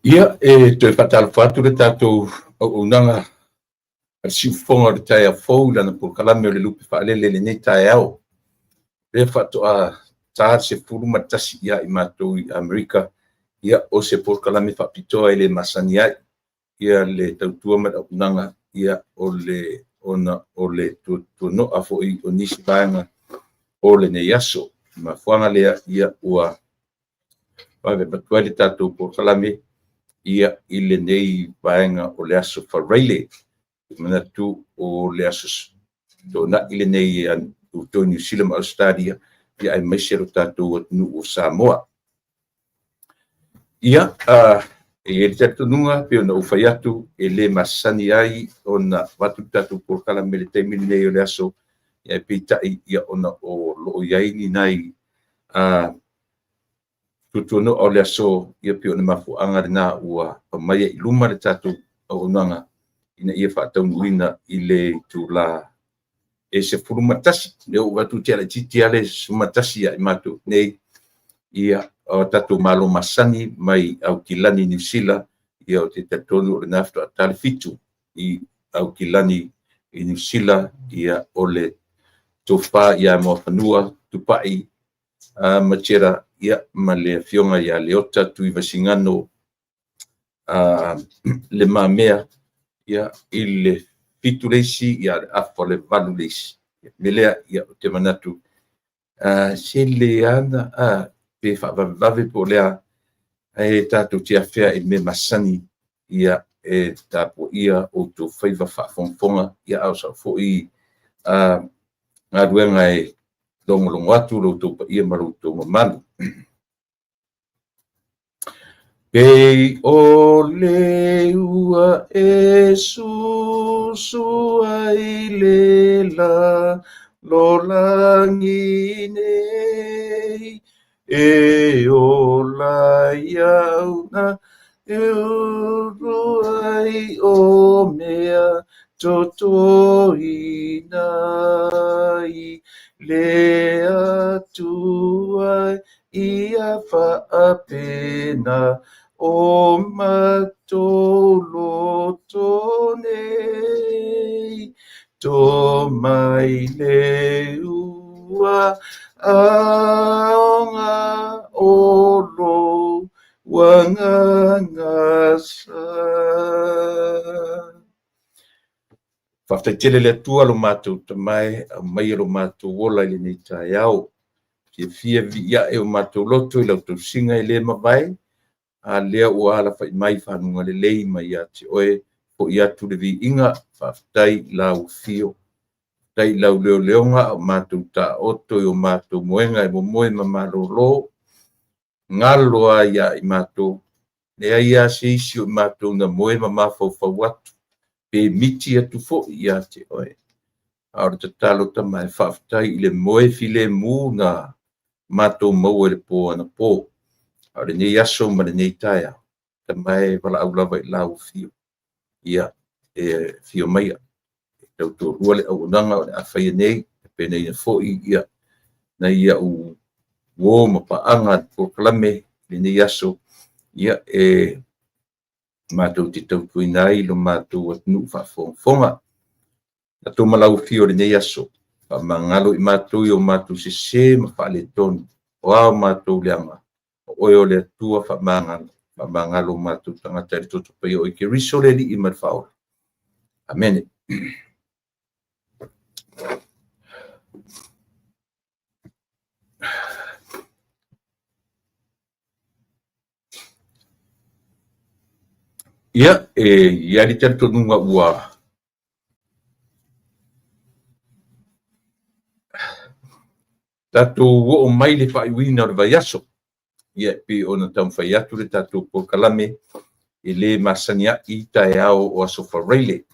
Ia, e toe faatalofa atu le tatou auaunaga a le siufofoga o le taeao fou i lana polokalame o le Lupe Faalele i lenei taeao. Lea faatoa ta le 11 ia i matou i Amerika, ia o se polokalame faapitoa e le masani ai ia le tautua ma le auaunaga, ia o le ona o le tuano'a foi o nisi vaega o lenei aso. Mafuaaga lea ia ua vave avatu ai le tatou polokalame ia i lenei vaega o le aso Faraile. Manatu o le aso Toonai lenei i Niu Sila ma Ausetalia, ia aemaise lo tatou atunuu o Samoa. Ia, e i ai le talitonuga pei ona ou fai atu, e le masani ai ona avatu le tatou polokalame i le taimi lenei o le aso, ae peitai ia ona o lo o i ai ni nai tuatuano'a o le aso, ia pei o le mafuaaga lena ua aumai ai i luma le tatou auaunaga ina ia faataunuuina i le itula e 11. Lea ua ou vaai atu ua tea laitiiti lava le 11 ia i matou nei, ia o tatou malo masani mai Aukilani Niu Sila, ia ou te talitonu o lena faatoa ta le 7 i Aukilani i Niu Sila, ia o le tofa ia Muafanua Tupai Matera, ia ma le afioga ia Leota Tuivasigano Le Mamea, ia i le 7 le isi, ia le afa o le 8 le isi. Me lea, ia, ou te manatu, se le ana pe faavavevave po o le a, ae tatou te afea i le mea masani, ia e tapuaia outou faiva faafogafoga, ia a o sau foi galuega e logologo atu lo outou paia ma lo outou mamalu. Pei o le ua e susu ai le lalolagi nei, e ola iau na e ulu ai o mea totoina i le Atua ia faapena o matou loto nei, to mai le ua aoga o lou agaga sa. Faafetai tele le Atua lo matou Tama e, aumaia lo matou ola i lenei taeao. Fiafia viia ae o matou loto i lau tausiga e le mavae, a lea ua alafai mai faguga lelei mai ia te oe, foi atu le viiga, faafetai i lau afio, faafetai i lau leoleoga o matou taoto i o matou moega e momoe ma malolo, galo ai ia i matou, leai lava se isi o i matou na moe ma mafaufau atu, pe miti atu foi ia te oe. A o le tatalo Tama e faafetai i le moe filemu na matou maua i le po anapo. A o lenei aso ma lenei taeao, Tama e valaau lava i lau afio, ia e afio maia, e tautoalua le auaunaga o le a faia nei, e penaia foi ia nai au uo ma paaga i le polokalame i lenei aso, ia e matou te tautuaina ai lo matou atunuu faafogafoga. Tatou ma lau afio i lenei aso, faamagalo i matou i o matou sese ma faaletonu, o a o matou leaga, o oe o le Atua faamagalo, faamagalo o matou tagata i le toto paia o i Keriso le Alii ma le Faaola. Amene. Ia, e i ai le talitonuga ua tatou oo mai le faaiuina o le vaiaso. Ia, e pei ona taumafai atu le tatou polokalame e le masani ai taeao o aso Faraile.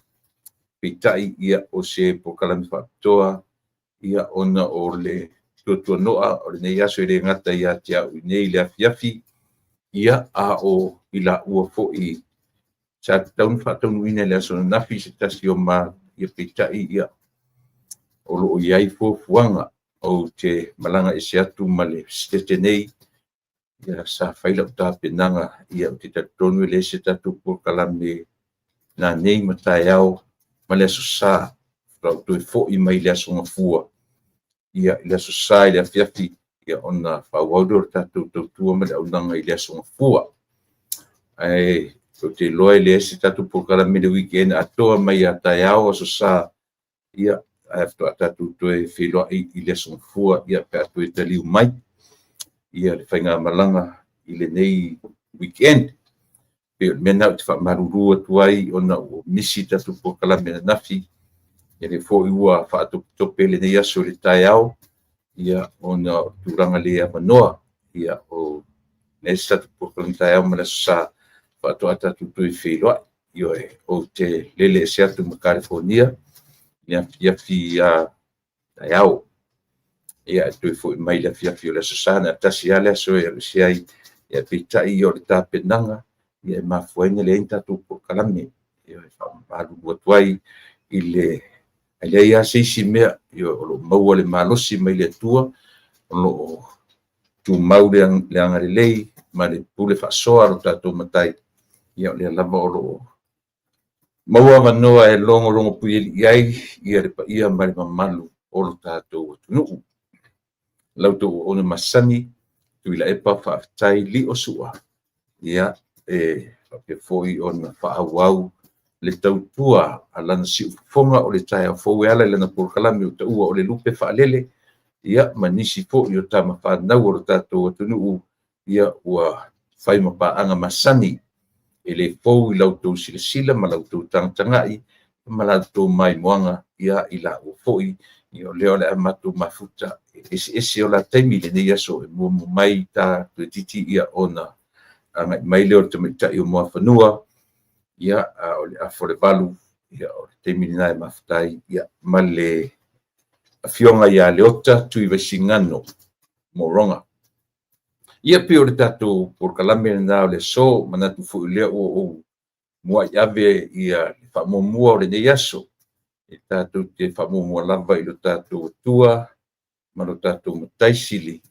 Peitai, ia, o se polokalame faapitoa, ia, ona o le tuatuano'a o lenei aso e le gata ia te au i nei le afiafi, ia, a o i laua foi sa tatau ona faataunuuina i le aso ananafi se tasi o ma, ia peitai, ia, o lo o i ai fuafuaga ou te malaga ese atu ma le Peresetene nei. Ia, sa fai lau tapenaga, ia, ou te talitonu e leai se tatou polokalame nanei ma taeao ma le Aso Sa, faatoa ou toe foi mai le Aso Gafua, ia, i le Aso Sa i le afiafi, ia, ona faaauau lea o le tatou tautua ma le auaunaga i le Aso Gafua. Ae ou te iloa e leai se tatou polokalame i le weekend atoa mai ia taeao Aso Sa, ia, ae faatoa tatou toe feiloai i le Aso Gafua, ia, pe a toe taliu mai ia le faigamalaga i lenei weekend. Pei o le mea lena ou te faamalulu atu ai ona ua misi le tatou polokalame ananafi, ia lea foi ua faatopetope lenei aso i le taeao, ia, ona o tulaga le avanoa, ia, o leai se tatou polokalame taeao ma le Aso Sa, faatoa tatou toe feiloai. Ioe, ou te lele ese atu ma Kalifonia i le afiafi taeao. Ia, ae toe foi mai i le afiafi o le Aso Sa, na o le tasi lava le aso e alu ese ai, ia peitai o le tapenaga e mafua ai ona leai ni tatou polokalame. E faamalulu atu ai i le ae leai lava se isi mea, o lo o maua le malosi mai le Atua, o lo o tumau le agalelei ma le pule faasoa a lo tatou Matai, ia o lea lava o lo o maua avanoa e logologo puialii ai ia le paia ma le mamalu o lo tatou atunuu. La outou auauna masani, Tuilaepa faafetai Liosua, ia, e faapea foi ona faaauau le tautua a lana siufofoga o le taeao fou e ala i lana polokalame ua taua o le Lupe Faalele, ia, ma nisi foi o tama fanau a lo tatou atunuu, ia, ua fai ma paaga masani e le fou i la outou silasila ma la outou tagatagai ma la outou maimoaga ia i laua foi. Ia o lea o le a matou mafuta e eseese o la taimi i lenei aso e muamua mai ta toeitiiti ia ona agai mai lea o le tamaitai o Muafanua, ia, a o le afa o le 8, ia, o le taimi lena e mafuta ai ia ma le afioga ia Leota Tuivaisigano Moroga. Ia pei o le tatou polokalame lena o le aso, manatu foi lea ua ou muai ave ia le faamuamua o lenei aso. E tatou te faamuamua lava i lo tatou Atua ma lo tatou Matai Sili.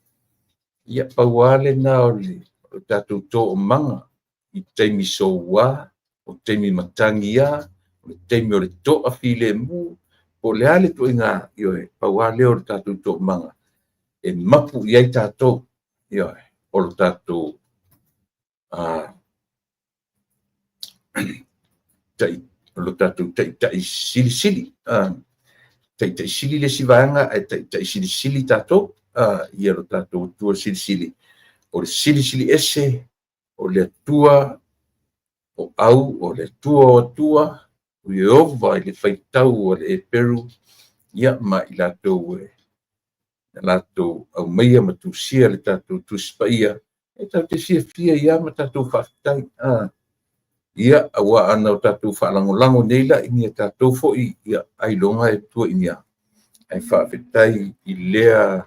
Ia pau lava lena o le tatou toomaga i taimi soua, o taimi matagia, o le taimi o le toafilemu, po o le a le ituaiga, ioe, pau lava lea o le tatou toomaga e mapu i ai tatou, ioe, o lo tatou taitai silisili. Taitai sili le isi vaega, ae taitai silisili tatou, ia lo tatou Atua silisili. O le silisili ese, o le Atua o au, o le Atua o Atua, o Ieova i le faitau a le Eperu, ia ma i latou e latou aumaia ma tusia le tatou Tusi Paia, e tatou te fiafia ai lava ma tatou faafetai. Ia, aua ana o tatou faalagolago nei la i ni tatou foi, ia, ailoga e tua i ni a. Ae faafetai i lea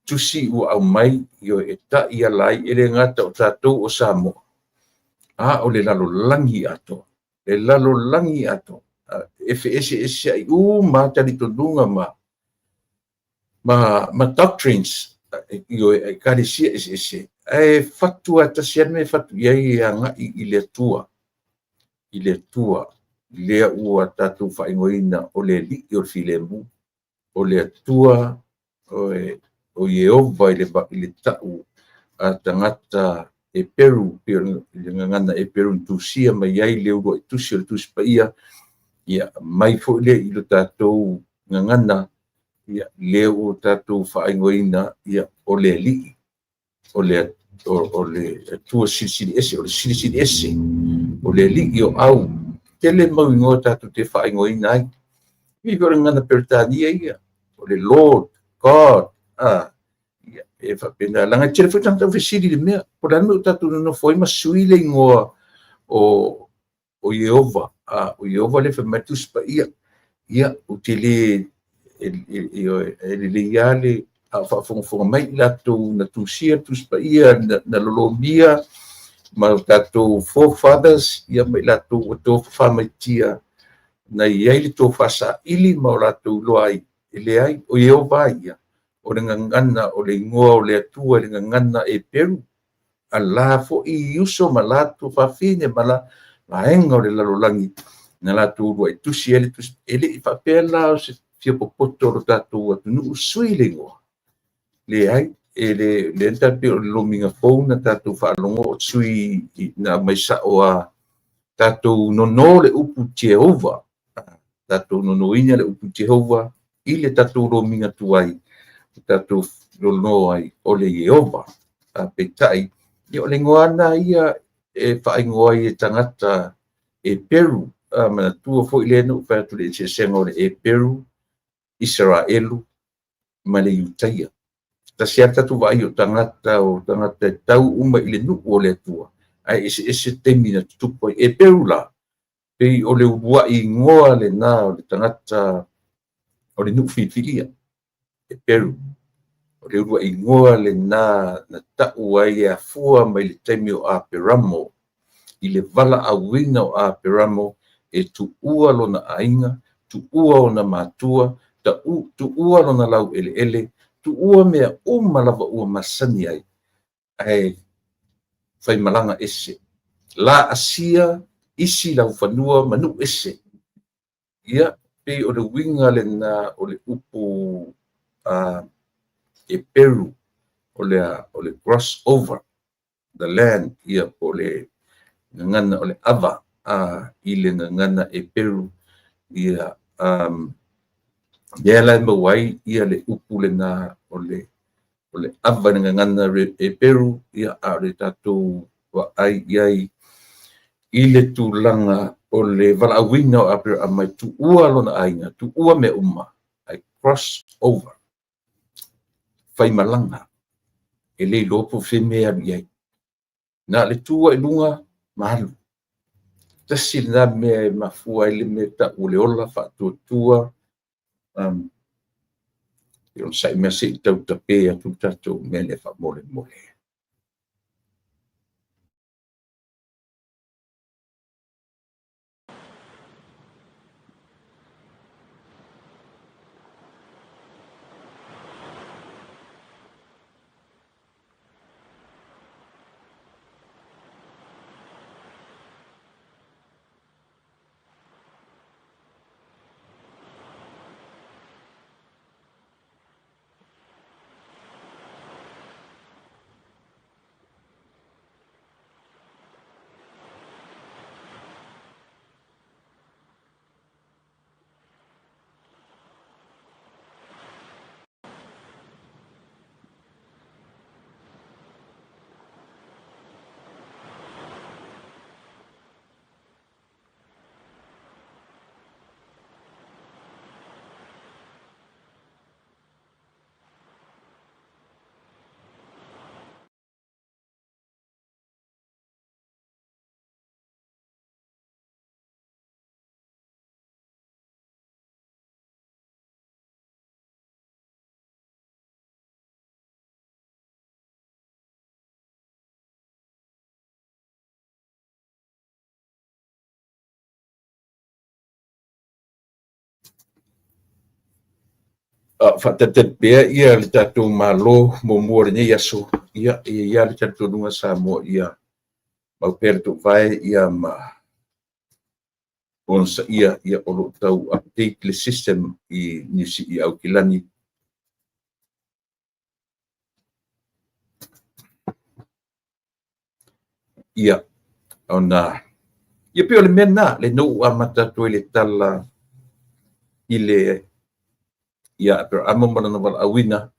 tusi ua aumai, ioe, e taiala ai, e le gata o tatou o Samoa, a o le lalolagi atoa. Le lalolagi atoa. E feeseeseai uma lava talitonuga ma doctrines, ioe, a ekalesia eseese, ae fatu lava tasi lava le mea e fatu i ai e agai i le Atua, i le Atua lea ua tatou faaigoaina o le Alii o le Filemu, o le Atua o Ieova i le tau a tagata Eperu, pei o le gagana Eperu na tusia mai ai le uluai tusi o le Tusi Paia, ia mai foi lea i lo tatou gagana, ia, lea ua tatou faaigoaina, ia, o le Alii, o le Atua silisili ese, o le silisili ese, o le Alii o au. Tele mau igoa tatou te faaigoaina ai. I o le gagana Peretania ia, o le Lord, God, ia, e faapena. Leaga e tele foi tagata ua fesili i le mea, po o le a le mea ua tatou nonofo ai ma sui le igoa o Ieova, o Ieova lea e fai mai le Tusi Paia. Ia, ou te le, e lelei lava le a o faafogafoga mai i latou na tusia le Tusi Paia, na lolomia ma o tatou forefathers, ia ma i latou ua tofafa maitia, na i ai le tofa saili ma o latou iloa ai, e leai, o Ieova ia, o le gagana, o le igoa o le Atua i le gagana Eperu. a la foi uso ma latou fafine ma la vaega o le lalolagi na latou uluai tusi ai le tusi. E le i faapea la o se fia popoto o lo tatou atunuu sui le igoa. Leai, e le lea na tatou pei o le lomiga fou na tatou faalogo o sui na aumai sao a tatou nono le upu Jehovah, tatou nonoina le upu Jehovah i le tatou lomiga tuai, o tatou nono ai o le Ieova. Peitai, ia o le igoa lava ia e faaigoa ai e tagata Eperu. Manatua foi lea na ou fai atu i le eseesega o le Eperu, Isaraelu ma le Iutaia. Tasi lava le tatou vaai o tagata, o tagata e tau uma i le nuu o le Atua, ae eseese taimi na tutupu ai. Eperu la, pei o le uluai igoa lena o le tagata o le nuu filifilia, Eperu. O le uluai igoa lena na tau ai e afua mai le taimi o Aperamo, i le valaauina o Aperamo e tuua lona aiga, tuua ona matua, tuua lona laueleele, tuua mea uma lava ua masani ai, ae faimalaga ese. Laasia isi laufanua ma nuu ese. Ia, pei o le uiga lena o le upu Eperu, o le cross over the land, ia po o le gagana o le ava i le gagana Eperu, ia lea la e maua ai ia le upu lena o le ava i le gagana Eperu, ia a o le tatou vaai i ai i le tulaga o le valaauina o Aperama e tuua lona aiga, tuua mea uma, ae cross over, faimalaga, e le iloa po o fea mea e alu i ai. Na o le tu lava i luga ma alu. Tasi lena mea e mafua ai le mea tau o le ola faatuatua. E onosai mea se i tau tape atu le tatou mea lea faamolemole. Faatalitali pea ia le tatou Malo muamua o lenei aso, ia e i ai le talitonuga Samoa ia mau pea le toovae ia ma onosaia ia o lo o tau update le system i Niu i Aukilani. Ia ona ia pei o le mea lena le na ou amata atu ai le tala i le ia Aperamo ma lona valaauina,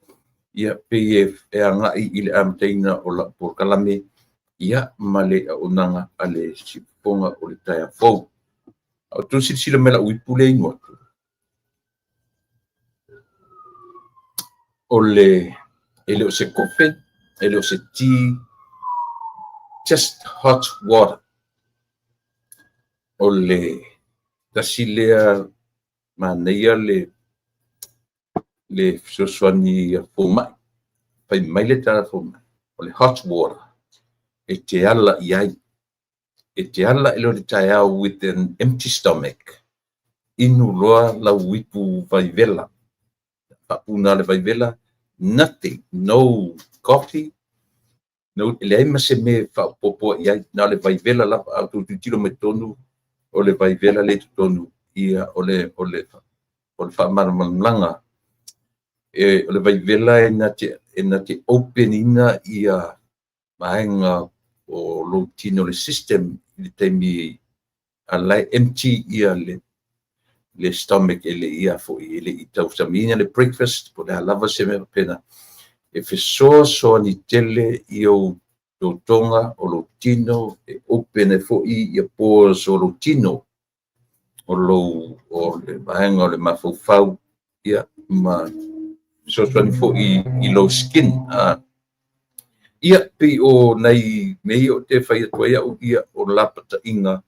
ia pei e agai i le amataina o lau polokalame ia ma le auaunaga a le siufofoga o le taeao fou. A o outou silasila mai i lau ipu lea e inu atu, o le e le o se kofe, e le o se tea, just hot water. O le tasi lea manaia le fesoasoani a fomai. Fai mai le tala a fomai, o le hot water e te ala i ai. E te ala i loa i le taeao with an empty stomach, inu loa lau ipu vaivela. Faapuna le vaivela, nothing, no coffee, No, e leai ma se mea e faaopoopoa i ai, na o le vaivela lava, a outou tilotilo mai totonu, o le vaivela lea i totonu, ia, o le, o le, o le faamalamalamaga, e, o le vaivela e na te, e na te open ina ia vaega o lou tino, le system, i le taimi a la e empty ia le stomach, e le ia foi, e le i tausamiina le breakfast, po o le a lava se mea faapena. E fesoasoani tele i ou totoga o lou tino, e open ai foi ia pores o lou tino, o lou, o le vaega o le mafaufau, ia, ma fesoasoani foi i lou skin. Ia, pei o nai mea ia ou te fai atu ai au, ia, o lapataiga,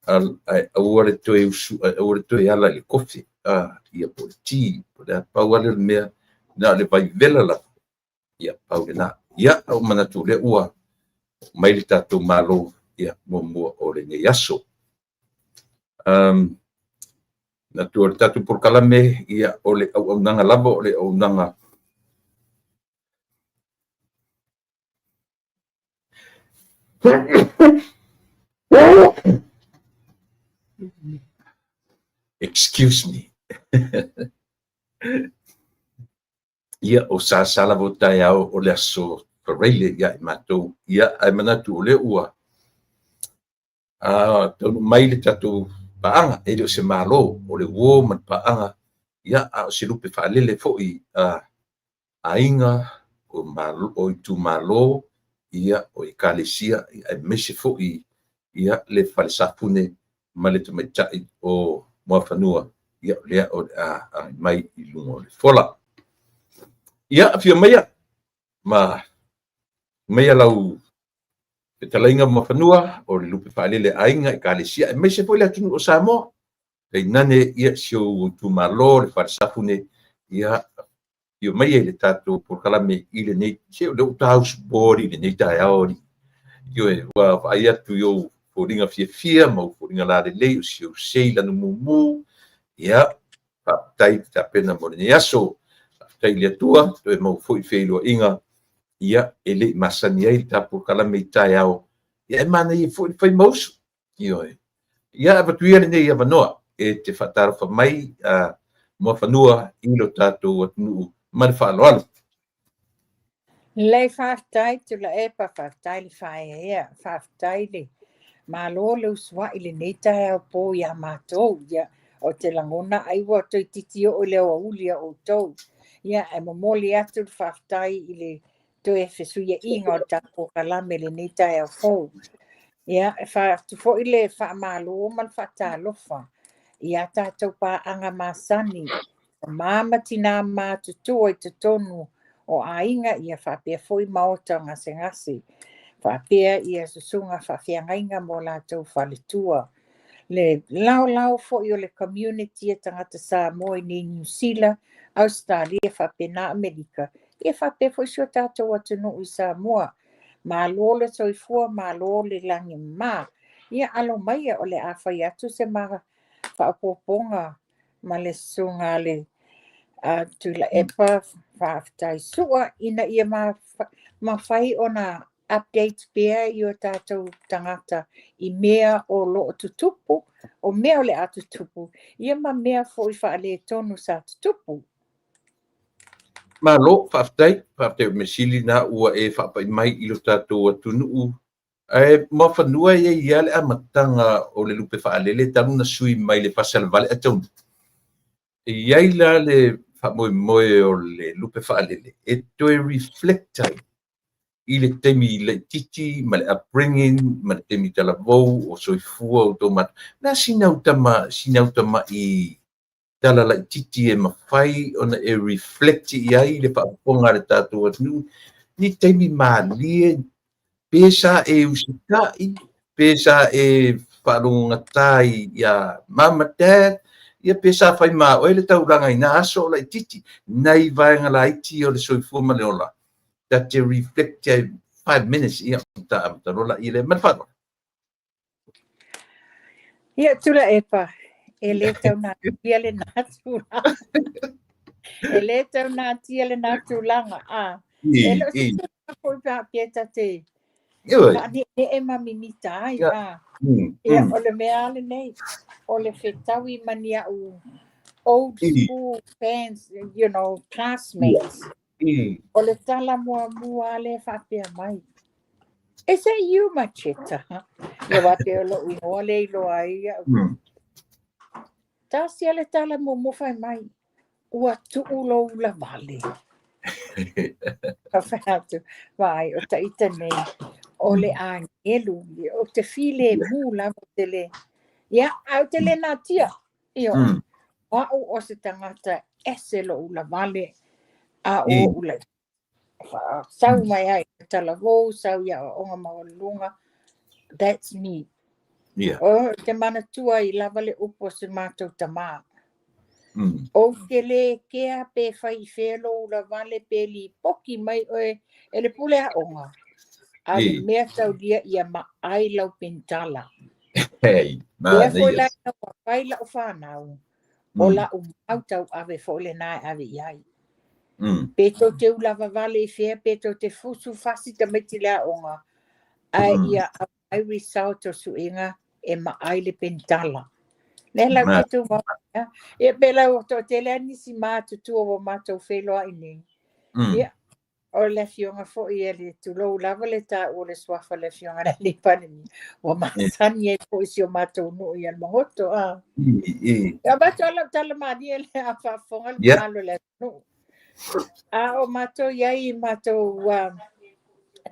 ae aua le toe usu, ae aua le toe ala i le kofi, ia, po o le ti, po o le a, pau lava lea o le mea, na o le vaivela lava, ia, pau lena. Ia, ou manatu o lea ua mai le tatou Malo, ia, muamua o lenei aso. Manatu o le tatou polokalame, ia, o le auaunaga lava, o le auaunaga Excuse me. Ia, o Sasa lava o taeao o le aso Faraile ia i matou. Ia, ae manatu o lea ua taunuu mai le tatou paaga, e le o se Malo, o le uo ma le paaga, ia, a o se lupe faalele foi a aiga, o malo, o itumalo, ia, o ekalesia, aemaise foi ia le Fale Safune ma le tamaitai o Muafanua, ia, o lea o le a agai mai i luga o le fola. Ia, afio maia ma maia lau fetalaiga Muafanua, o le lupe faalele a aiga, ekalesia, aemaise foi le atunuu o Samoa. Tainane ia si ou itumalo, le Fale Safune, ia, afio maia i le tatou polokalame i lenei, se o lea ua tausupoli i lenei taeao, alii. Ioe, ua vaai atu i ou foliga fiafia ma ou foliga lalelei, o si ou sei lanu mumu. Ia, faafetai te tapena mo lenei aso. Faafetai i le Atua, toe maua foi feiloaiga, ia, e le i masani ai le ta polokalame i taeao, ia, e manaia foi le fai ma usu. Ioe. Ia, avatu ia lenei avanoa e te faatalofa mai a Muafanua i lo tatou atunuu ma le faaaloalo. Lelei, faafetai Tuilaepa, faafetai le faaeaea, faafetai le Malo le usuai i lenei taeao po ia matou. Ia, ou te lagona ai ua toeitiiti oo i le aoauli a outou. Ia, ae momoli atu le faafetai i le toe fesuiaiga o le tatou polokalame i lenei taeao fou. Ia, e fai atu foi le faamalo ma le faatalofa i a tatou paaga masani, tama ma tinā matutua i totonu o aiga, ia faapea foi maota gasegase, faapea ia susuga faafeagaiga mo latou faletua. Le laolao foi o le community a tagata Samoa i nei Niu Sila, Ausetalia faapena Amerika, ia faapea foi si o tatou atunuu i Samoa. Malo le soifua, malo le lagi e mama. Ia alo maia o le a fai atu se ma faaopoopoga ma le susuga a le Tuilaepa Faafetai Sua ina ia mafai ona update pea i o tatou tagata i mea o lo o tutupu, o mea o le a tutupu, ia ma mea foi faaletonu sa tutupu. Malo, faafetai, faafetai o le mea sili lena ua e faapai mai i lo tatou atunuu. Ae Muafanua, e i ai lava le amataga o le lupe faalele talu na sui mai le fasalevale ae taunuu. E i ai la le faamoemoe o le lupe faalele e toe reflect ai i le taimi laitiiti ma le upbringing ma le taimi talavou o soifua o outou matua. O le a sina au tamai tala laitiiti e mafai ona e reflect i ai le faafofoga a le tatou atunuu, ni taimi malie, pe sa e usitai, pe sa e faalogogata ia mama, dad, ia, pe sa fai ma oe le taulaga i na aso o laitiiti, nai vaega laiti o le soifua ma le ola, ta te reflect ai 5 minutes, ia, ta amata loa laia lea. Ma le faaaloalo. Ia, Tuilaepa, e le taunatia lena tulaga. E le taunatia lena tulaga. E le o se tulaga foi pe a faapea ta te faaneenee ma mimita ai, a. Ia, o le mea lava lenei, o le fetaui ma ni au old school fans, classmates. O le tala muamua lava lea e faapea mai, "Is that you, Macheta?" Ia aua pei o lou igoa lea e iloa ai au. Tasi lava le tala muamua fai mai, "Ua tuu lou ulavale." Ou fai atu, "Vaai, o taita nei, o le agelu, ou te filemu lava, ou te le, ia, ae ou te le natia. Ioe, o au o se tagata ese lou ulavale, a o ou laitiiti. Sau mai ai i talavou, sau i aoaoga maualuluga, that's me. Ou te manatua ai lava le upu a si matou tamā. Ou te le kea pe fai i fea lou ulavale pe lipoki mai oe e le pule aoga, a o le mea taulia ia maai lau penitala. Hei, Lea foi la ina ua fai lau fanau, o lau mau tauave foi lena e ave i ai. Pe tou te ulavavale i fea, pe tou te fusu fasi tamaiti i le aoga, ae ia aumai result o suega e maai le penitala. Lea la ou te tumau ai. Ia pe la ua toatele lava nisi matutua ua matou feiloai nei. Ia, o le afioga foi a le tulou lava le taua o le suafa o le afioga i le Alii Palemia, ua masani ai foi si o matou nuu i Alamagoto. A. E avatu lava lau tala malie lea a faafofoga le mamalu o le atunuu. A o matou i ai i matou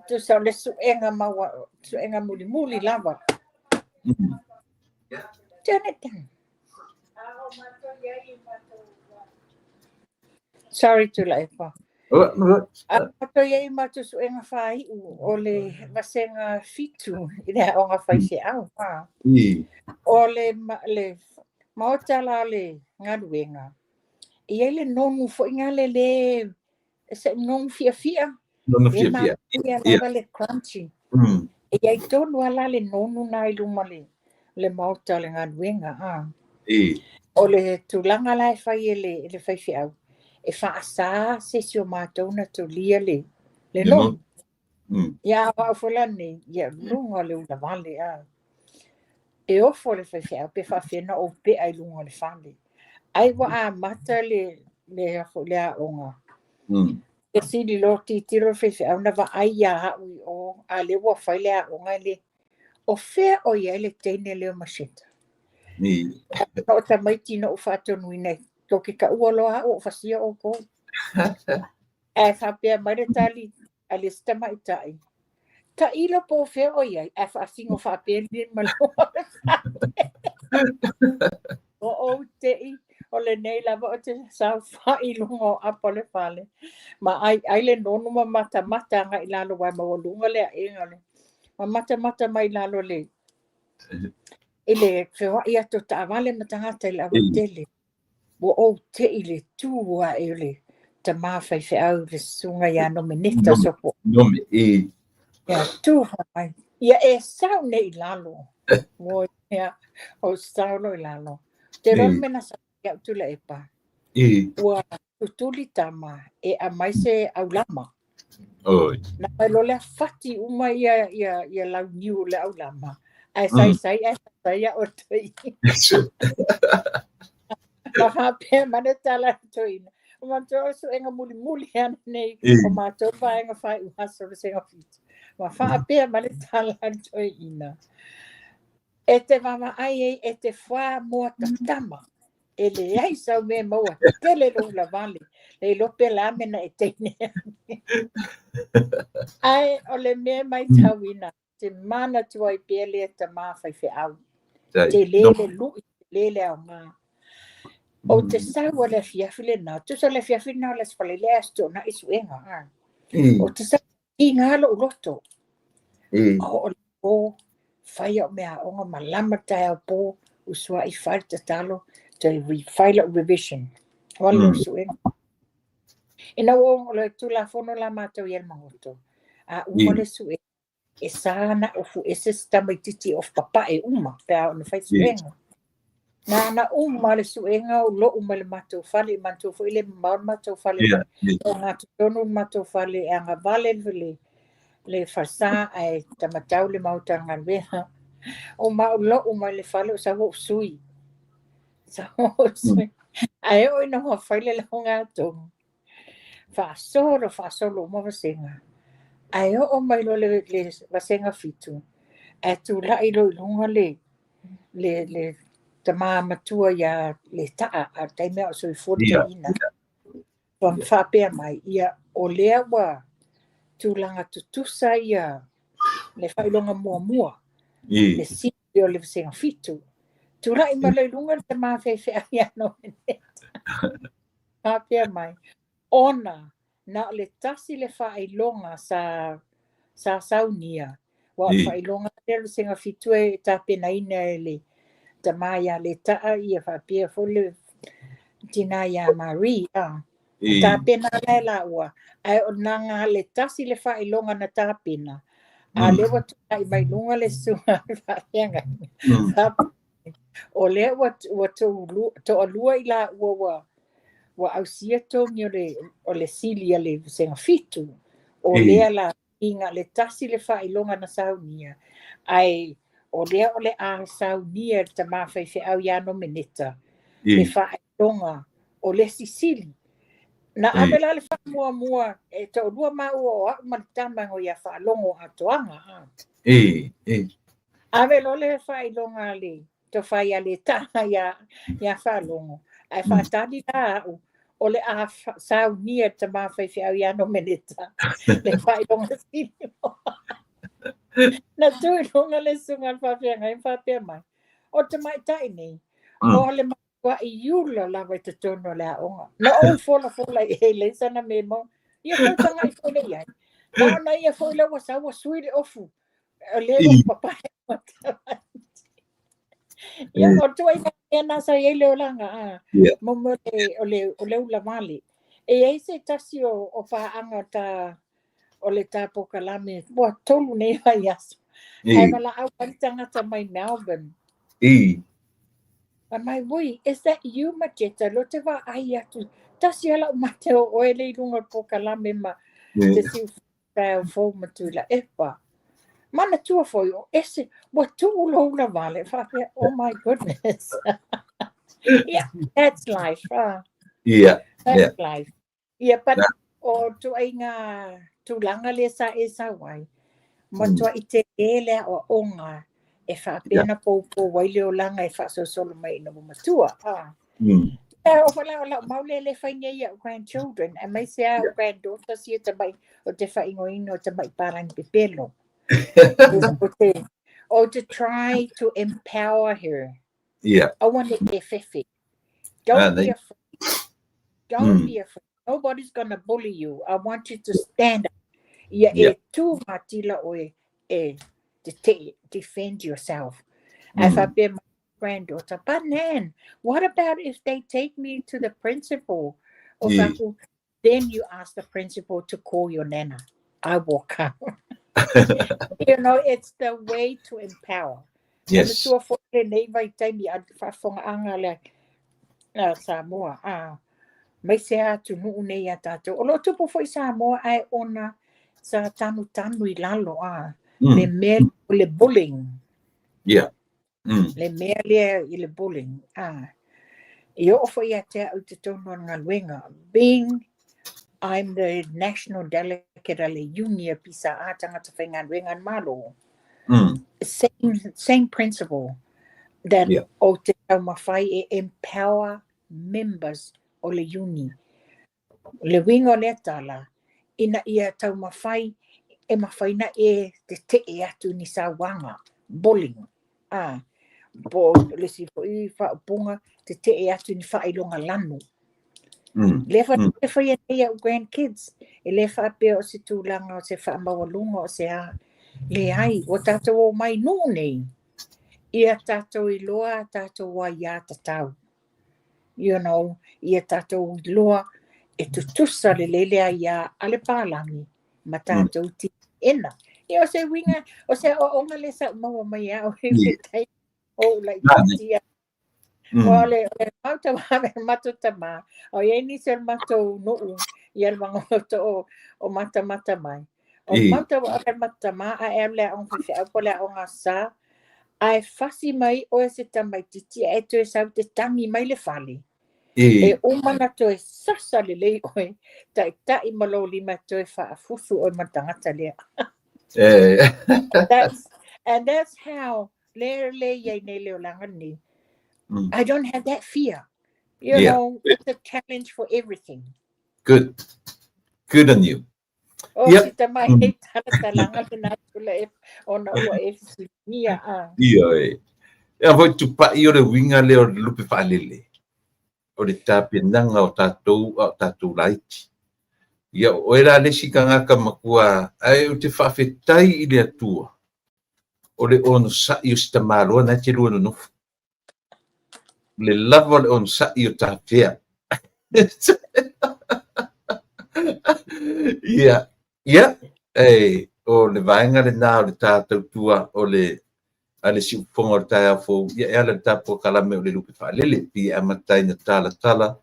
tusa o le suega maua, suega mulimuli lava. Turn it down. Sorry Tuilaepa. A matou i ai i matou suega faaiu o le vasega 7 i le aoga faifeau. O le maota la o le galuega, e i ai le nonu foi lea le se nonu fiafia. Nonu fiafia. E lava le crunchy. E i ai tonu lava la le nonu na i luma le maota o le galuega. O le tulaga la e fai e le faifeau, e faasa se isi o matou na tolia le nonu. Ia o au foi la nei, ia luga o le ulavale. E ofo le faifeau pe faafefea ona ou pea i luga o le fale. Ai ua amata le aoga. Fesili loa tilotilo le faifeau na vaai ia au i o, a lea ua fai le aoga le o fea o i ai le teine lea o Macheta. O tamaiti na ou faatonuina, tou te taua loa au o fasia outou. Ae faapea mai le tali a le isi tamaitai, tailo po o fea o i ai, ae faasino faapea le ma luga o le fale. O ou tei, o lenei lava o te saofai i luga o apa o le fale, ma ai ai le nonu ma matamata agai i lalo aua e maualuga le aega o le ma matamata mai lalo le i le feoai atu o taavale ma tagata i le aualatele. Ua ou tei le tu ae o le tamā faifeau le susuga ia Nomeneta Sopo. Nome, i. Ia tu mai. Ia e sau nei i lalo. Ua ia, o sau loa i lalo. Te iloa le mea na sau ai au Tuilaepa. Ua tutuli tama e aumai se aulama. Oi. Na mai loa lea fati uma ia ia ia launiu o le aulama. Ae sai sai ae sai au e toeaina. Ma faapea mai le tala a le toeaina. O matou o suega mulimuli lava lenei o matou vaega faaiu aso o le vasega 7. Ma faapea mai le tala a le toeaina. E te vaavaai ai e te fuamoa tatama. E leai sau mea e maua tele lou ulavale. Le iloa pe o le a le mea na e teine ai. Ae o le mea e matauina, te manatua ai pea lea tamā faifeau. Tele le lui, tele le aoga. Ou te sau a le afiafi lena, tusa o le afiafi lena o le Aso Faraile ae Aso Toonai suega. Ou te sau tiga lou loto. O le po, fai au mea aoga, malama le taeao po, usuai fai le tatalo, toe fai lau revision. O alu o suega. Ina ua o le Tulafono la matou i Alamagoto, a uma le suega, e sa ona ofu ese se tamaitiiti e ofu papae uma pe a oo ina fai suega. Na ona uma le suega o lou mai le matou fale, manatua foi le mamao le matou fale mai ogatotonu le matou fale e agavale le falesa ae tamatau le maota o le galuega. O ma ou lou mai le fale o sau ou sui. Sau ou sui. Ae oo ina ua fai le laugatogi, faasolo faasolo uma vasega. Ae oo mai loa le vasega 7, ae tulai loa i luga le tama matua ia Leta'a, a o le taimi a o soifua le toeaina. Ua faapea mai, ia, o lea ua tulaga tutusa ia le faailoga muamua, le sili o le vasega 7. Tulai mai loa i luga le tama faifeau ia Nomeneta. Faapea mai, ona na o le tasi le faailoga sa saunia, ua o le faailoga lea o le vasega 7 e tapenaina e le tama ia Leta'a ia faapea foi le tina ia Marie. Tapena la e laua, ae o na le tasi le faailoga na tapena, a lea ua tulai mai luga le susuga faafeagai. O lea ua toalua i laua ua ausia togi o le sili a le vasega 7. O lea la inga le tasi le faailoga na saunia, ae o lea o le a saunia le tama faifeau ia Nomeneta, le faailoga o le sisili. Na ave la le faamuamua e toalua maua o au ma le tama ngo ia faalogo atoaga. Ave loa le faailoga le tofa ia Leta'a ia faalogo, ae faatali la au o le a saunia le tama faifeau ia Nomeneta le faailoga sili. Na tu i luga le susuga le faafeagai ma faapea mai, o tamaitai nei, o le matuai ula lava i totonu o le aoga. Na ou folafola i ai leai sana mea maua. Ia tau tagai foi le i ai. Na ona ia foi lea ua sau ua sui le ofu. O le ofu papae. Ia, o ituaiga mea na sa i ai le olaga, mo mea o le ulavale. E i ai se tasi o paaga o le ta polokalame, ua 3 nei vaiaso. Ae valaau mai le tagata mai Melbourne. Fai mai, "Ui, is that you, Majeta? Lo te vaai atu. Tasi ala o mate o oe le i luga o le polokalame ma te siu taeao fou ma Tuilaepa. Manatua foi o ese, ua tuu lou ulavale." Faapea, oh my goodness. Yeah, that's life. That's life. Yeah, but o ituaiga tulaga lea sa e sau ai, matuai tele le aoaoga e faapea na poupou ai le olaga e faasolosolo mai ina ua matua. O foi la o lau mau lea le fai nei ia'u grandchildren, aemaise a granddaughters ia tamai o te faaigoaina o tamai palagi pepelo. O te try to empower her. Aua ne e fefe. Don't be afraid. Don't be afraid. Nobody's gonna bully you. I want you to stand up. Ia e tū matila oe e te defend yourself. Ae faapea my granddaughter, "But Nan, what about if they take me to the principal?" O faku, "Then you ask the principal to call your nana. I walk out." It's the way to empower. Manatua foi lenei vaitaimi a faafofogaaga le Samoa. Mai se atunuu nei a tātou. O lo tupu foi Samoa ae ona sa tanu tanu i lalo le mea o le bullying. Le mea lea i le bullying. I oo foi ia te au te tonu o le galuega. Being I'm the national delegate a le Iuni PSA tagata faigaluega a le Malo. Same principle that o te taumafai e empower members o le uni. Le uiga o lea tala, ina ia taumafai e mafai na e tete'e atu ni sauaga, bullying. Po o le isi foi faaupuga, tete'e atu ni faailoga lanu. Lea faia nei a'u grandkids, e le faapea o se tulaga o se faamaualuga o se a. Leai, ua tatou omai nuu nei, ia tatou iloa tatou aiā tatau. Ia tatou iloa e tutusa lelei le aiā a le palagi ma tatou tiena. Ia o se uiga, o se aoaoga lea sa ou maua mai au i le taimi o ou laitiiti. Ua o le mau tauave a le matou tamā, o i ai nisi o le matou nuu i le Vagaloto o matamata mai. O le mau tauave a le matou tamā a e alu i le aoga faifeau po o le aoga Aso Sa, ae fasi mai oe e se tamaitiiti ae toe sau e te tagi mai le fale, e uma ona toe sasa lelei oe, taitai ma lou lima e toe faafusu oe ma le tagata lea. And that's how le le i ai nei le olaga lenei. I don't have that fear. You know, it's a challenge for everything. Good. Good on you. O si tamai hei talatalaga lena tula e ona ua e fesiligia a. Ioe. E a foi tupai o le uiga lea o le lupe faalele, o le tapenaga o tatou a o tatou laiti. Ia, o oe la le isi tagata matua, ae ou te faafetai i le Atua, o le onosai o si tamaloa na e te lua nonofo. Le lava o le onosai o tafea. Ia, ia, e, o le vaega lena o le ta tautua o le a le siufofoga o le taeao fou, ia e ala i le ta polokalame o le lupe faalele, pei e amata ai na talatala,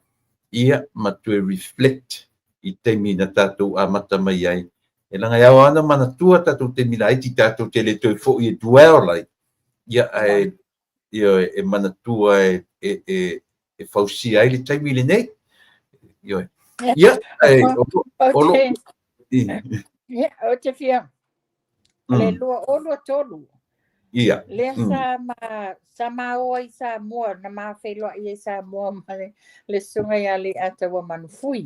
ia, ma toe reflect i taimi na tatou amata mai ai. E leaga e ao lava ona manatua tatou taimi laiti tatou te le toe foi e dwell ai, ia, ae ioe, e manatua e fausia ai le taimi lenei. Ioe. Ia, ae o lo Ia, ou te fia le 2023. Ia. Lea sa ma o ai i Samoa, na ma feiloai ai i Samoa ma le susuga ia Leiataua Manufui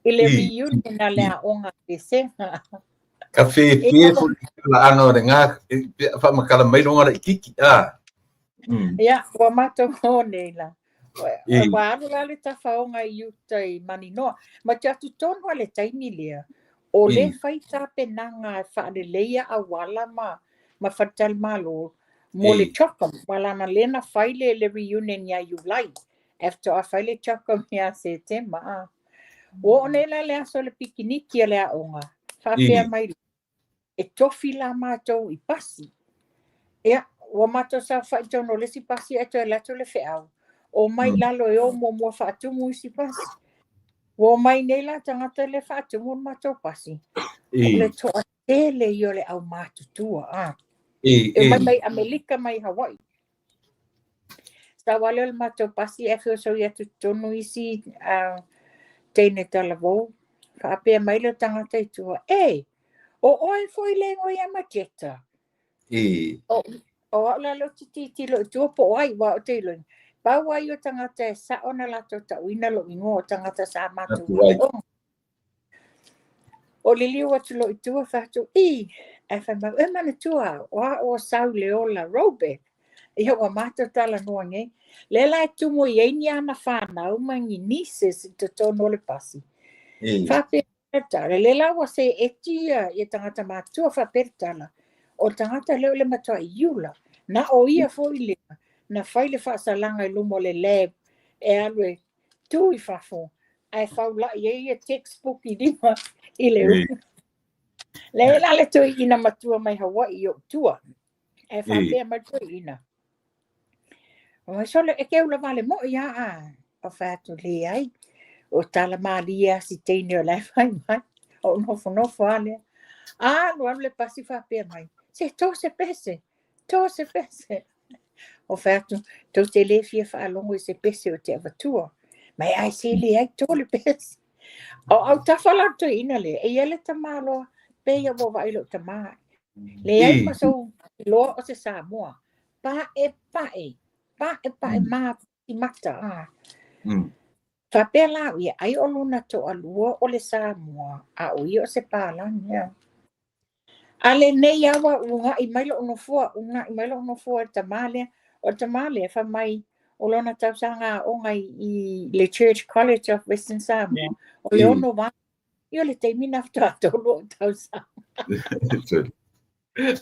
i le reunion a le aoga a Pesega. Ka fefe foi i talaaga o le gā, faamatala mai loga laitiiti, a. Ia, ua matou o nei la. Ua alu la le tafaoga i uta i Maninoa. Ma te atu tonu a le taimi lea, o le fai tapenaga e faaleleia auala ma faletalimalo mo le CHOGM. Ua lana lea na fai le reunion ia Iulai, ae faatoa fai le CHOGM ia Setema. A. Ua oo nei la le aso o le pikiniki a le aoga, faapea mai e tofi la matou i pasi. Ia, ua matou saofai i totonu o le isi pasi ae toe alu atu le feau, omai i lalo e o muamua faatumu isi pasi. Ua omai nei la tagata lea faatumu le matou pasi. O le toatele ia o le aumatutua. A. E omai mai Amelika mai Hawaii. Sau lava lea o le matou pasi ae feosoi atu i totonu isi teine talavou. Faapea mai le tagata i tua, E, o oe foi le igoa ia Majeta. O, o au la lea ou te tilotilo i tua po o ai, aua ou te iloa ina. Pau lava ia o tagata e sao ona latou tauina lou igoa o tagata sa matou aoga. O liliu atu loa i tua fai atu, I, ae fai mai, e manatua au, o au o Sauleola Robeck. Ia ua matou talanoa nei. Lea la e tumu i ai ni ana whanau ma ni nieces i totonu o le pasi. Faapea le tala, lea la ua seeti ia tagata matutua faapea le tala, o le tagata lea o le matuai iula. Na o ia foi lea na fai le faasalaga i luma o le lab e alu e tu i fafo ae faulai ai ia textbook i lima i le ulu. Lea la le toeaina matua mai Hawaii i ou tua. Ae faapea mai le toeaina. Oi sole e ke ula wale moi a a. O fai atu leai. O tala malie a si teine o la e fai mai. O nofonofo a lea. Alu alu le pasi faapea mai. Se to se pese. To se pese. O fai atu, tou te le fia faalogo i se pese ou te avatua. Mai ai se leai to le pese. O autafa la le toeaina lea, e i ai le tamaloa, pei a ua vaai i lou tama. Leai ma sou iloa o se Samoa. Pae, pae, pae, pae ma mata. A. Faapea la au ia, ai o lona toalua o le Samoa, a o ia o se palagi. A. A lenei lava ua una'i mai lou nofoa, una'i mai lou nofoa e le tamā lea. O le tamā lea, fai mai o lona tausaga aoga i le Church College of Western Samoa, o le 68, ia o le taimi lena faatoa 3 ou tausaga.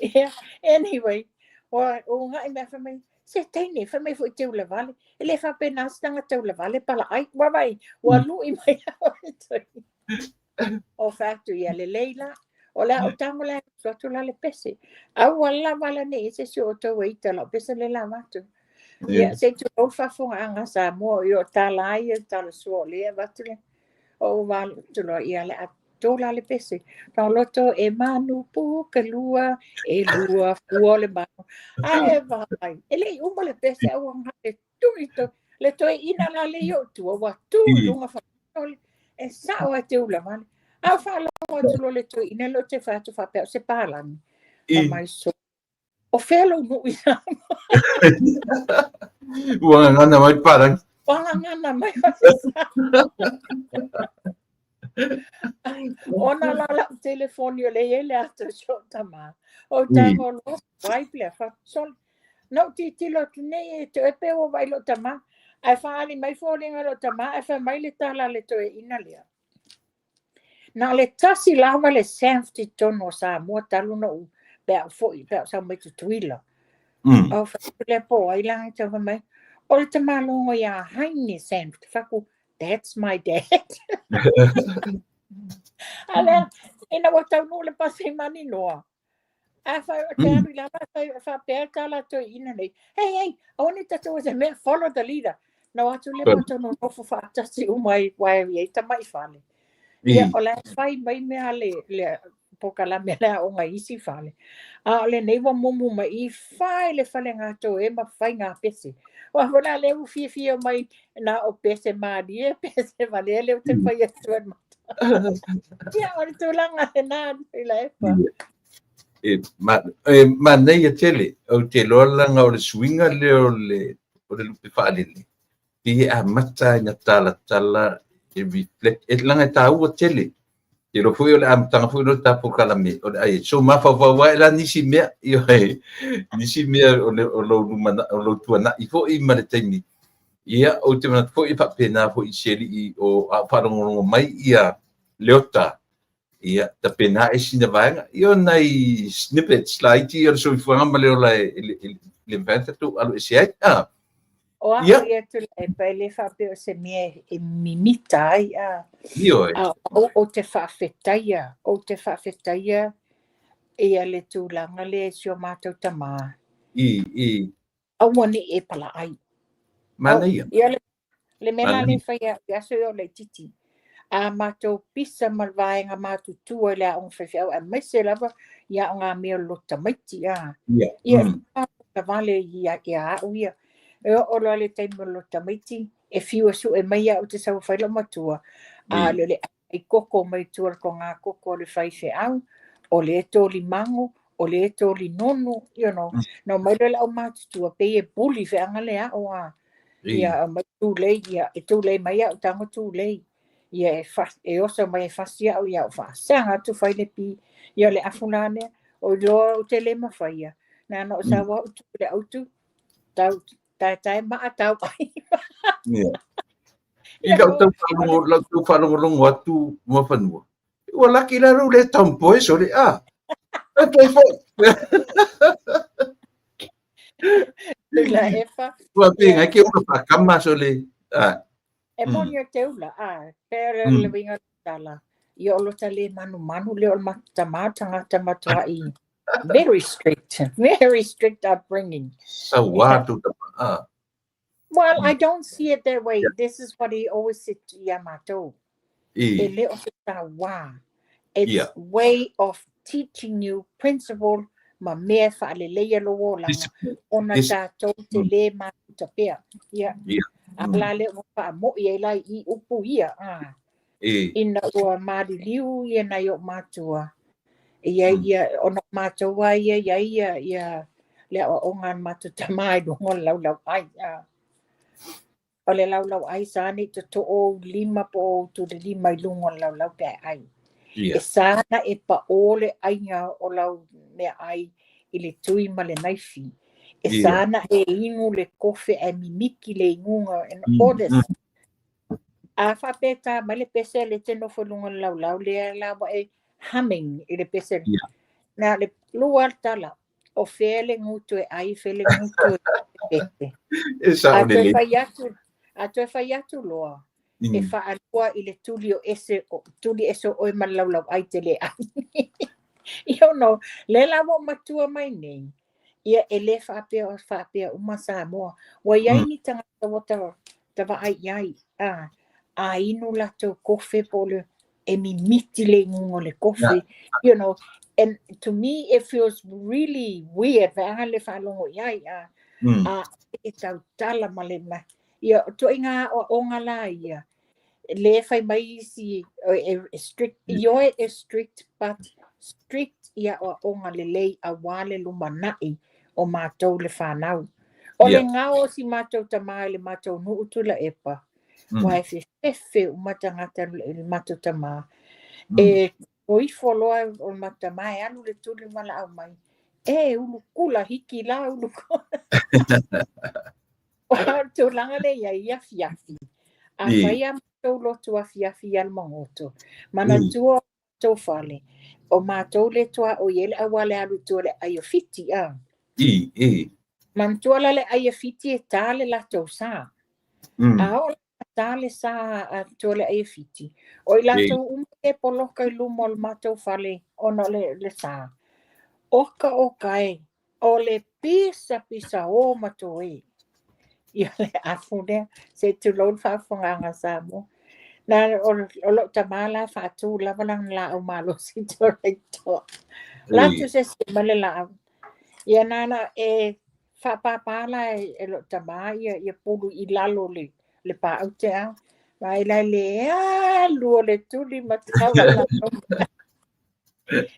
Yeah, anyway, ua una'i mai, fai mai, se teine, fai mai foi te ula vale. E le faapena se tagata ula vale palaai. Ua vai, ua lu'i mai au e toe. O fai atu ia lelei la. O le a ou tago la e usu atu la le pese. Aua lava la ne i i ai se isi o outou e ita lau pese le la avatu. Ia, se i tulou le faafofogaaga a Samoa, ia o tala lava ia o tala sua o lea e avatu le ou atu loa, ia o le a to la le pese. Taoloto e manu puka lua, e lua fua o le manu. Ae vaai, e le i uma le pese ae ua gale tuli to, le toeaina la lea i ou tua, ua tu i luga faatole, e sao lava e te ula vale. A ou faalogo atu loa i le toeaina lea ou te fai atu faapea o se palagi. Fai mai so, o fea lou nuu i Samoa? Ua gagana mai le palagi. Ua gagana mai o se Samoa. Ona la lau telefoni o lea e i ai le ata o si ou tama. Ou tago loa swipe lea, fai atu, sole, na ou tilotilo atu nei e toe pe ua vaai lou tama. Ae faaali mai foliga o lou tama ae fai mai le tala a le toeaina lea. Na o le tasi lava le SANDF i totonu o Samoa talu ona ou pe a ou foi, pe a ou sau mai Tutuila. Ou fai atu lea po o ai la, tau fai mai, o le tamalogo ia Haine SANDF. Fai atu, that's my dad. A lea, ina ua taunuu le pasi i Maninoa, a fai, te alu i lalo, fai, faapea tala a toeaina nei, hey, hey, aua ne i tatou o se mea, follow the leader. Na o atu lea matou nonofo faatasi uma ai, aua e i ai tamai fale. Ia, o la e fai mai mea a le polokalame a le aoga i isi fale. A o lenei ua mumu mai i fai le falegatoe ma fai ngā pese. Aua foi la lea ua fiafia mai na o pese malie, pese valea lea ou te fai atu ai Ia, o le tulaga lena Tuilaepa. E, ma, e manaia tele, ou te iloa leaga o le suiga lea o le lupe faalele, pei e amata ina talatala e reflect, e leaga e taua tele. Te iloa foi o le amataga foi lea o le ta polokalame, o le ai, so mafaufau ae la nisi mea, ioe, nisi mea o, le, o lou lumana, o lou tuanai foi ma le taimi. Ia, ou te manatu foi e faapena foi i si alii o a o faalogologo mai ia Leota, ia, tapena ae sina vaega, ia o nai snippets laiti ia o le soifuaga ma le ola e le mafai ona tatou alo ese ai. Ah. O au ia Tuilaepa e le faapea o se mea e mimita ai, a. Ioe. A ou te faafetaia, ou te faafetaia ia le tulaga lea i si o matou tama. I, i. Aua ne i e palaai. Manaia. Ia le mea la lea e fai au i aso ia o laitiiti. A matou pisa ma le vaega matutua i le aoga faifeau aemaise lava i aoga mea o le loto tamaiti. A. Ia, vale ia au ia. E oo loa le taimi o le loto tamaiti, e fiu e sue mai au ou te sau e fai lou matua. A le le ai koko mai tua le toga koko a le faifeau, o lea e toli mago, o lea e toli nonu, you know. Na omai loa le aumatutua, pei e bully feaga le ao a. Ia, aumai tulei, ia, e tulei mai au, tago tulei. Ia, e, fa, e oso mai e fasi au, ia, o faasaga atu fai le pi. Ia, o le afu la lea, o iloa ou te le mafaia. Na ona ou sau au tu le autu, tau, taetae maa tau ai. Ia. I lau tau faalogologo, lau tau faalogologo atu Muafanua, ua laki la lou le tomboy sole a. E toi foi. Tula efa. Ua pe ngai ke ula whakama sole. A. E moni o te ula, a. Pe o le uiga o le tala. Ia o lota le manumanu lea o le tama tagata matuai. Very strict. Very strict upbringing. Sauā tō tama. A. Well, I don't see it that way. This is what he always said to ia matou. E le o se tauā. It's way of teaching you principle ma mea e faaleleia lou olaga ona tatou te le mafuta pea. Ia. A la lea ua faamoi ai la i upu ia. Ina ua maliliu ia nai ou matua, ia ia ona o matou lava ia i ai ia ia le aoaoga a le matou tama i luga o le laulauai. O le laulauai sa ne i totoo ou lima po o ou tulelima i luga o le laulau pe a e ai. E sa na e paʻō le ʻaiga o lau meaʻai i le tui ma le naifi. E sa na e inu le kofe ae mimiki le inuga and all this. A faapea e ta mai le pese lea e te nofo i luga o le laulau lea la ua e humming i le pese. Na le lua le tala, o fea le gutu e ai, fea le gutu e pese. E sao A toe fai atu, a toe fai atu loa, e faalua i le tuli o ese, o, tuli ese o oe ma le laulau ai te le ai. You know, lea la ua ou matua mai nei, Ia e le faapea o faapea uma Samoa. Ua i ai ni tagata ua tavaai i ai, a inu latou kofe po o le e mimiti le inuga o le kofe, and to me it feels really weird pe ana le faalogo i ai, a e tautala ma le ia o ituaiga aoaoga la ia, le fai mai isi e strict, ioe e strict, but strict i aoaoga lelei aua le lumanai o matou le fanau. O le gao o si matou tamā i le matou nuu Tuilaepa, ua e fefefe uma tagata i le matou tamā. E o ifo loa o le matou tamā e alu le tuli ma laau mai. E ulu kula hiki la ulu kula. O le tulaga lea i ai i afiafi. A fai a matou lotu afiafi i Alamagoto. Manatua o matou fale. O matou le tuaoi ai le auala e alu i tua i le aai o Fiti a. Manatua la le aai o Fiti e ta le latou sa. A oo la ta le sa a tua le aai o Fiti, o i latou uma e poloka i luma o le matou fale ona o le sa. Oka oka e, o le pisa pisa o matou e. Ia le afu lea, se i tulou le faafofogaaga a Samoa. Na o lou tamā la e faatu lava lana laau malosi i tua i toa. Latu se isi mai le laau. Ia nana e faapāpā la e lou tamā ia pulu i lalo le paaute a. Vaai la le alu o le tuli ma tau.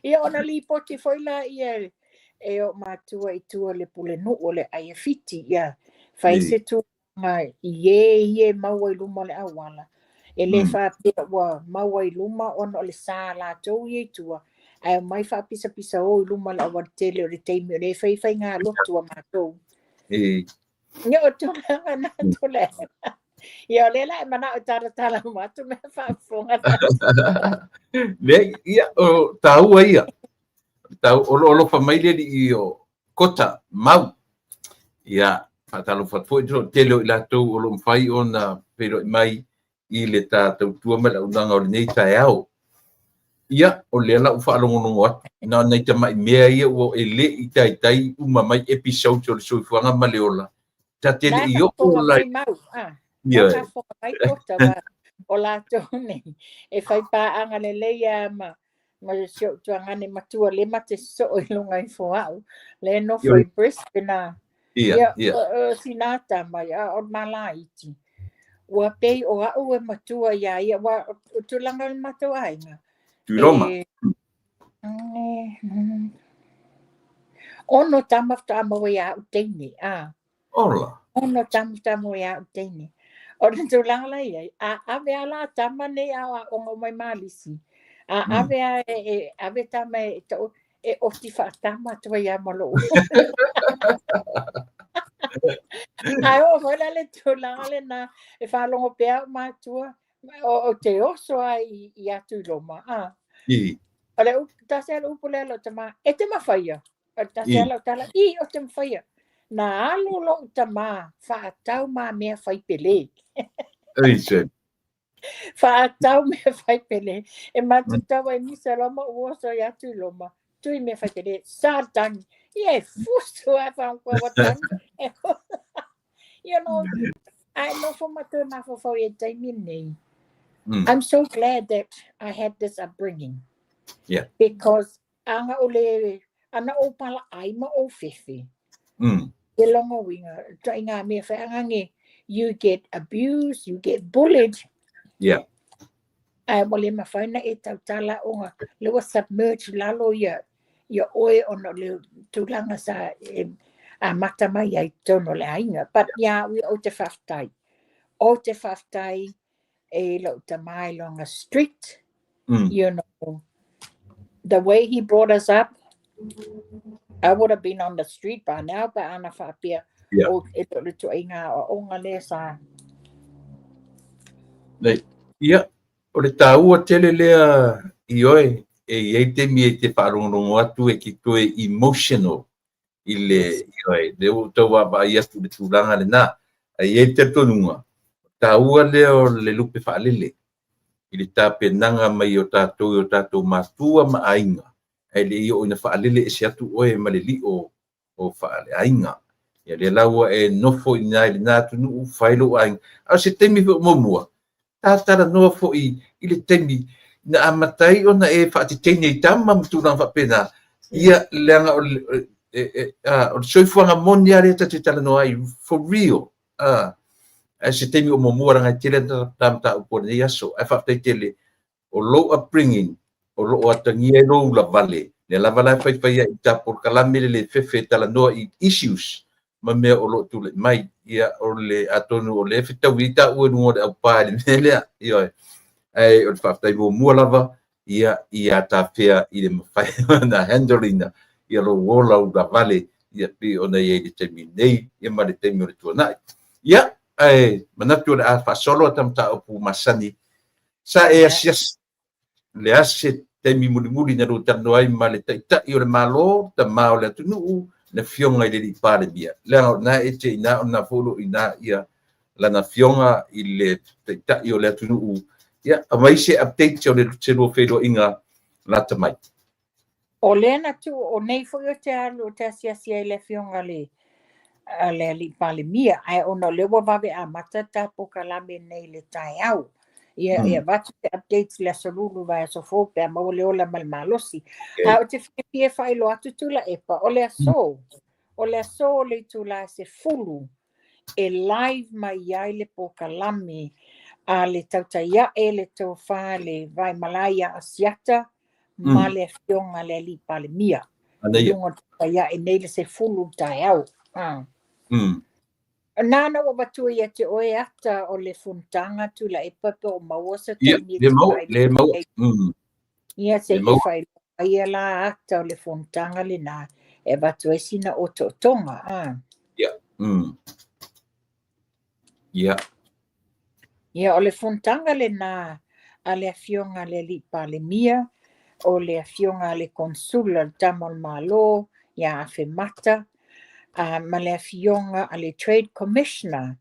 Ia ona lipoti foi la ia e o matua i tua le pulenuu o le aai o Fiti ia fai se tulaga i e ia e maua i luma o le auala. E le faapea ua maua i luma ona o le sa latou ia i tua, ae omai faapisapisa o i luma o le auala tele o le taimi o le fai faiga lotu a matou. Ia o tulaga na tulaga. Ia o lea la e manao e talatala uma atu mea faafofoga. Le, ia, o taua ia. Tau, o lo alofa mai le alii o Kota Mau. Ia, faatalofa atu foi le toatele o i latou o lo o mafai ona feiloai mai i le ta tautua ma le auaunaga o lenei taeao. Ia, o lea la ua faalogologo atu, na o nai tamai mea ia ua e le i taitai uma mai episodes o le soifuaga ma le ola. Ta te le i oo la i mau, ah. Ia. Faafofoga mai Kota wa o latou nei e fai paaga lelei a ma si ou tuagane matua le ma te soo i luga ifo au le nofo i Brisbane a. Ia, ia. O sina tama ia o malaiti. Ua pei o au e matua ia ia wa o tulaga o le matou aiga. Tuiloma. 6 tama faatoa maua ia au teine. A. Ola. 6 tama faatoa maua ia au teine. O le tulaga la i ai, a ave a la tama nei a aoaoga uma i Malisi. A ave a e ave tama e tau e oti faatama atu ai a ma lou. Ae oo foi la le tulaga lena e faalogo pea au matua o te oso ai i atu i Roma. A. O le upu, tasi a le upu lea lou tamā, e te mafaia. O le tasi a lau tala, i o te mafaia. Na alu lou tamā faatau ma mea fai pele. Ei se. Faatau mea fai pele. E matou tau ai misa loa ma ou oso i atu i Roma. Tui mea fai pele, sa le tagi. Ia e fusu a whaukua wa tagi. I nofo ma toe mafaufau i e taimi nei. I'm so glad that I had this upbringing. Because anga o le ana o pala ai ma o fefe. Ke longo winga, tai ngā mea whaangange, you get abused, you get bullied. Ai mo le mawhaina e tautala o ngā le ua submerge lalo ia ia oe ona o le tulaga sa e a mata mai ai tonu o le aiga. But ia ui o te faafetai. O te faafetai e lou tamā i lona strict, the way he brought us up, I would have been on the street by now, but ana faapea, o e le o le tuaiga aoaoga lea sa. Nei, ia, o le taua tele lea i oe, e i ai taimi e te faalogologo atu e te toe emotional i le ioe, le ua tau vaavaai atu i le tulaga lena. Ae i ai le talitonuga, taua lea o le lupe faalele i le tapenaga mai o tatou i o tatou matua ma aiga, ae le i oo ina faalele ese atu oe ma le lio. o faaleaiga. Ia lea la ua e nofo i ina i lena atunuu fai lou aiga. A o se taimi foi o muamua, ta talanoa foi i le taimi na amata ai ona e faateteine i tama ma tulaga faapena, ia leaga o le, o le soifuaga moni lava lea ta te talanoa ai, for real. Ae se taimi o muamua leaga e tele ta mataupu o lenei aso. Ae faafetai tele o lou upbringing o lo o atagia ai lou ulavale, lea lava la e faifai ai i ta polokalame le le fefe e talanoa i issues ma mea o lo o tulai mai. Ia o le atonu o lea e fetaui ai taua i luga o le aupā i le mea lea. Ioe. Ae o le faafetai muamua lava ia ia tafea i le mafai ona handle ina ia lou ola ulavale ia pei ona i ai i le taimi nei ia ma le taimi o le tuanai. Ia, ae manatu o le a faasolo ata mataupu masani sa e asiasi le a se taimi mulimuli na lua talanoa ai ma le Taitai o le Malo, tama o le atunuu, le Afioga i le Alii Palemia. Leaga o lena e te i ina, o lena foi o lo o i ina ia lana Afioga i le Taitai o le atunuu. Ia, aumai se update o le se lua feiloaiga lata mai. O lea na tuu, o nei foi ou te alu ou te asiasi ai i le Afioga i le Alii Palemia, ae ona o lea ua vave amata le ta polokalame nei i le taeao. Ia, e avatu se update i le aso Lulu vaiaso fou pe a maua le ola ma le malosi. Ae ou te fiafia e faailoa atu Tuilaepa, o le aso, o le aso o le itula e 10 e live mai ai le polokalame a le Tautai Ae, le Tofa le Vaimalae ia Asiata ma le Afioga i le Alii Palemia. I luga o le Tautai Ae nei le 10 i le taeao. Na ona ou avatua ia te oe ata o le fonotaga Tuilaepa pe o maua se taimi e te faailoa ai. Ia se i faailoa mai la ata o le fonotaga lena e avatu ai sina otootoga. Ia. Ia. Ia, o le fonotaga lena a le Afioga i le Alii Palemia, o le Afioga a le Konesula le Tama o le Malo ia Afemata, ma le Afioga a le Trade Commissioner,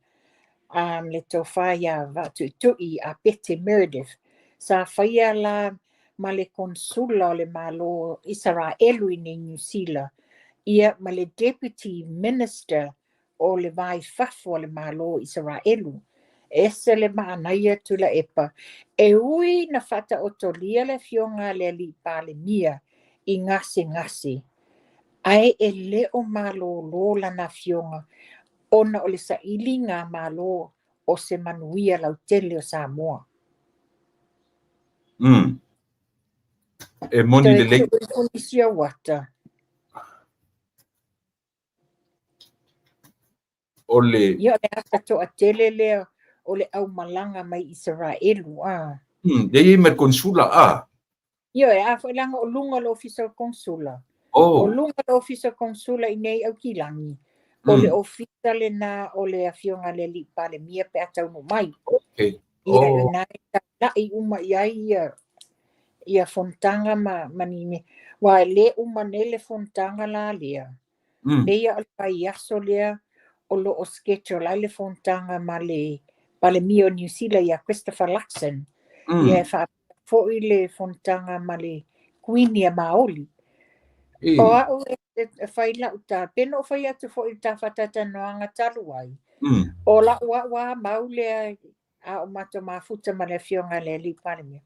le Tofa ia Vaatuitui Apete Meredith. Sa faia la ma le Konesula o le Malo Isaraelu i nei Niu Sila, ia ma le Deputy Minister o le va i fafo a le Malo o Isaraelu. E ese le manaia Tuilaepa, e ui na faataotolia le Afioga a le Alii Palemia i gasegase, ae e le o malōlō lana afioga ona o le sailiga a Malo o se manuia lautele o Samoa. E moni lelei. Toe tuu ifo nisi ou ata. O le. Ia, o le ata toatele lea o le aumalaga mai Isaraelu, a. Lea e i ai ma le Konesula, a. Ioe, a foi leaga o luga o le Ofisa o le Konesula. O luga o le Ofisa o le Konesula i nei Aukilagi, o le ofisa lena o le Afioga i le Alii Palemia pe a taunuu mai. Ia, lena e taulai uma i ai ia ia fonotaga ma ni mea. Aua e le uma nei le fonotaga la lea. Pei o le vaiaso lea o lo o schedule ai le fonotaga ma le Palemia o Niu Sila ia Christopher Luxon. Ia e faapea foi le fonotaga ma le Kuini a Maoli. O au e fai lau tala, pe na ou fai atu foi i le ta faatalatalanoaga talu ai, o lau au lava mau lea a o matou mafuta ma le Afioga i le Alii Palemia,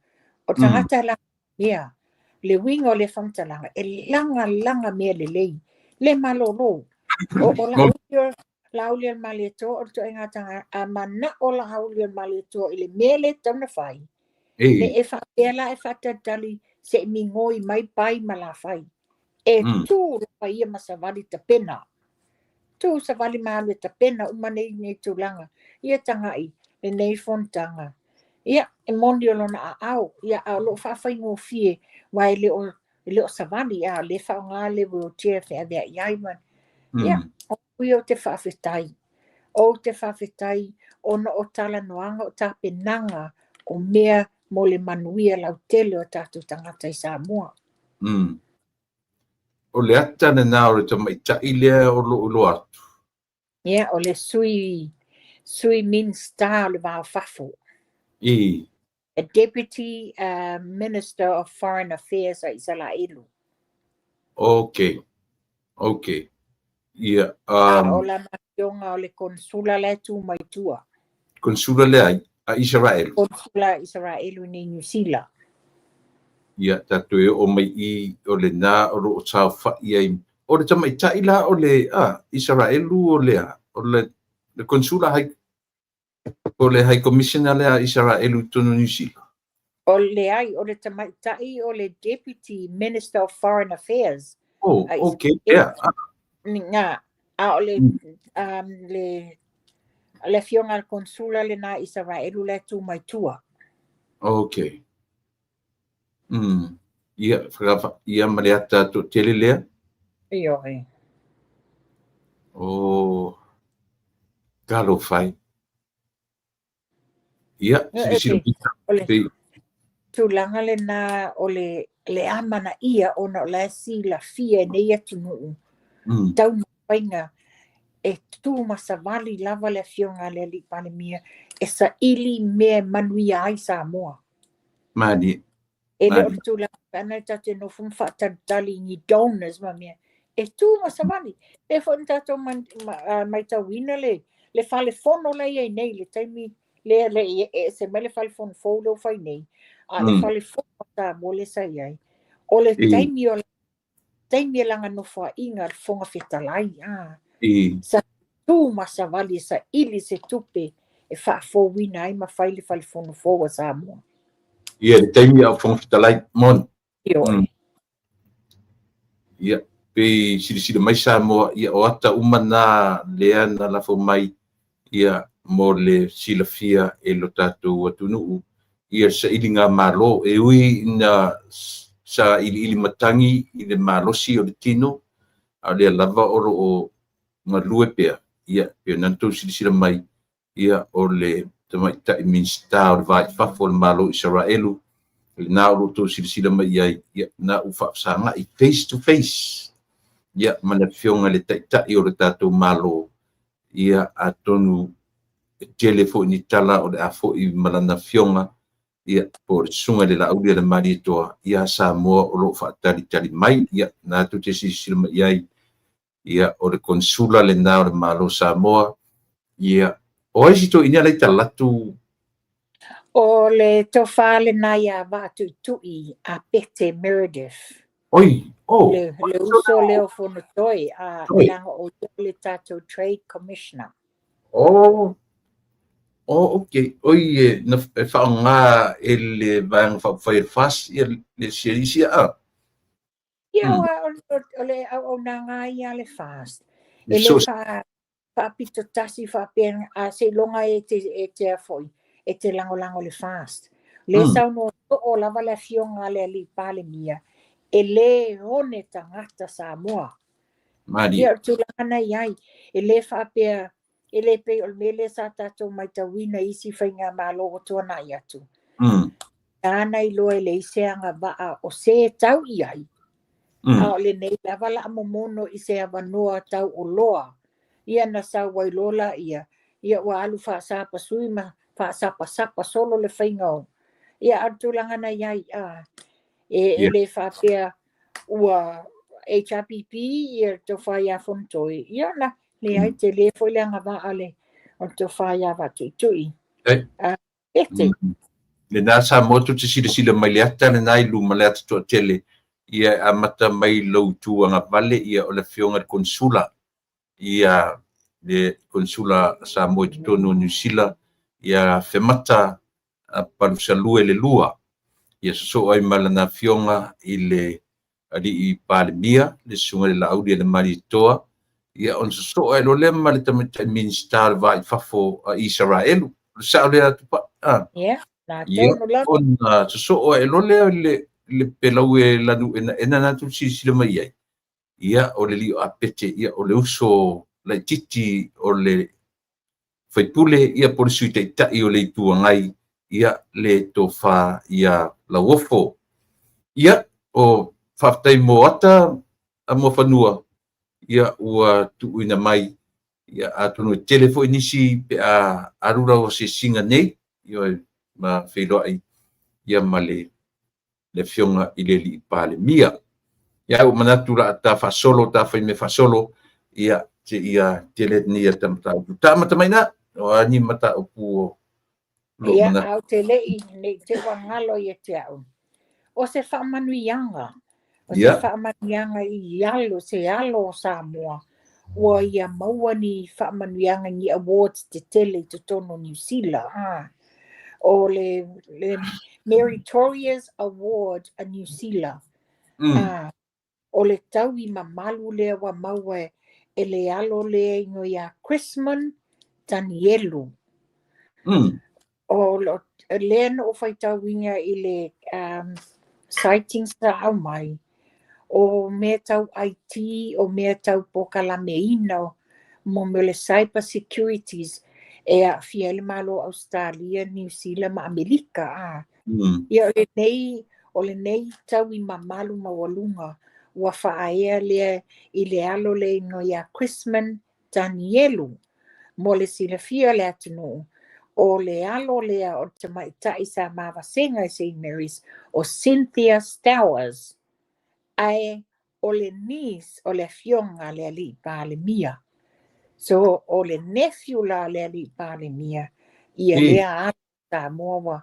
o tagata e laga mea, le uiga o lea faamatalaga, e lagalaga mea lelei, le malōlō. O Laaulialemalietoa o le ituaiga tagata, a manao Laaulialemalietoa i le mea lea e tatau ona fai, ne i e faapea la e faatalitali se i migoi mai pai ma lafai. E tu lava ia ma savali tapena. Tu savali ma alu e tapena uma nei tulaga. Ia tagai lenei fonotaga. Ia, e moni o lona aao, ia, a o lo o faafaigofie, aua e le o e le o savali, a o lea e faaaoga le wheelchair e feaveai ai ma. Ia, o au ia ou te faafetai. Ou te faafetai ona o talanoaga, o tapenaga o mea mo le manuia lautele o tatou tagata i Samoa. O le ata lena o le tamaitai lea o lo o iloa atu. Ia, o le sui Minista o le Va o Fafo. A Deputy Minister of Foreign Affairs a Isaraelu. Okay. Okay. Ia, A o lana afioga o le Konesula la e tu mai tua. Konesula le ai, a Isaraelu. Konesula a Isaraelu i nei Niu Sila. Ia, tatou e oo mai i o lena o lo o saofai ai. O le tamaitai la o le, a, Isaraelu o le a? O le, le Konesula hai, po o le High Commissioner lea a Isaraelu i totonu o Niu Sila? O, leai, o le tamaitai o le Deputy Minister of Foreign Affairs. Oh, okay, yeah. Nga, a o le, le, le afioga a le Konesula lena a Isaraelu la e tu mai tua. Okay. Ia, ia ma le ata toatele lea. Ioe. Oh, talofa e. Ia, silasila O le tulaga lena o le le amanaia ona o la e silafia e nei atunuu taumafaiga e tu ma savali lava le afioga a le Alii Palemia e saili mea e manuia ai Samoa. Malie. E le o le tulaga pe ana tatou te nofo ma faatalitali i ni donors ma mea, e tu ma savali. E foi na tatou matauina le le fale fono la e i ai nei, le taimi lea le i ese mai le fale fono fou lea ua fai nei, a le fale fono a Samoa lea sa i ai, o le taimi o taimi e lana nofoaiga a le Fofoga Fetalai, a sa tu ma savali e saili se tupe e faafouina ai ma fai le fale fono fou a Samoa. Ia, le taimi a o Fofoga Fetalai, moni. Ioe. Ia, pei silasila mai Samoa, ia o ata uma na lea na lafo mai ia mo le silafia e lo tatou atunuu, ia sailiga malo e ui ina sailiili matagi i le malosi o le tino, a o lea lava o lo o galue pea, ia pei ona outou silasila mai, ia o le tamaitai Minisita o le Va i Fafo o le Malo o Isaraelu, lena o lo o outou silasila mai i ai, ia na ua faafesagai face to face, ia ma le Afioga i le Taitai o le tatou Malo, ia atonu e tele foi ni tala o le a foi ma lana afioga, ia po o le Susuga i le Laauli a le Malietoa ia Samoa o lo o faatalitali mai, ia na tou te silasila mai i ai, ia o le Konesula lena o le Malo o Samoa, ia o ai si toeaina la e talatu? O le tofa lena ia Vaatuitui a Pete Meredith. Oi, oh. Le, le uso lea o Fonotoe, a leaga o ia le tatou Trade Commissioner. Oh, oh, okay. Oi, e, na, e faaaoga e le Vaega Faaupufai a le FAST ia le sialisi a? Ia, o le auaunaga ia a le FAST. E le faa, faapito tasi faapea a seiloga e te e te a foi e te lagolago i le FAST. Le saunoa soo lava le afioga a le Alii Palemia e lē one tagata Samoa. Malie. Ia o le tulaga na i ai, e lē faapea e lē pei o le mea lea sa tatou maitauina i isi faigamalo ua tuanai atu. Nāna iloa e leai se agavaa o se tau i ai, a o lenei lava o le a momono i se avanoa tauoloa. Ia na sau ai loa laia, ia ua alu faasapasui ma faasapasapa solo le faiga o. Ia a o le tulaga na i ai, a, e, e le faapea ua HRPP ia le tofa ia Fonotoe, ia na leai, tele foi le agavaa le o le tofa ia Vaatuitui. A, Pete. Lena Samoa tou te silasila mai le ata lena i luma le ata toatele, ia e amata mai lou itu agavale, ia o le afioga i le Konesula, ia le Konesula a Samoa i totonu o Niu Sila, ia Femata Palusalue le lua, ia sosoo ai ma lana afioga i le Alii Palemia, le Susuga i le Laauli a le Malietoa, ia ona sosoo ai loa lea ma le tamaitai Minisita o le Va i Fafo a Isaraelu. O le sao lea Tupai? A? Ia, na Ia, tonu lava. ona sosoo ai loa lea i le, le pelau e lanu enaena na tou silasila mai ai. Ia, o le alii o Apete, ia, o le uso laitiiti o le faipule, ia, po o le Sui Taitai o le Itu Agai, ia, le tofa ia Lauofo. Ia, o faafetai mo ata a Muafanua, ia, ua tuuina mai, ia, atonu e tele foi nisi pe a alu lau asiasiga nei, ioe, ma feiloai, ia, ma le le Afioga i le Alii Palemia. Ia, ua manatu o le a ta faasolo, ta fai mea faasolo, Ia, seia tele nei a ta mataupu. Ta amata mai na, o a ni mataupu o lou Ia, manatu. a ou te le i, ne i te i ua galo ia te au. O se faamanuiaga, o se faamanuiaga i alo, se alo o Samoa, ua ia maua ni faamanuiaga, ni awards tetele i totonu o Niu Sila. O le Meritorious Award a Niu Sila. O le taui mamalu lea ua maua e le alo lea e igoa ia Chrisman Tanielu. O lea na ou faitauina i le sightings sa aumai, o mea tau IT, o mea tau pokalameina, mo mea o le cyber securities e aafia ai le Malo o Ausetalia, Niu Sila ma Amerika. Ia o lenei taui mamalu maualuga ua faaea lea i le alo lea e igoa ia Chrisman Tanielu. Mo le silafia o le atunuu, o le alo lea o le tamaitai sa mavasega i Saint Mary's, o Cynthia Stowers, ae o le niece o le afioga a le alii Palemia. So o le nephew la o le alii Palemia, ia lea alo Samoa ua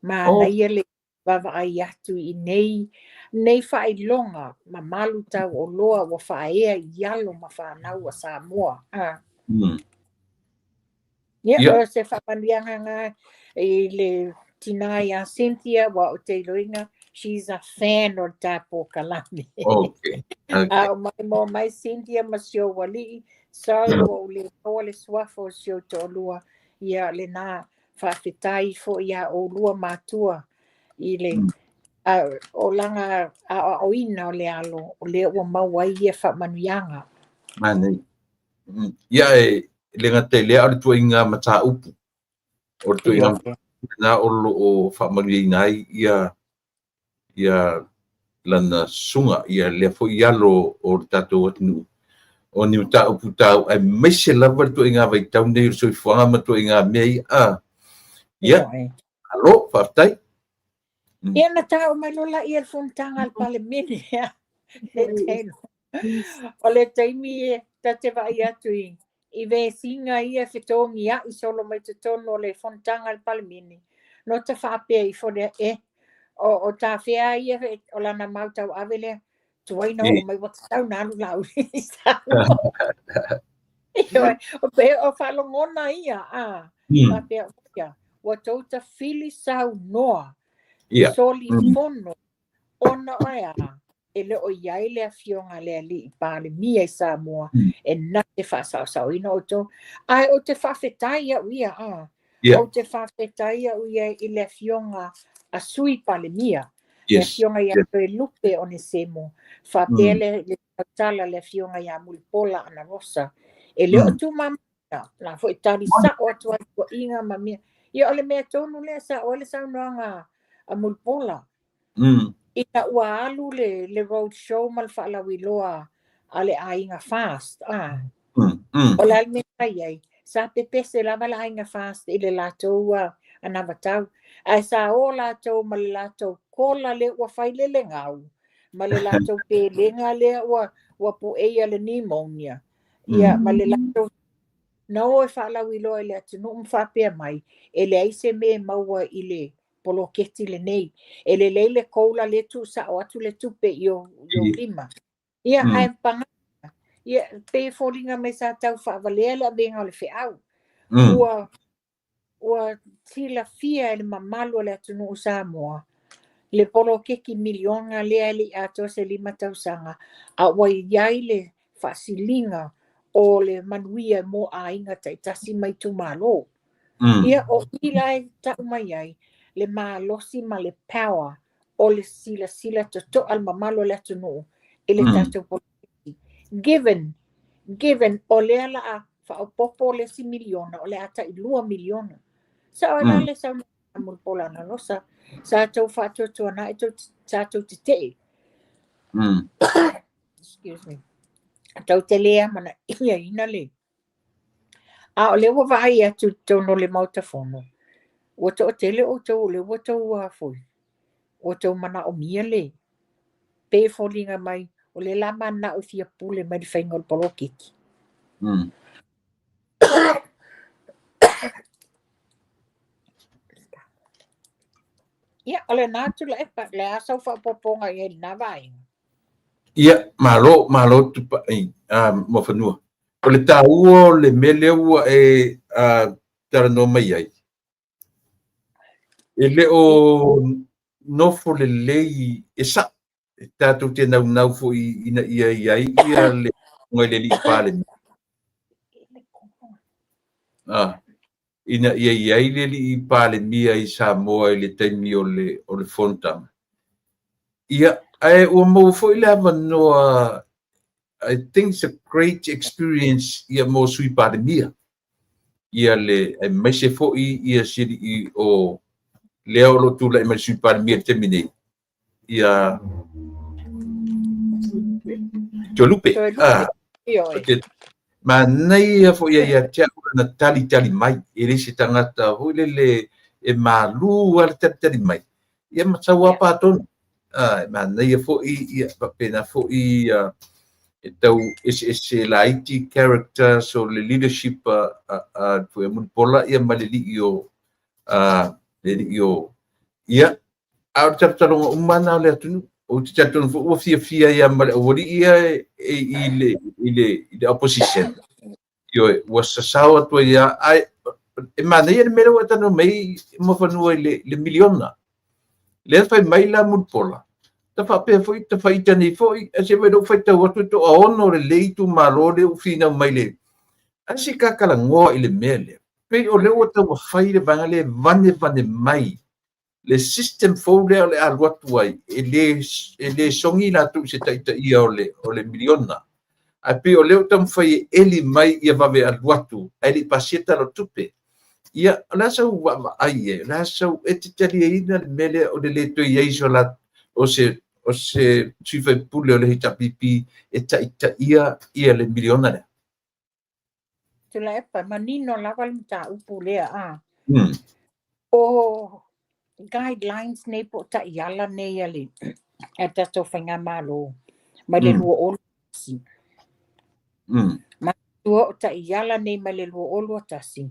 manaia le vaavaai atu i nei faailoga mamalu taualoa ua faaea i alo ma fanau a Samoa. Ia, o se faamanuiaga na i le tina ia Cynthia, ua ou te iloaina, she's a fan o le ta polokalame. A o mai mo mai Cynthia ma si ou alii, sorry ua ou le maua le suafa o si ou toalua, ia lena. Faafetai foi iā ʻolua matua i le olaga aoaoina o le alo, o lea ua maua ai ia faamanuiaga. Manaia. Ia e le gata i lea, a o le tuuaiga mataupu. O le tuuaiga mataupu lena o lo o faamanuiaina ai ia ia lana susuga, ia lea foi alo o le tatou atunuu, o ni mataupu taua, aemaise lava le tuuaiga vaitau nei o le soifuaga ma tuuaiga mea ia. Ia, malo, faafetai. Ia, na taua mai loa laia i le fonotaga a le Palemene. O le taimi e ta te vaai atu i vesiga ia e fetogiai solo mai totonu o le fonotaga a le Palemene, no ta faapea ifo lea, e, o tafea ia o lana mau tauave lea, tuai na oo mai ua tatau na alu Laauli i Samoa. O pe o faalogona ia, a, faapea ia, ua tou tafili saunoa, solifono, ona o le a, e le o i ai le afioga a le alii Palemia i Samoa e na te faasaosaoina outou. Ae ou te faafetai au ia, a. Ou te faafetai au ia i le afioga a Sui Palemia, le afioga ia Toelupe Onesemo, faapea le tautala le afioga ia Mulipola Anarosa. E le o tumamaina, la foi tali sao atu ai tuuaiga ma mea. Ia o le mea tonu lea, sao ai le saunoaga a Mulipola. Ina ua alu le road show ma le faalauiloa a le aiga FAST, a. O le a le mea sa i ai? Sa pepese lava le aiga FAST i le latou anavatau. Ae sa o latou ma le latou kola lea ua fai le legau, ma le latou pelega lea ua pueia le pneumonia. Ia, ma le latou na o e faalauiloa i le atunuu ma faapea mai, e leai se mea e maua i le poloketi lenei. E lelei le COLA lea tuusao atu le tupe i ou lima. Ia, ae paga, ia, pei e foliga mai sa tau faavalea le avega o le feau. Ua silafia e le mamalu o le atunuu o Samoa le poloketi miliona lea e le i atoa se 5 tausaga, a ua i ai le faasiliga o le manuia mo aiga taitasi ma itumalo. Ia, o i la e tau mai ai le malosi ma le power o le silasila totoa le mamalu o le atunuu i le tatou poloketi. Given o lea la a faaopoopo le isi miliona, o le a tai 2 miliona. Sao ai la le saunoaga a Mulipola Anarosa, sa tou faatuatuanai, sa tou tetee. Excuse me. Tou te le amanaiaina le. A o lea ua vaai atu i totonu o le Maota Fono, ua toatele outou o lea ua tou foi, ua tou manaomia le pe foliga mai, o lea la mananao e fia pule mai le faiga o le poloketi. Ia, o lena Tuilaepa, o le a sau faaopoopoga i ai i lena vaega? Ia, malo, malo Tupai, Muafanua. O le taua o le mea lea ua e talanoa mai ai, e le o nofo lelei, e sa'o, e tatou te naunau foi ina ia i ai ia le afioga i le alii Palemia, ina ia i ai le alii Palemia i Samoa i le taimi o le fonotaga. Ia, ae ua maua foi le avanoa, I think it's a great experience ia mo Sui Palemia, ia le aemaise foi ia si alii o lea o lo o tulai mai Sui Palemia i le taimi nei, ia Toelupe. Ioe. Manaia foi ia te au lana talitali mai, e le se tagata foi lele e malu lava le talitali mai, ia ma sau lava patonu. E manaia foi ia faapena foi e tau eseese laiti characters o le leadership a foi a Mulipola ia ma le alii o le alii o ia, a o le talotaloga uma lena o le atunuu. Ou te talitonu foi ua fiafia ai lava ma le aualii ia i le opposition. Ioe, ua sasao atu ai lava, ae e manaia le mea lea ua e talanoa mai ai Muafanua i le miliona. Lea fai mai la Mulipola, ta faapea foi, ta faita nei foi, ae se i vaai lou faitau atu e toaono lelei itumalo lea ua finau mai le. Ae se i tatalanoa i le mea lea. Pei o lea ua taumafai le vaega lea e vanevane mai le system fou lea o le a alu atu ai, e le sogi latou i se taitaia o le miliona. Ae pei o lea ua taumafai e eli mai ia vave alu atu, ae le i pasia Tala o le Tupe. Ia, o le a sau vaavaai i ai, o le a sau, e te taliaina le mea lea o le le toe i ai o se sui usufono o le HRPP e taitaia ia le miliona lea. Tuilaepa, manino lava le mataupu lea. A. O guidelines nei po o taiala nei a le tatou faigamalo mai le 2021. Manatua o taiala nei mai le 2021,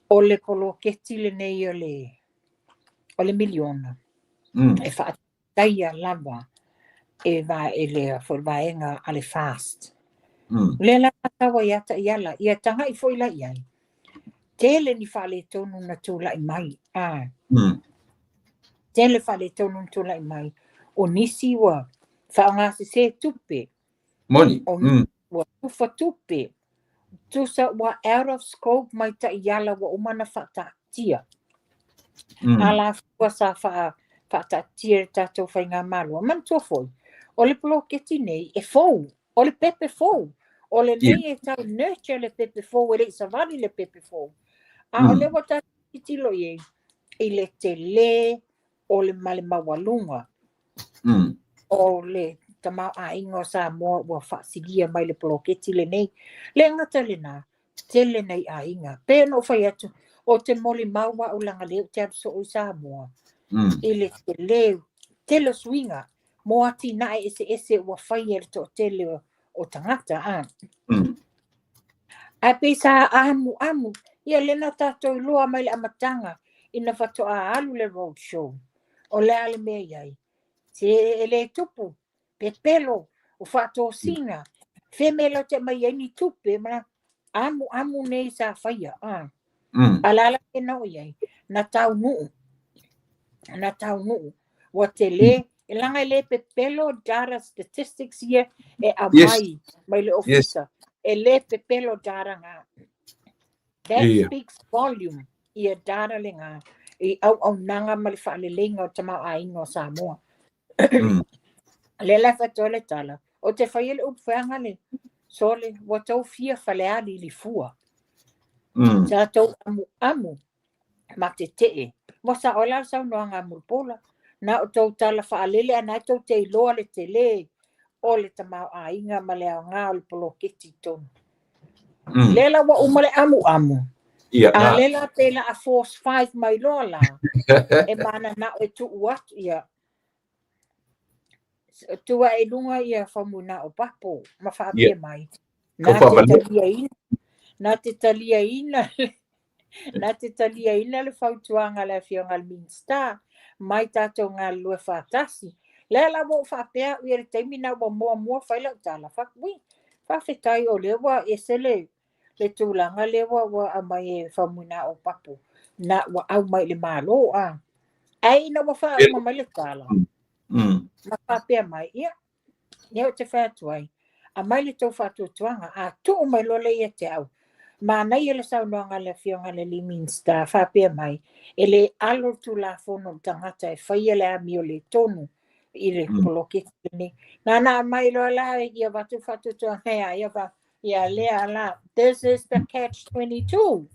o le poloketi lenei o le miliona e faataia lava e le vaega a le FAST. O lea la tau ai taiala, ia tagai foi la i ai. Tele ni faaletonu na tulai mai. Tele faaletonu na tulai mai. O nisi ua faaaogasese tupe. Moni. O ua tufa tupe. Tusa ua out of scope mai taiala ua uma na faataatia. Alafua sa faataatia le tatou faigamalo. Manatua foi, o le poloketi nei e fou. O le pepe fou. O lenei e tau nurture le pepe fou, e le i savali le pepe fou. A o lea ua tatou tilotilo i ai, i le tele o le ma le maualuga o le tamaoaiga o Samoa ua faasilia mai le poloketi lenei. Le gata lena, tele nei aiga. Pe ona ou fai atu, o te molimau au leaga lea ou te alu soo i Samoa. I le tele, tele o suiga, mo atinae eseese ua faia e le toatele o tagata. Ae pei sa amuamu, ia lea na tatou iloa mai le amataga ina faatoa alu le road show. O le a le mea i ai? Se e le tupu, pepelo, o faatosina, fe mea latou te aumai ai ni tupe, ma amuamu nei sa faia. A la la e na o i ai, na taunuu. Na taunuu. Ua tele, e laga e le pepelo data statistics ia e aumai mai le ofisa. E le pepelo data ngā. That speaks volume ia data le ngā i auaunaga ma le faaleleiga o tamaoaiga o Samoa. Le la faatoa le tala, o te faia le upu feaga le sole, ua tau fia faleali i le fua. Sa tou amuamu ma tetee. Ua sao ai la le saunoaga a Mulipola. Na o tou tala faalele a na e tou te iloa le tele o le tamaoaiga ma le aoga o le poloketi tonu. Lea la ua uma le amuamu. A lea la pe la a force 5 mai loa la, e mananao e tuu atu ia. Tua e lunga ia Faumuina o Papo ma faapea mai. Na te taliaina, na te taliaina, na te taliaina le fautuaga a le Afioga i le Minisita, mai tatou galulue faatasi. Lea la ua ou faapea au ia i le taimi lena ua muamua fai lau tala, fai atu, ui, faafetai o lea ua ese le le tulaga lea ua aumai e Faumuina Opapo, na ua aumai i le Malo, a. Ae ina ua faauma mai le tala, ma faapea mai, ia, ia ou te fai atu ai, aumai le tou faatuatuaga, a tuu mai loa lea ia te au. Manaia le saunoaga a le Afioga i le alii Minisita, faapea mai, e le alo le Tulafono i le tagata e faia le amio le tonu i le poloketi lenei. Na ona aumai loa la ia avatu le faatuatuaga ia ia fa, ia lea la, this is the catch 22.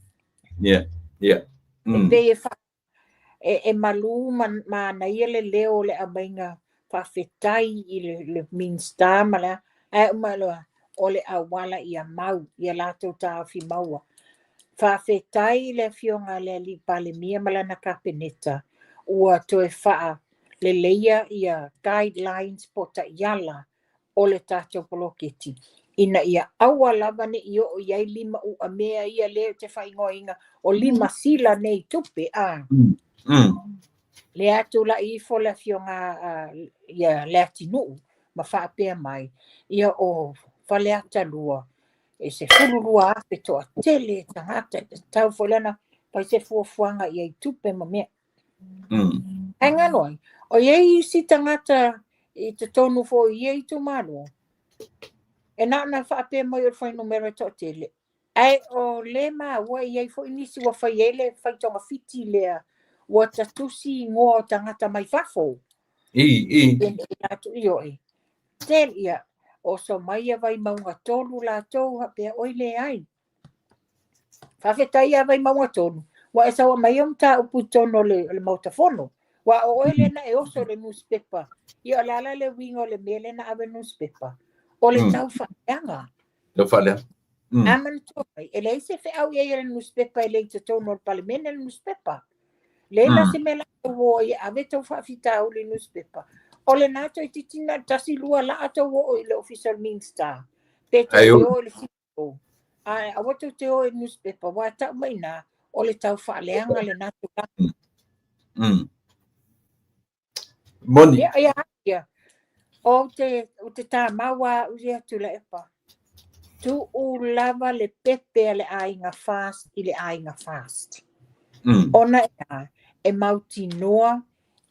Yeah, yeah. E pei e fa, e malu ma manaia le leo o le aumaiga faafetai i le Minisita ma le ae uma loa o le auala ia mau ia latou taofi maua. Faafetai i le Afioga i le Alii Palemia ma lana Kapeneta ua toe faaleleia ia guidelines po o taiala o le tatou poloketi ina ia aua lava ne i oo i ai lima uamea ia lea ou te faaigoaina o lima sila nei tupe a. Lea tulai ifo le Afioga ia Leatinuu ma faapea mai, ia o Faleata 2 e 12,000 toatele tagata e tatau foi lana fai se fuafuaga i ai tupe ma mea. Ae galo ai, o i ai isi tagata i totonu foi i ia itumalo, e na ona faapea mai o le fuainumera e toatele, ae o le maua e i ai foi nisi ua fai ai le faitogafiti lea, ua tatusi igoa o tagata mai fafo. I. Ioe. Tele ia, oso mai ia Vaimauga 3 latou, faapea oi leai. Faafetai ia Vaimauga 3, ua e saua mai au mataupu i totonu o le Maota Fono. Ua o oe lea na e oso i le newspaper. Ia o le a la le uiga o le mea lea na ave i le newspaper? O le tau faaleaga. Tau faaleaga. A manatua mai, e leai se feau i ai a le newspaper e le i totonu o le Palemene le newspaper. Leai la se mea latou o ai e ave tau faafitauli i le newspaper. O lena toeitiiti na o le tasi lua laa tou oo i le ofisa o le Minisita, pe tou te o i le CEO. Ae aua tou te o i le newspaper, aua e tau mai i ina, o le tau faaleaga lena tulaga. Moni. Ia, ia, ia. Ou te tamau lava au ia Tuilaepa. Tuu lava le pepe a le aiga FAST i le aiga FAST. Ona e a, e mautinoa,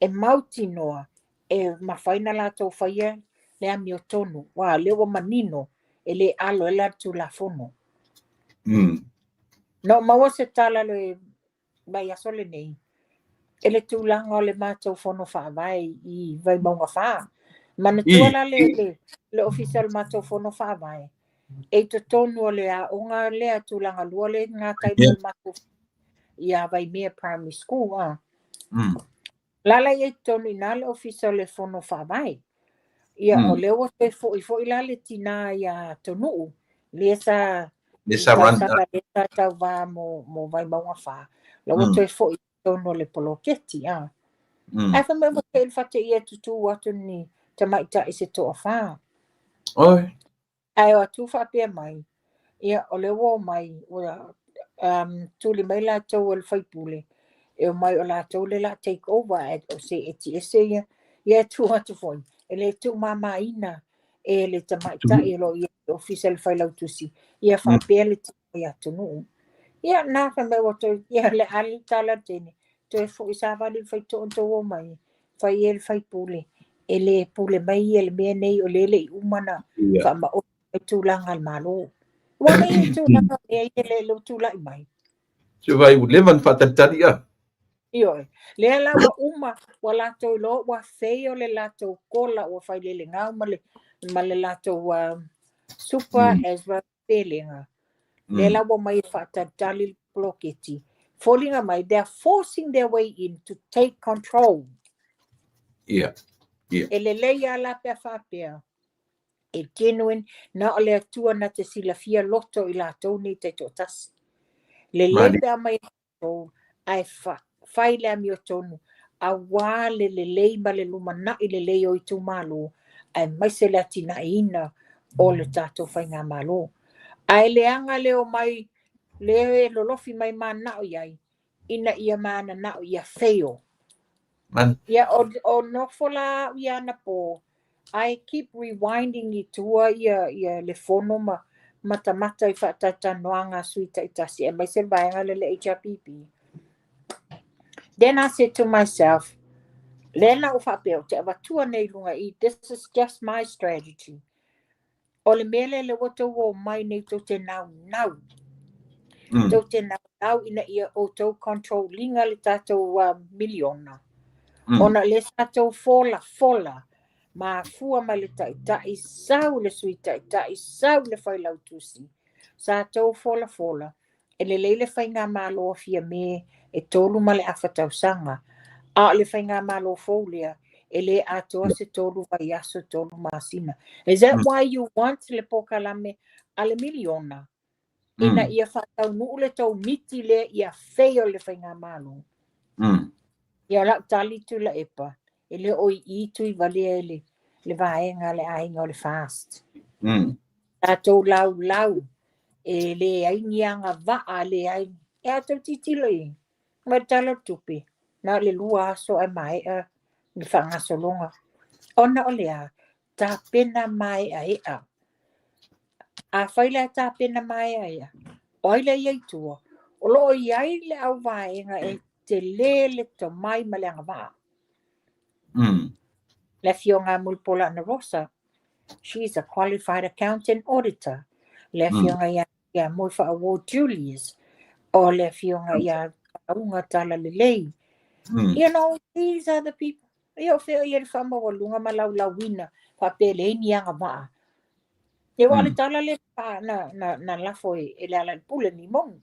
e mautinoa, e mafai na latou faia le amiotonu. Ua, lea ua manino, e le alo ai la le Tulafono. Na ou maua se tala le vaiaso lenei, e le tulaga o le matou fono faavae i Vaimauga 4. Manatua la le ofisa o le matou fono faavae, e i totonu o le aoga lea tulaga lua le gatai mai o le matou ia Vaimea Primary School. A. Lala i ai totonu i ina le ofisa o le fono faavae. Ia, o lea ua toe foi foi la le tina ia Tonuu, lea sa Le sa run. Lea sa tauvā mo Vaimauga 4. La ua toe foi i totonu o le poloketi. A. Ae fai mai ua te i le fate ia tutū atu ni tamaitai se toa 4. Oi. Ae o atu faapea mai, ia o lea ua omai, ua tuli mai latou e le faipule, e omai o latou le la take over, ae o se etiese ia, ia e tuu atu foi, e le tuumamaina e le tamaitai o lo o i ai i le ofisa le failautusi, ia faapea le tino i atunuu. Ia na fai mai ua toe, ia le a le tala le teine, toe foi savali le faitoa tou omai, fai e le faipule, e le pule mai ia le mea nei o le le i uma na faamaoti mai tulaga a le Malo. Ua nei i tulaga mea ia le le tulai mai. Se vai ua leva na faatalitali a. Ioe. Lea la ua uma, ua latou iloa ua fei o le latou kola ua fai lele gau ma le latou super as well pelega. Lea la ua mai e faatalitali le poloketi. Foliga mai, they are forcing their way in to take control. Yeah. Yeah. E lelei a la pea faapea. E genuine, na o le Atua na te silafia loto i latou nei taitoatasi. Lelei pe aumai e latou, ae fai le amiotonu, auā le lelei ma le lumanai lelei o itumalo, aemaise le atinaeina o le tatou faigamalo. Ae leaga le omai le lolofi mai mananao i ai, ina ia mananao ia fail. Ia o nofo la au ia anapo, I keep rewinding i tua ia ia le fono ma matamata i faatalatalanoaga a sui taitasi aemaise le vaega lea le HRPP. Then I said to myself, lea na ou faapea ou te avatua nei i luga i i, this is just my strategy. O le mea lea lea ua tou omai nei tou te naunau. Tou te naunau ina ia outou control ina le tatou miliona. Ona o lea sa tou folafola mafua mai le taitai, sau le sui taitai, sau le failautusi. Sa tou folafola e lelei le faigamalo a Fiame e 3.5 tausaga, a o le faigamalo fou lea, e le atoa se 3 vaiaso, 3 masina. Is that why you want le polokalame a le miliona? Ina ia faataunuu le tou miti lea ia fail le faigamalo. Ia o lau tali Tuilaepa, e le o i i Tuivalea i le vaega a le aiga o le FAST. Tatou laulau e leai ni agavaa, leai. E a tou tilotilo i ai, mai le Tala o le Tupe, na o le 2 aso ae maea le faagasologa. Ona o le a? Tapena maeaea. Afai la e tapena maeaea, o ai la e i ai i tua? O lo o i ai le auvaega e tele le tomai ma le agavaa. Le afioga a Mulipola Anarosa, she is a qualified accountant auditor. Le afioga ia Moefaauo Julius, o le afioga ia Faauga Talalelei. You know, these are the people. Ia o fea ia le faamaualuga ma laulauina faapea e leai ni agavaa. Ia aua o le tala lea na lafo e Lealailepule Nimoni.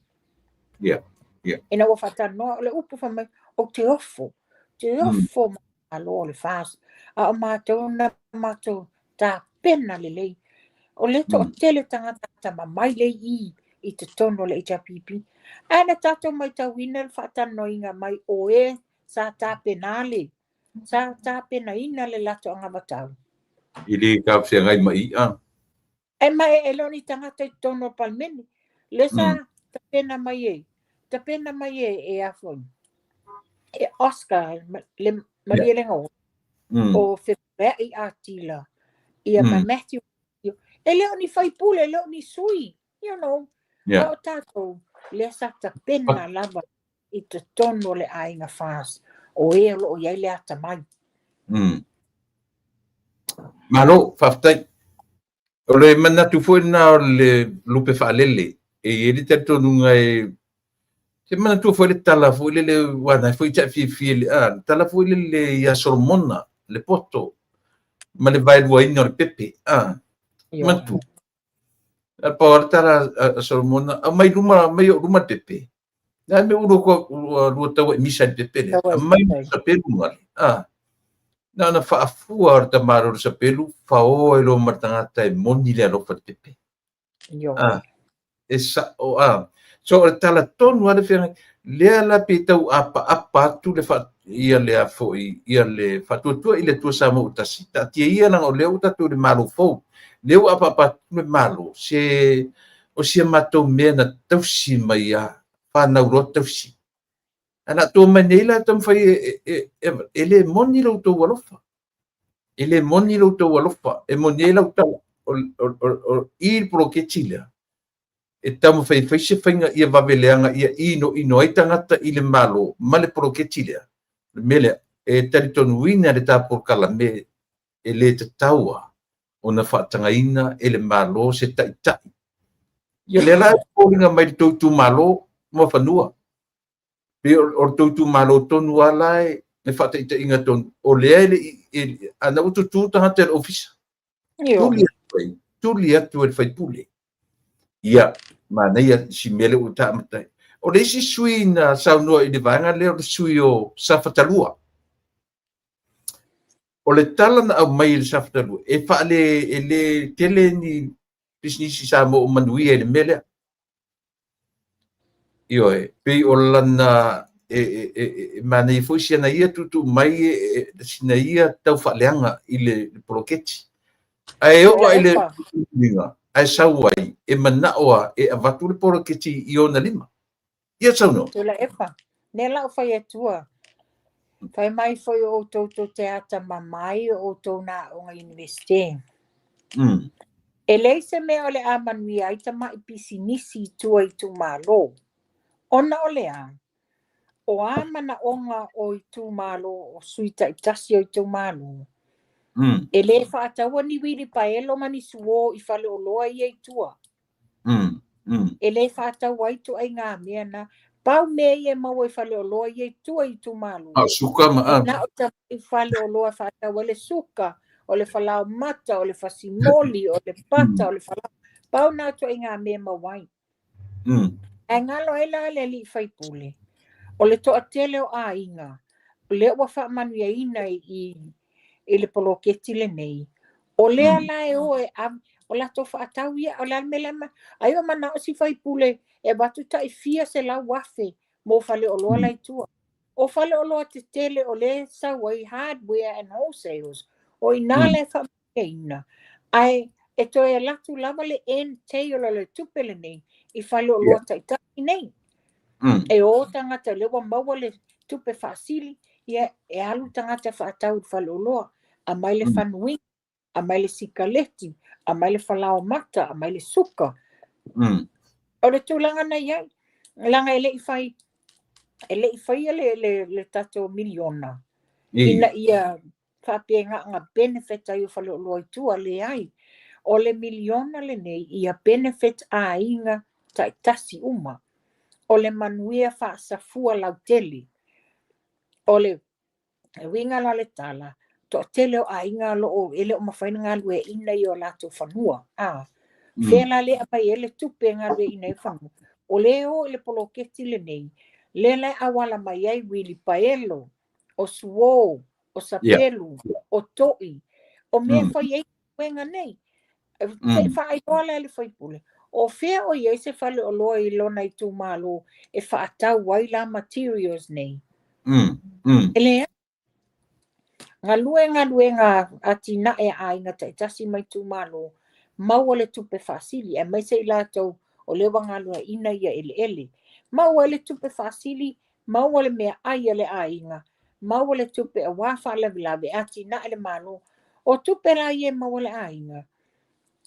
Ina ua faatalanoa, o le upu fai mai, ou te ofo, te ofo malo o le FAST, a o matou na matou tapena lelei. O le toatele tagata atamamai lea i i totonu o le HRPP. Ae na tatou matauina le faatalanoaina mai o e sa tapena le, sa tapenaina le latou anavatau. I le talafeagai ma i'a. E ma e le o ni tagata i totonu o le Palemene. Lea sa tapena mai e, tapena mai e, e a foi, e Oscar, le Malielegaoi, o Fepuleai Atila, ia ma Matthew. E le o ni faipule, e le o ni sui, you know. A o tatou, lea sa tapena lava i totonu o le aiga FAST, o e o lo o i ai le atamai. Malo, faafetai. O le manatu foi lena o le lupe faalele, e i ai le talitonuga e te manatua foi le tala foi lele, aua na foi te fiafia le a, le tala foi lele ia Solomona, le poto, ma le vaeluaina o le pepe, a, manatua. A pau le tala a Solomona, aumai luma, aumai ou luma le pepe. Na me ulu ko lua taua i misa i le pepe lea. Aumai sapelu ngale. A, na ona faafua o le tamaloa o le sapelu, faoa i loa ma le tagata e moni le alofa i le pepe. A, e sa'o a. So o le tala tonu lava le feagai, lea la pe tau apaapa atu le fa, ia le a foi, ia le faatuatua i le Atua Samoa ua tasi, taatia ia leaga o lea ua tatou i le Malo fou, lea ua apaapa atu le Malo, se o si a matou mea na tausi mai a fanau loa tausi. Ae na atoa mai nei la taumafai e le moni lo outou alofa. E le moni lo outou alofa, e moni ai lau tala, o i le poloketi lea, e taumafai e fai se faiga ia vave leaga ia inoino ai tagata i le Malo ma le poloketi lea. O le mea lea, e talitonuina le ta polokalame e le tatau lava ona faatagaina e le Malo se taitai. Ia lea la e foliga mai le tou itumalo ma fanua. Pei o le tou itumalo tonu lava la e le faataitaiga tonu, o lea e le i, ana ua tutu tagata i le ofisa. Tuli atu ai, tuli atu e le faipule. Ia, manaia si mea lea ua ta amata ai. O le isi sui na saunoa i le vaega lea o le sui o Safata 2. O le tala na aumai e le Safata 2, e faale, e le tele ni pisinisi Samoa o manuia i le mea lea. Ioe, pei o lana e manaia foi si ana ia tuutuu mai sina ia tau faaleaga i le poloketi. Ae oo i le Ae sau ai e manao a e avatu le poloketi i ona lima. Ia saunoa. Tuilaepa, lea la ou fai atua, fai mai foi o outou tou te atamamai o outou na aoga Iunivesite. E leai se mea o le a manuia ai tamai pisinisi i tua i itumalo. Ona o le a? O a manaoga o itumalo o sui taitasi o itumalo? E le faataua ni uilipaelo ma ni suo i faleoloa ia i tua. E le faataua ai ituaiga mea na. Pau mea ia e maua i faleoloa ia i tua i itumalo. A o suka ma a. Na o tamai faleoloa e faatau ai le suka, o le falaomata, o le fasimoli, o le pata, o le falao. Pau na ituaiga mea e maua ai. Ae galo ai la le alii faipule, o le toatele o aiga, lea ua faamanuiaina i le poloketi lenei, o lea la e o e ave, o latou faatau ia, o le a le mea lea, ai o manao si faipule e avatu tai fia 100,000 mo faleoloa la i tua. O faleoloa tetele o lea e sau ai hardware and wholesales, o i ina la e faamanuiaina, ae e toe alu atu lava le end tail o le tupe lenei i faleoloa taitasi nei. E o tagata lea ua maua le tupe faasili, ia e alu tagata faatau i faleoloa, aumai le fanuiga, aumai le sikaleti, aumai le falaomata, aumai le suka. O le tulaga na i ai, leaga e le i fai, e le i faia le tatou miliona, ina ia faapena benefit ai o faleoloa i tua, leai. O le miliona lenei ia benefit aiga taitasi uma. O le manuia faasafua lautele. O le uiga la le tala, toatele o aiga lo o e le o mafai ona galueaiina i o latou fanua. Fea la le aumai ai le tupe e galueaiina ai fanua. O le o i le poloketi lenei, lea la e auala mai ai uilipaelo, o suo, o sapelu, o toi, o mea fai ai galuega nei. Se i faailoa la e le faipule, o fea o i ai se faleoloa i lona itumalo e faatau ai la materials nei. E leai. Galue galuega atinae a aiga taitasi ma itumalo, maua le tupe faasili, aemaise i latou o lea ua galueaiina ia eleele. Maua ai le tupe faasili, maua le meaai a le aiga, maua le tupe aua faalavelave, atinae le Malo. O tupe la ia e maua le aiga,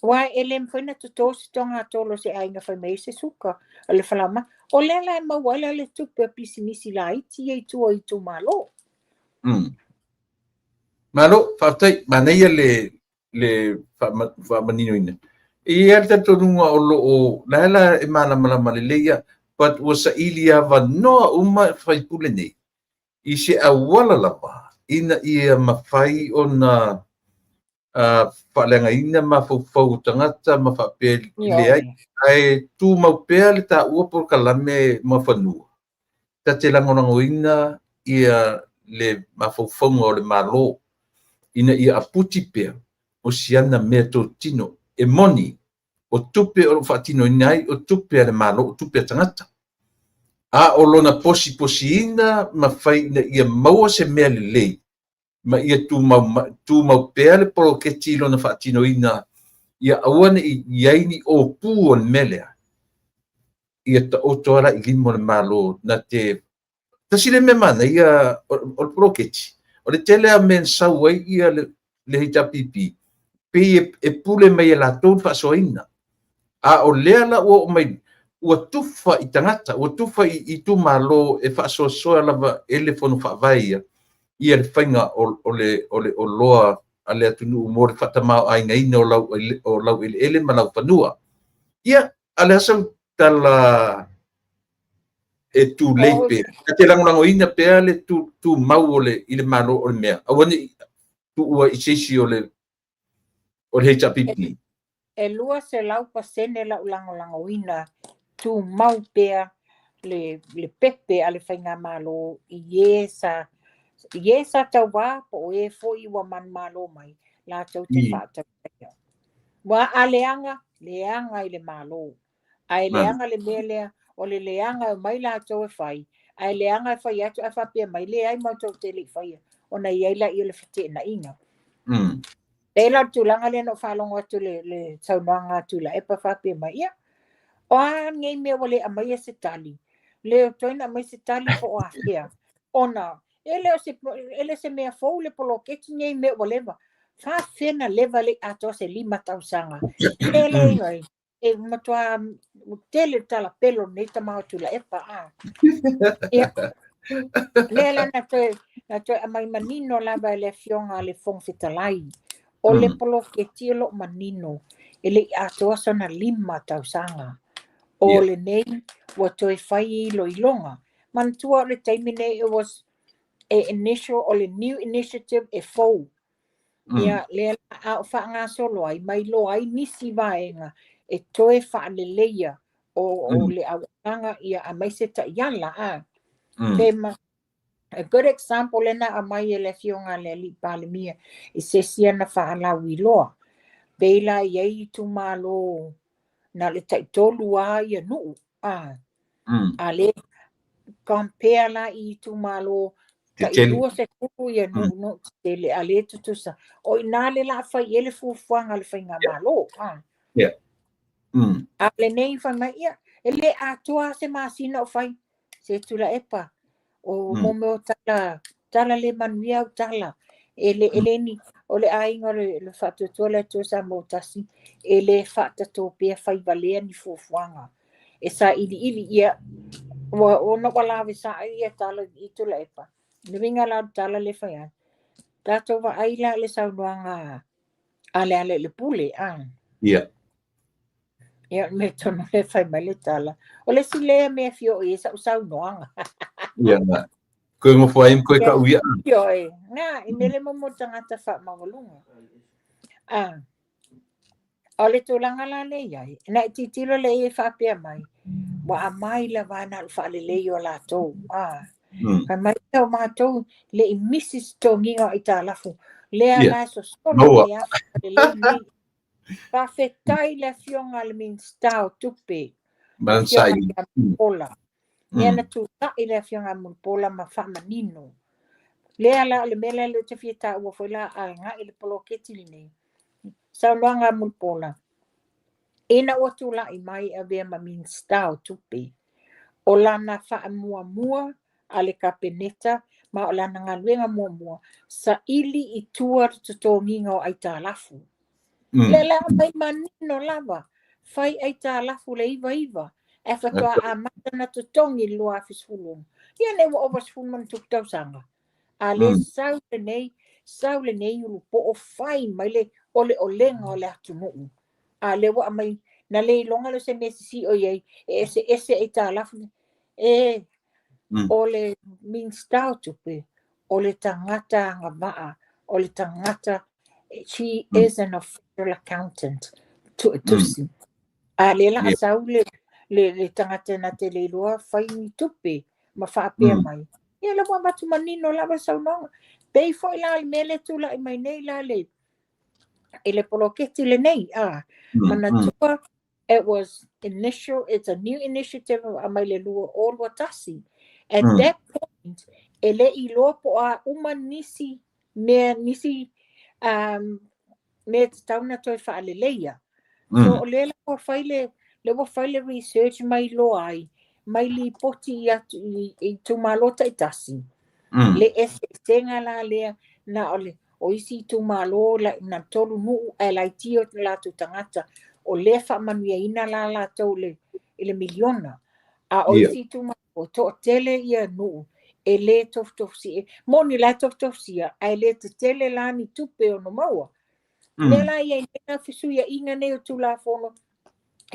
aua e le mafai ona toto se togatolo o se aiga fai mai ai se suka o le falaoma. O lea la e maua ai la le tupe o pisinisi laiti ia i tua i itumalo. Malo, faafetai, manaia le faamaninoina. E i ai le talitonuga o lo o, la e la e malamalama lelei ia, but ua saili avanoa uma faipule nei i se auala lava ina ia mafai ona faaleagaina mafaufau o tagata ma faapea leai, ae tumau pea le taua polokalame ma fanua. Ta te lagolagoina ia le mafaufauga o le Malo ina ia aputi pea o siana mea totino e moni o tupe o lo o faatinoina ai o tupe a le Malo, o tupe a tagata. A o lona posiposiina ma fai ina ia maua se mea lelei ma ia tumau pea le poloketi i lona faatinoina ia aua ne i ai ni ōpū o le mea lea. Ia taoto ala i lima o le Malo na te tasi le mea manaia o le poloketi, o le tele a mea na sau ai ia le HRPP, pei e pule mai e latou le faasoaina. A o lea la ua oo mai, ua tufa i tagata, ua tufa i itumalo e faasoasoa lava e le fono faavae ia, ia le faiga o le oloa a le atunuu mo le faatamaoaigaina o lau eleele ma lau fanua. Ia, a le asa tala e tulei pea. E te lagolagoina pea le tumau o le, i le Malo o le mea. Aua ne i tuua i se isi o le HRPP. E 200% lau lagolagoina tumau pea le pepe a le faigamalo i e sa tauvā po o e foi ua manumalo mai latou te faatautaia. Ua a leaga, leaga i le Malo. Ae leaga le mea lea, o le leaga e mai latou e fai, ae leaga e fai atu ae faapea mai, leai matou te le i faia, ona i ai laia o le feteenaiga. E la tulaga lea na ou faalogo atu le saunoaga a Tuilaepa faapea mai, ia, o a nei mea ua le aumaia se tali, le toe na aumai se tali po o afea, ona e le o se, e le se mea fou le poloketi nei mea ua leva. Faafefea na leva le atoa se 5 tausaga. E le e matua tele le talapelo nei tama o Tuilaepa. A. Ia, lea la na toe aumai manino lava e le afioga a le Fofoga Fetalai. O le poloketi o loo manino, e le i atoa sona 5 tausaga. O lenei ua toe fai iloiloga. Manatua o le taimi nei, it was a initial, o le new initiative e fou. Ia, lea a o faagasolo ai, mai loa ai nisi vaega e toe faaleleia o le auaunaga ia aemaise taiala a. Pe ma, a good example lena aumai e le afioga a le alii Palemia i se isi ana faalauiloa. Pei la i ai itumalo na le tai-3 a ia nuu. A, a le compare la i itumalo Tetele. Tai 20 ia nuu no tetele a le tutusa. O ina le la fai e le fuafuaga le faiga malo. A. A lenei fai mai ia, e le atoa se masina o fai. Se Tuilaepa, o mo mea o tala, tala le manuia au tala. E le, e le ni, o le aiga o le faatuatua le Atua Samoa tasi, e le faatatopea fai valea ni fuafuaga. E sa ili ili ia, ua ona ua lawe sa ia tala i Tuilaepa. Le uiga la o le tala le fai ai. Tatou vaai la le saunoaga a le ale le pule, a. Ia, me tonu le fai mai le tala. O le si lea mea fio i sa saunoaga. Ia, na. Koe ngofo ai koe ka uia. Io e. Na, i mele mo mo tangata wha mawalunga. Ah. O le tulaga la le iai, na i titilo le e faapea mai, ua aumai lava na o le faalelei o latou. Ah. Fai mai o matou le i misi se togiga o aitalafu. Lea la e sosolo Maua. le afa lelei nei. Faafetai le afioga a le Minisita o Tupe, Malan afioga sai. ia Mulipola. Lea na tula'i le afioga a Mulipola ma faamanino. Lea la o le mea lea lea ou te fia taua foi la agai le poloketi lenei. Saunoaga a Mulipola. Ina ua tula'i mai e avea ma Minisita o Tupe, o lana faamuamua a le Kapeneta ma o lana galuega muamua, saili i tua le totogiga o aitalafu. Lea la aumai manino lava, fai aitalafu le 99, ae faatoa amata na totogi i le 2016. Ia nei ua ova 10 ma ona tupu tausaga. A le sau lenei, sau lenei ulupo'o fai mai le oleolega o le atunuu. A lea ua aumai, na le iloga lea o se mea sisi'o i ai, e eseese aitalafu. E, o le Minisita o Tupe, o le tagata agavaa, o le tagata, she is an official accountant, tusi. A lea la a sau le tagata na te le iloa fai ni tupe ma faapea mai. Ia la ua avatu manino lava le saunoaga. Pei foi la le mea lea tula'i mai nei la le i le poloketi lenei. A, manatua, it was initial, it's a new initiative aumai le 2021. At that point, e le iloa po o a uma nisi mea, nisi mea tatau na toe faaleleia. So o lea la ua fai le ua fai le research mai loa ai, mai lipoti i atu i itumalo taitasi. Le eseesega la lea na o le o isi itumalo la, na tolu nuu ae laiti o latou tagata o lea faamanuiaina la latou le i le miliona. A o isi itumalo toatele ia nuu e le tofutofusia. Moni la e tofutofusia ae le tetele la ni tupe ono maua. Lea la ia i nei fesuiaiga nei o Tulafono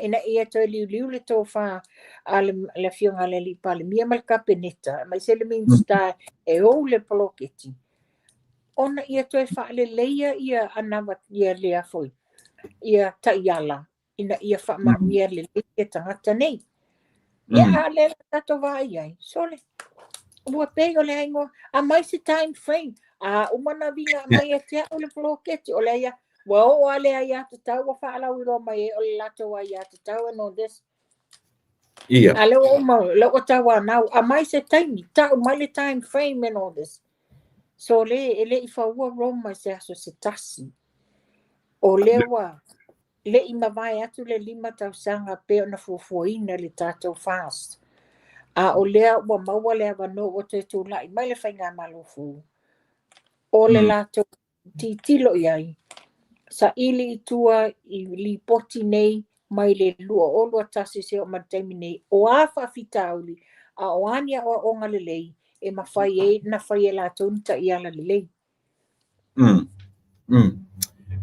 ina ia toe liuliu le tofa a le afioga a le alii Palemia ma le Kapeneta, aemaise le Minisita e ou le poloketi, ona ia toe faaleleia ia anava ia lea foi, ia taiala, ina ia faamanuia lelei ia tagata nei. Ia a lea la tatou vaai ai, sole, ua pei o le aigoa, aumai se time frame, a uma na viga mai e te au le poloketi, o le ia, ua oo a le aiatatau ua faalauiloa mai e o le latou aiatatau and all this. A lea ua uma, lea ua tauanau, aumai se taimi, tau mai le time frame and all this. So le, e le i faua Roma i se aso se tasi. O lea ua le i mavae atu le 5 tausaga pei ona fuafuaina le tatou FAST, a o lea ua maua le avanoa ua toe tulai mai le Faigamalo fou, o le latou tilotilo i ai, saili i tua i lipoti nei mai le 2021 seia oo mai le taimi nei, o a faafitauli, a o a ni aoaoga lelei e mafai ai ona fai e latou ni taiala lelei.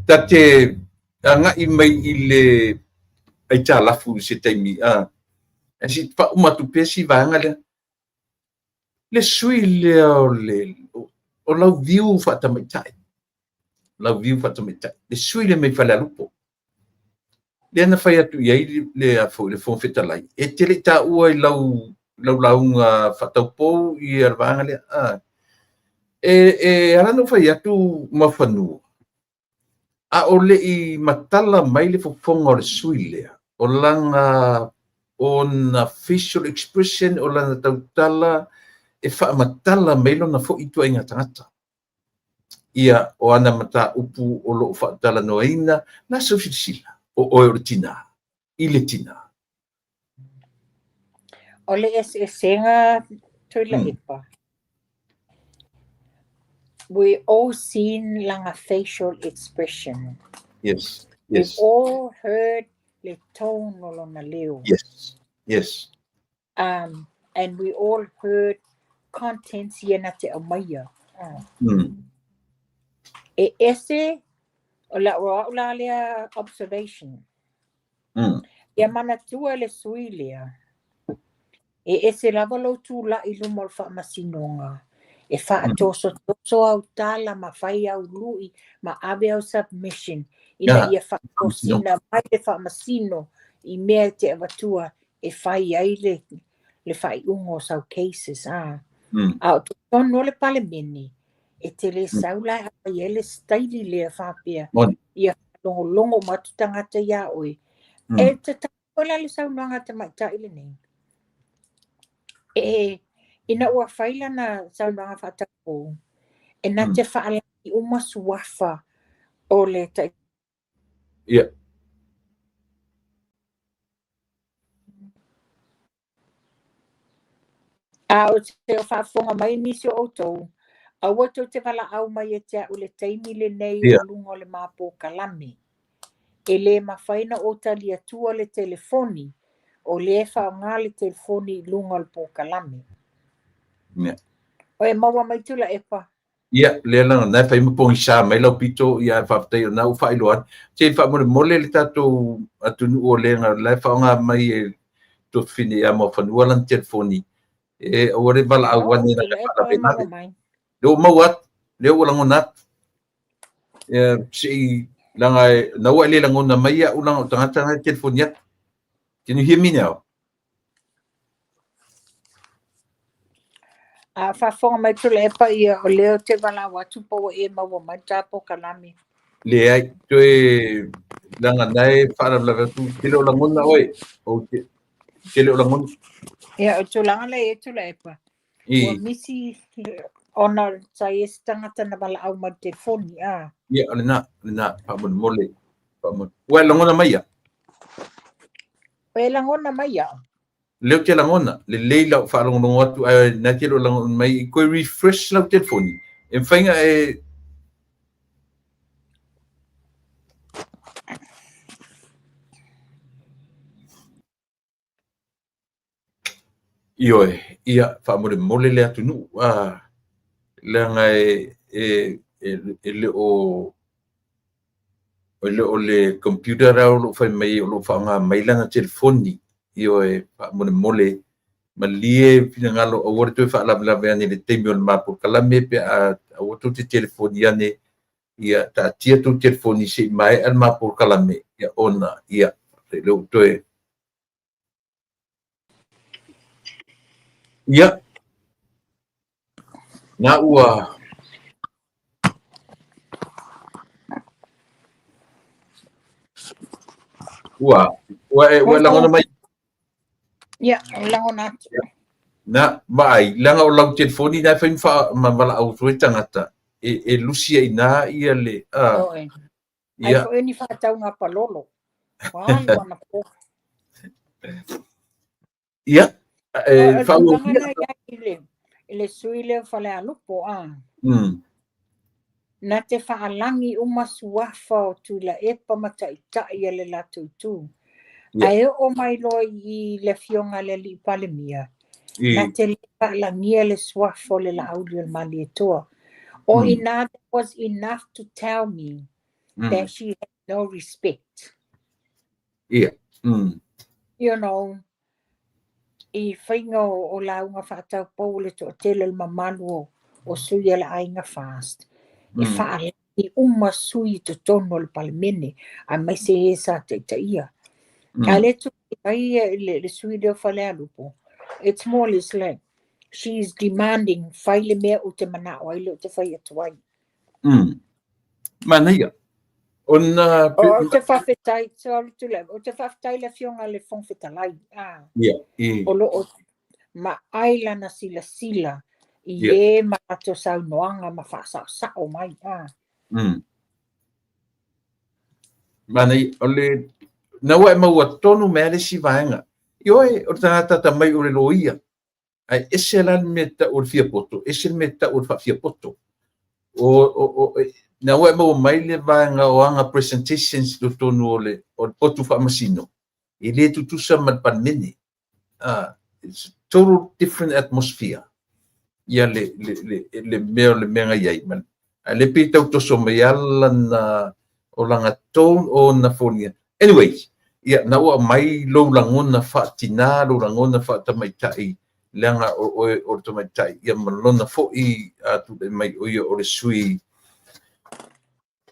Ta te agai mai i le aitalafu i se taimi, ae se i faauma atu pea si vaega lea. Le sui lea o le o Lauviu faatamaitai, Lauviu faatamaitai, le sui lea mai Falealupo, lea na fai atu i ai le a foi le Fofoga Fetalai, e te le i taua i lau lau lauga faataupou ia le vaega lea. E ala ona ou fai atu Muafanua, a o le i matala mai le fofoga o le sui lea, o lana ona facial expression, o lana tautala e faamatala mai lona foi ituaiga tagata. Ia, o ana mataupu o lo o faatalanoaina, na sau silasila, o oe o le tinā, i le tinā. O le eseesega Tuilaepa, we all seen lana facial expression. Yes. We've all heard le tone o lona leo. Yes. And we all heard contents ia na te aumaia. E ese, o lau au la lea observation. Ia manatua le sui lea, e ese lava lou tulai i luma o le faamasinoga, e faatosotoso au tala ma fai au lui ma ave au submission ina ia faatosina mai le faamasino i mea e te avatua e fai ai le faaiuga o sau cases. A o totonu o le Palemene, e te le sau la e aumai ai le staili lea faapea, ia faalogologo uma atu tagata iā oe. E tatau foi la le saunoaga a tamaitai lenei. E ina ua fai lana saunoaga faataupou, e na te faalagi uma suafa o le tai. A o te o faafofoga mai nisi o outou, aua tou te valaau mai ia te au i le taimi lenei o luga o le mapōkalame. E le mafai na ou tali atua le telefoni, o lea e faaaoga le telefoni i luga o le pōkalame. O e maua mai Tuilaepa? Ia, lea la na e fai ma pogisa mai lau pito, ia faafetai o na ua faailoa atu. Se faamolemole le tatou atunuu o lea la e faaaoga mai e Tuafafine ia Muafanua lana telefoni, e aua le valaau ane na faalavelave. Lea ua maua atu, lea ua lagona atu. Ia, se i leaga na ua e le lagona mai au leaga o tagata na e telefoni atu. Can you hear me now? A faafofoga mai Tuilaepa ia o lea ou te valaau atu po ua e maua mai le ta polokalame. Leai, toe leaga na e faalavelave atu, te le o lagona oe, ou te, te le o lagona. Ia, o tulaga lea e i ai Tuilaepa, ua misi ona sa i ai se tagata na valaau mai i le telefoni, a. Ia, o lena, o lena, faamolemole, faamolemole. Ua e lagona mai ia? Ua e lagona mai ia? Lea ou te lagona, lelei lau faalogologo atu, ae na te le o lagona mai, i koe refresh lau telefoni, e mafai ona e. Ioe, ia, faamolemole le atunuu, a, leaga e le o e le o le computer la o lo o fai mai o lo o faaaoga mai lana telefoni. Ioe, faamolemole, malie finagalo aua le toe faalavelave ane i le taimi o le ma polokalame pe a aua tou te telefoni ane, ia taatia tou telefoni se i maea le ma polokalame, ia ona, ia, lea ua toe. Ia, na ua ua ua e ua lagona mai. Ia, lagona atu. Na, vaai, leaga o lau telefoni na e fai ma valaau atu ai tagata, e lusi ai i ina ia le, a. Ioe. Ai foi ni faatauga palolo. Ua alu anapo. Ia, e faaauau i le sui lea o Falealupo, a. Na te faalagi uma suafa o Tuilaepa ma taitai a le latou itu. Ae oo mai loa i le afioga i le alii Palemia, na te le faalagia le suafa o le Laaulialemalietoa. O ina, that was enough to tell me that she had no respect. You know, i faiga o lauga faataupou o le toatele o le mamalu o sui a le aiga FAST, e faalagi uma sui i totonu o le Palemene, aemaise e sa taitaia. A le tulai mai le sui lea o Falealupo, it's more or less like she is demanding, fai le mea ou te manao ai, lea ou te fai atu ai. Manaia. Ona Ou te faafetai, sorry Tuilaepa, ou te faafetai i le afioga i le Fofoga Fetalai, o lo o maai lana silasila i e ma latou saunoaga ma faasaosao mai. Manaia, o le na ua e maua tonu mai le isi vaega. Ioe, o le tagata atamai o le loia. Ae ese la le mea tau o le fiapoto, ese le mea tau o le faafiapoto. O na ua e maua mai le vaega o aga presentations i totonu o le potu faamasino, e le tutusa ma le Palemene. It's a total different atmosphere. Ia le mea o le mea na i ai. A le pei tau toso mai ala na o lana tone o na foliga. Anyways, ia, na ua mai lou lagona faatina, lou lagona faatamaitai, leaga o oe o le tamaitai, ia ma lona foi tulai mai o ia o le sui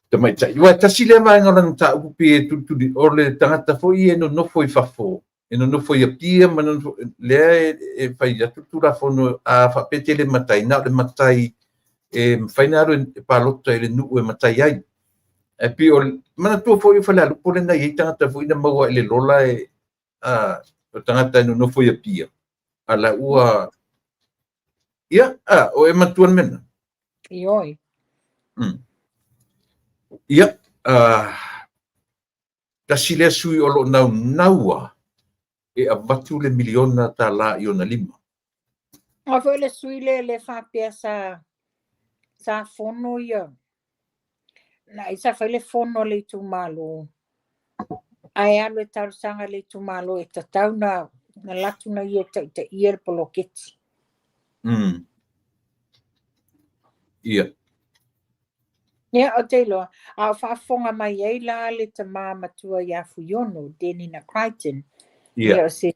tamaitai. Ua tasi lea vaega o lana mataupu pe e tulituli, o le tagata foi e nonofo i fafo, e nonofo i Apia ma nonofo, lea e fai atu le Tulafono a faapea te le matai, na o le matai e mafai na alu e palota i le nuu e matai ai. Ae pei o manatua foi o Falealupo lena e i ai tagata foi na maua i le lola e o tagata e nonofo i Apia. A la ua ia o e matua le mea. Ioe. Ia, tasi lea sui o lo naunaua e avatu le miliona tala i ona lima. O foi le sui le le faapea sa fono ia. Na i sa fai le fono le itumalo. Ae alu e talosaga le itumalo e tatau na latu na ia taitaia le poloketi. Ia. Ia, o te iloa, a o faafofoga mai ai la le tamā matua ia Fuiono, Denina Crichton. Ia. O se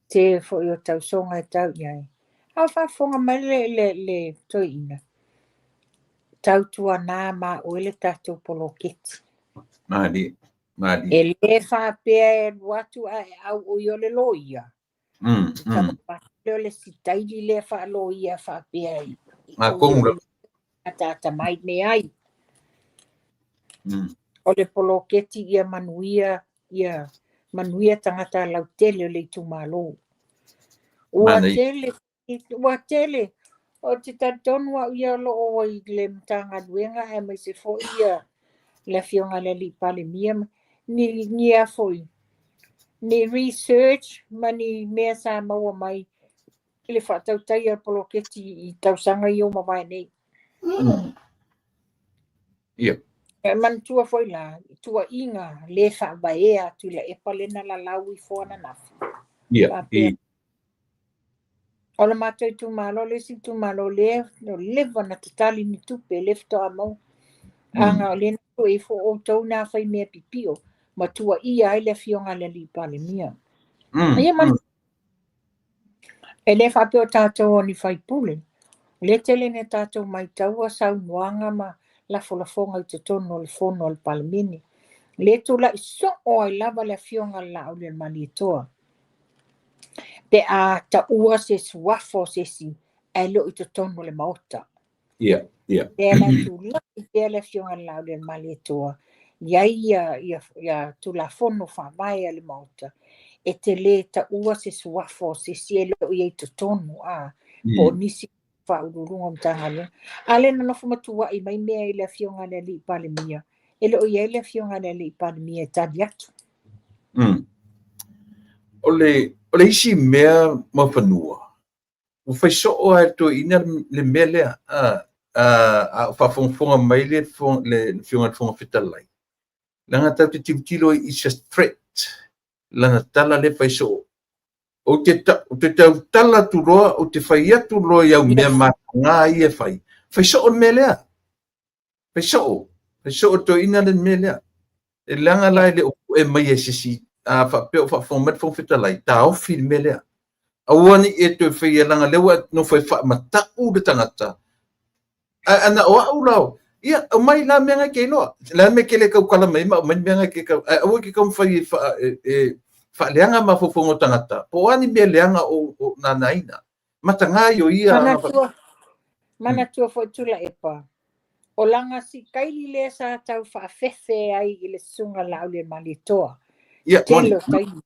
te foi o tausoga e tau i ai. A o faafofoga mai le toeaina, tautuana ma oe le tatou poloketi. Mali, mali. E le faapea e alu atu ae au o i o le loia. Leo le sitaili lea faaloia faapea i. Ngā kongu la. Tata mai me ai. O le poloketi ia manuia, ia manuia tangata lautele o le itumalo. Ua tele, ua tele. O te talitonu au ia o loo ai le Matagaluega aemaise foi ia le afioga i le alii Palemia ni a foi ni research ma ni mea sa maua mai i le faatautaia o le poloketi i tausaga ia ua mavae nei. Ia. E manatua foi la, tuuaiga le faavaea atu i Tuilaepa lena lalau ifo ananafi. Ia. O le matou itumalo, le isi itumalo lea o leva na tatali ni tupe le faatoa maua. Aga o lena ifo outou na fai mea pipio ma tuuaia ai le afioga i le alii Palemia. Ia e le faapea o tatou o ni faipule. Le tele ni tatou maitaua saunoaga ma lafolafoga i totonu o le fono a le Palemene. Le tulai soo ai lava le afioga i le Laaulialemalietoa. Pe a taua se suafa o se isi ae le o i totonu o le maota. Ia, ia. Lea la tulai pea le afioga i le Laaulialemalietoa i ai ia Tulafono faavae a le maota e te le taua se suafa o se isi e le o i ai totonu a po o nisi faauluuluga o Matagaluega. A le nonofo matuai mai mea i le afioga i le alii Palemia, E le o i ai le Afioga i le Alii Palemia e tali atu. O le isi mea Muafanua, ua fai soo lava e le toeaina le mea lea. A o faafogafoga mai le Afioga i le Fofoga Fetalai, leaga tatou te tilotilo is a threat lana tala lea e fai soo. Ou te tautala atu loa, ou te fai atu loa i au mea mataga ia e fai, fai soo le mea lea. Fai soo. Fai soo le toeaina le mea lea. E leaga la e le o pue mai e se isi, a faapea o faafofoga mai le Fofoga Fetalai, taofi le mea lea. Aua ne i e toe faia leaga lea ua nofo e faamatau le tagata. Ae ana o au la, ia aumai la mea na e te iloa. O le a le mea e te le tautala mai ai ma aumai le mea na e te tau... Ae aua e te taumafai e faaleaga mafaufauga o tagata, po o a ni mea leaga o nanaina. Mataga ia o ia aga Manatua, manatua foi Tuilaepa, o lana sikaili lea sa tau faafefe ai i le Susuga Laaulialemalietoa. Ia, Tele moni. o taimi.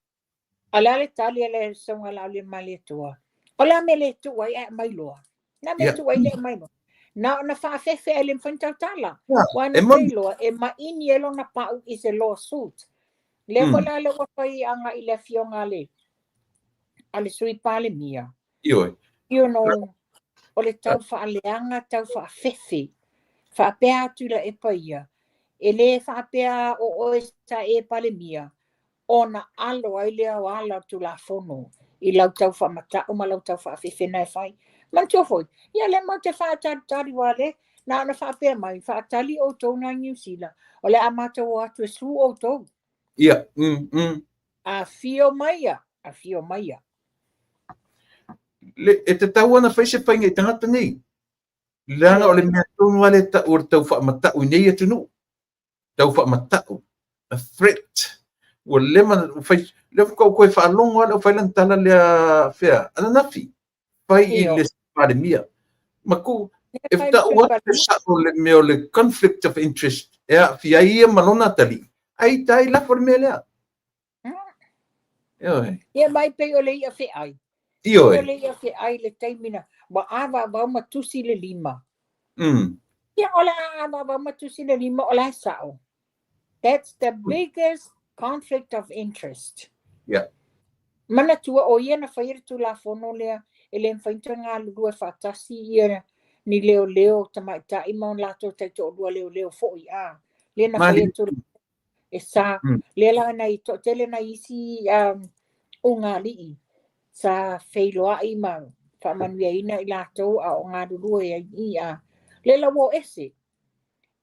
A o le a le tali a le Susuga Laaulialemalietoa? O le a mea le tuu ai ae aumai loa. Le a mea tuu ai le aumai loa. Na ona faafefe ae le mafai ona tautala. Ua E na moni. te iloa e maini ai lona pau i se lawsuit. Lea foi la lea ua fai agai i le afioga a le Sui Palemia. Ioe. O le tau faaleaga, tau faafefe. Faapea atu Tuilaepa ia. E le faapea o oe sa e Palemia, ona alo ai lea o ala o Tulafono i lau tau faamatau ma lau tau faafefe na e fai. Manatua foi, ia le mau te faatalitali ua le, na ona faapea mai, faatali outou na Niu Sila, o le a matou o atu e sue outou. Ia. Afio mai afio mai. Le, e tatau ona fai se faiga i tagata nei. Leaga o le mea tonu lava lea e tau o le tau faamatau i nei atunuu. Tau faamatau. A threat. Ua leva ona fai, lea faatoa ou toe faalogo lava lea o fai lana tala lea fea, ananafi. Fai i le Palemia. Ma tu, e tau atu le sao le mea o le conflict of interest e aafia ai ia ma lona atalii, ai ita ai lafo le mea lea. Ioe. Ia mai pei o le ia feai. Ioe. O le ia feai le taimi na, ua avaavao ma tusi le lima. Ia o le a avaavao ma tusi le lima o la e sao. That's the biggest conflict of interest. Manatua o ia na faia le Tulafono lea e le mafai ona toe galulue faatasi ia ni leoleo tamaitai ma ona latou taitoalua leoleo foi a. Lea na faia le Tulafono e sa. Lea la nai toatele nai isi ulugalii sa feiloai ma faamanuiaina i latou a o galulue ai i a. Lea la ua o ese.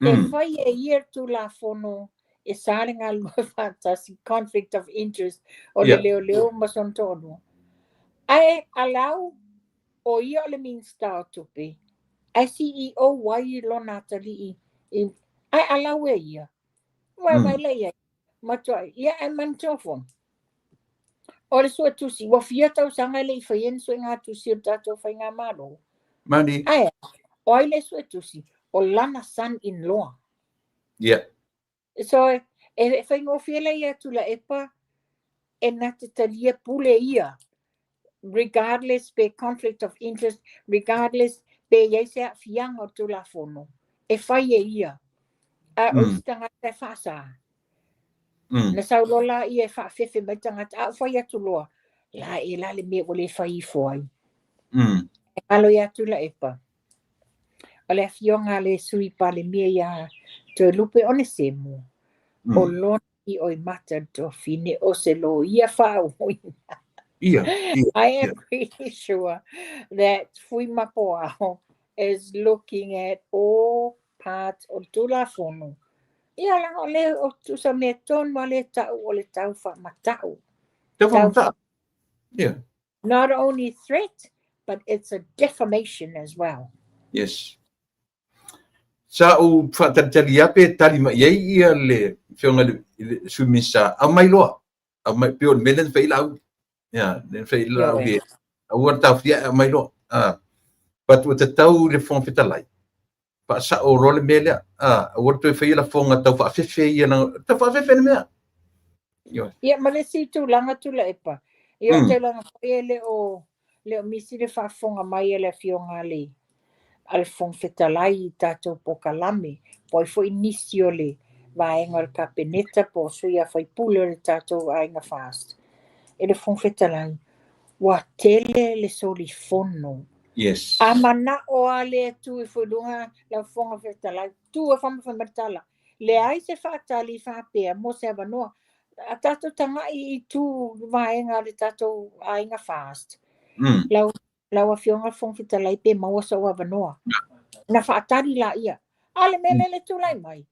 E fai e ia le Tulafono e sa le galulue faatasi, conflict of interest o le leoleo ma sona toalua. Ae alau o ia o le Minisita o Tupe, ae CEO ai lona atalii, ae alau e ia. Ua vai la ia. Matua, ia e manatua foi. O le suetusi, ua fia tausaga e le i faia ni suegatusi o le tatou faigamalo. Mani. Ae, o ai le suetusi? O lana son-in-law. So, e faigofie la ia Tuilaepa e na te talia pule ia. Regardless pe conflict of interest, regardless pe i ai se aafiaga o le Tulafono, e fai e ia. A o isi tagata e faasa. Na sau loa la ia e faafefe mai tagata, a o fai atu loa, la e la le mea ua le fai ifo ai. E galo ia Tuilaepa. O le afioga a le Sui Palemia ia Toelupe Onesemo, o lona i mata le tuafafine o se loia faauuina. Ia. I am pretty sure that Fuimapuao is looking at all parts o le Tulafono. Ia laga o le o tusa mea tonu a le tau o le tau faamatau. Tau faamatau. Yeah. Not only threat, but it's a defamation as well. Yes. Sa ou faatalitali lava pe tali mai ai ia le afioga i le Sui Minisita, aumai loa. Aumai, pei o le mea lea na fai ai Laauli. Ia, lea na fai ai Laauli, aua le taofia, aumai loa. Ah. But ua tatau i le Fofoga Fetalai, faasao loa le mea lea. Ah, aua le toe faia lafoga tau faafefe ia, tau faafefe le mea. Ioe. Ia, ma le isi tulaga Tuilaepa. Ia, o tulaga foi e le o misi le faafofoga mai a le afioga a le Fofoga Fetalai i tatou polokalame, po ai foi nisi o le vaega o le Kapeneta po o sui a faipule o le tatou Aiga FAST e le Fofoga Fetalai, ua tele le solifono. Yes. A manao lava le tu ifo i luga lau Fofoga Fetalai, tu e fai mai le tala. Leai se faatali faapea mo se avanoa. A tatou tagai i itu vaega o le tatou Aiga FAST. Lau Afioga i le Fofoga Fetalai pe maua sou avanoa. Na faatali laia. A o le mea lea le tulai mai.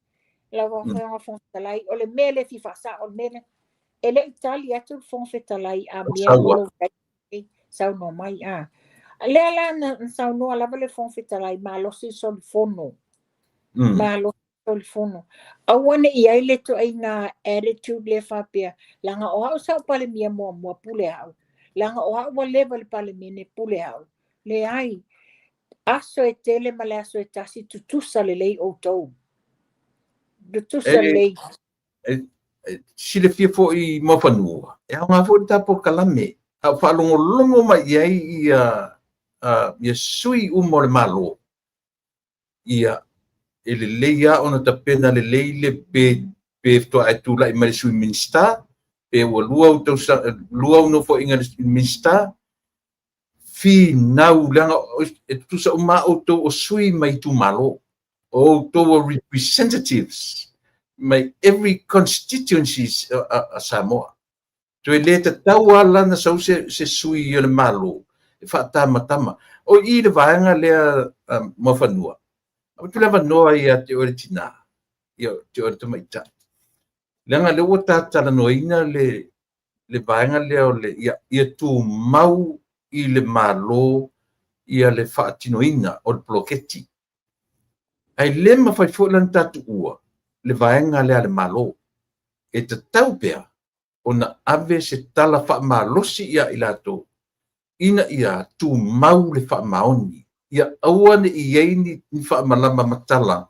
Lau Afioga i le Fofoga Fetalai, o le mea lea e fia faasao, o le mea lea. E le i tali atu le Fofoga Fetalai a mea o lo o saunoa mai. A lea la na saunoa lava le Fofoga Fetalai, malosi solifono. Malosi solifono. Aua ne i ai le ituaiga attitude lea faapea, leaga o au sa ou Palemia muamua pule au. Leaga o au ua leva i le Palemene pule au. Leai, aso e tele ma le aso e tasi, tutusa lelei outou. Tutusa lelei. Silafia foi Muafanua, e aoga foi le ta polokalame, a o faalogologo mai i ai ia sui uma o le Malo, ia e lelei lava ona tapena lelei le pe faatoa e tulai mai le Sui Minisita, pe ua lua au nofoaiga i le Minisita, finau, leaga e tutusa uma lava outou o sui mai itumalo, o outou o representatives mai every constituencies a Samoa. Toe le tatau lava la ona sau se sui o le Malo e faatamatama. O i le vaega lea Muafanua, avatu le avanoa ia te oe le tina, ia te oe le tamaitai. Leaga lea ua ta talanoaina le vaega lea o le ia tumau i le Malo ia le faatinoina o le poloketi. Ae le mafai foi la ona ta tuua le vaega lea a le Malo. E tatau pea ona ave se tala faamalosi ia i latou ina ia tumau le faamaoni. Ia aua ne i ai ni faamalama matala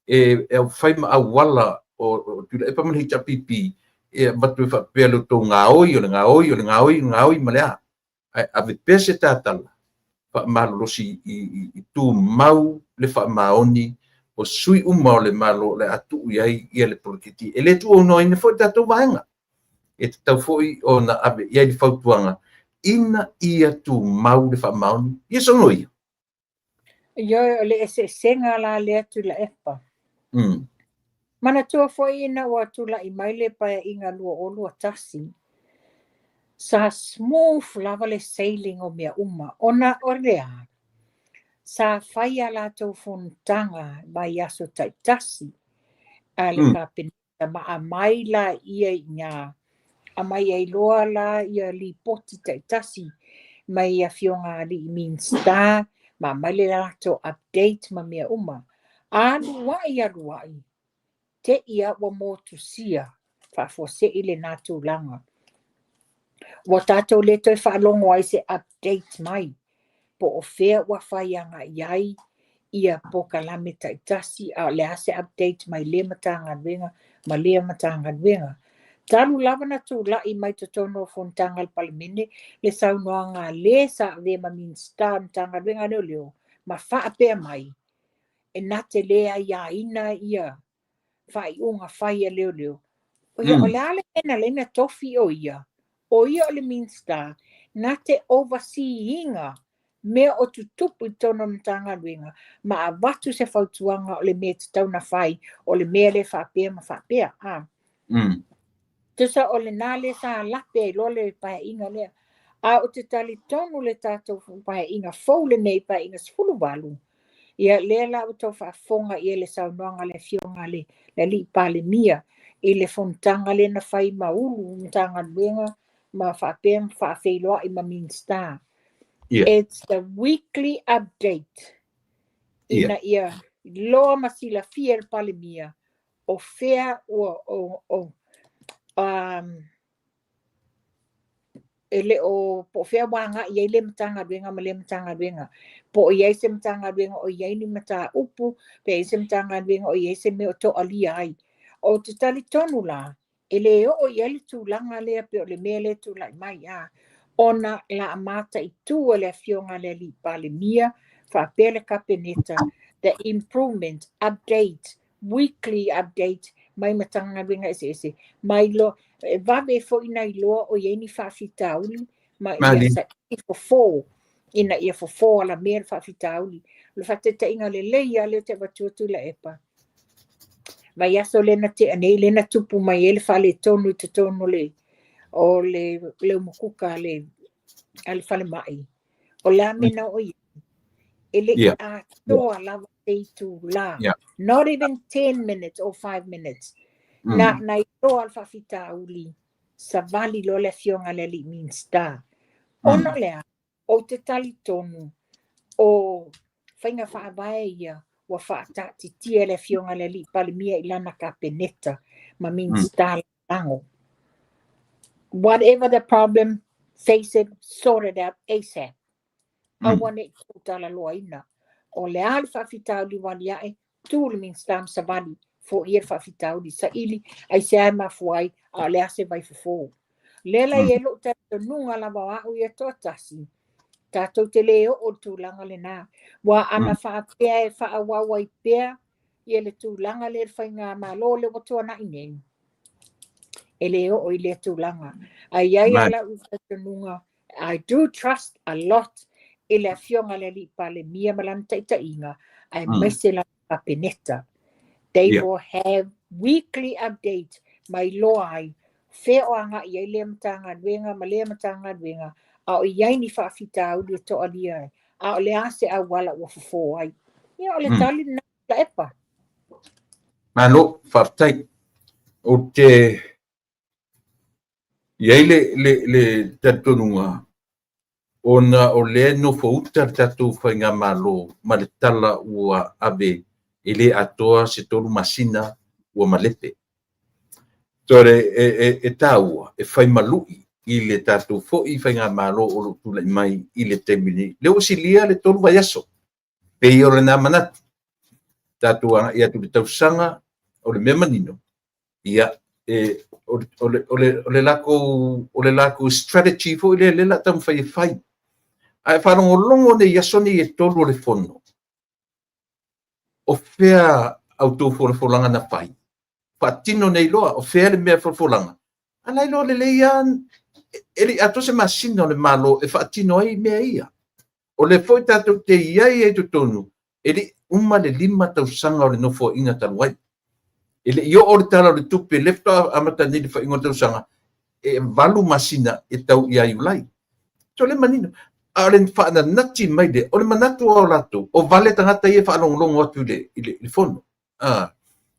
e fai ma auala o Tuilaepa ma le HRPP e avatu e faapea le tou gaoi o le gaoi o le gaoi o le gaoi ma le a. Ae ave pea se tatala faamalolosi i tumau le faamaoni o sui uma o le Malo o le a tuu i ai ia le poloketi. E le tuuaunoaina foi le tatou vaega. E tatau foi ona ave i ai le fautuaga ina ia tumau le faamaoni. Ia saunoa ia. Ioe, o le eseesega la lea Tuilaepa. Manatua foi ina ua tulai mai le Paeaiga 2021, sa smooth lava le sailing o mea uma. Ona o lea, sa fai a latou fonotaga mai aso taitasi a le Kapeneta ma aumai la ia i ina, aumai ai loa la ia lipoti taitasi mai afioga alii Minisita, ma aumai le latou update ma mea uma. Alu ai, alu ai, te ia ua motusia faafuasei lena tulaga. Ua tatou le toe faalogo ai se update mai, po o fea ua fai agai ai ia polokalame taitasi, a o le a se update mai lea Matagaluega ma lea Matagaluega. Talu lava na tulai mai totonu o fonotaga a le Palemene le saunoaga a le sa avea ma Minisita o Matagaluega a Leoleo ma faapea mai, e na te le aiaina ia faaiuga fai a Leoleo. O ia, o le a le mea na ala ai ona tofi o ia, o ia o le Minisita, na te overseeina mea o tutupu i totonu o le Matagaluega, ma avatu se fautuaga o le mea e tatau ona fai, o le mea lea faapea ma faapea. Tusa o lena lea sa lape ai loa le paeaiga lea. A o te talitonu le tatou paeaiga fou lenei, paeaiga 18, ia lea la ua tau faafofoga i ai le saunoaga a le afioga le alii Palemia i le fonotaga lea na fai ma ulu Matagaluega ma faapea ma faafeiloai ma Minisita. It's the weekly update. Ina ia loa ma silafia e le Palemia o fea ua o e le o po o fea ua agai i ai le Matagaluega ma le Matagaluega. Po o i ai se Matagaluega o i ai ni mataupu, pe i ai se Matagaluega o i ai se mea o toalia ai. O te talitonu la, e le oo i ai le tulaga lea pe o le mea lea tulai mai a. Ona la mataitu e le afioga le alii Palemia, faapea le Kapeneta, the improvement, update, weekly update, mai Matagaluega eseese, ma iloa, e vave foi ona iloa o i ai ni faafitauli, ma ia saili fofo, ina ia fofo alamea le faafitauli. O le faataitaiga lelei lava lea ou te avatua Tuilaepa. Vaiaso lea na tea nei, lea na tupu mai ai le faaletonu i totonu o le o le le umukuka a le a le falemai. O le a mea na oo i ai? E le i atoa lava se itulā. Not even 10 minutes or 5 minutes. Na na iloa le faafitauli, savali loa le afioga i le alii Minisita. Ona o le a? Ou te talitonu o faiga faavae ia ua faataatitia e le Afioga i le Alii Palemia i lana Kapeneta ma Minisita Lagolago. Whatever the problem, face it, sort it out ASAP. Aua ne i tuutalaloaina. O le a le faafitauli ua aliae, tu le Minisita ma savali, foia le faafitauli, saili aisea e mafua ai, a o le a se vaifofo. Lea la e i ai lou talitonuga lava o au ia toatasi, tatou te le oo i le tulaga lena. Ua ana faapea e faaauau ai pea ia le tulaga lea i le faigamalo lea ua tuanai nei, e le oo i lea tulaga. Ae i ai lava lau talitonuga, I do trust a lot i le Afioga i le Alii Palemia ma lana taitaiga, aemaise lana Kapeneta. They will have weekly update ma iloa ai fea o agai i ai lea Matagaluega ma lea Matagaluega, a o i ai ni faafitauli e toalia ai, a o le a se auala ua fofo ai. Ia, o le tali lena, Tuilaepa. Malo, faafetai. Ou te i ai le, le, le talitonuga ona o lea e nofo uta le tatou faigamalo ma le tala ua ave e le atoa se 3 masina ua malepe. So e, e, e taua e fai malu'i i le tatou foi faigamalo o lo o tulai mai i le taimi nei. Lea ua silia le 3 vaiaso Pei o lena manatu, tatou agai atu i le tausaga, o le mea manino, ia, e, o, o, le, o, le, o le latou, o le latou strategy foi lea, lea la taumafai e fai. Ae faalogologo nei i aso nei e 3 o le fono, o fea a outou folafolaga na fai? Faatino nei loa, o fea le mea folafolaga? A la e iloa lelei lava, e le i atoa se masina o le Malo e faatino ai mea ia. O lea foi tatou te i ai ai i totonu, e le i uma le 5 tausaga o le Nofoaiga talu ai. E le i oo le Tala o le Tupe, lea faatoa amata nei le faaiuga o le tausaga, e 8 masina e tau ia Iulai. So lea e manino. A o le faananati mai lea, o le manatu lava o latou, o vale tagata ia e faalogologo atu i le, i le, i le fono. Ah,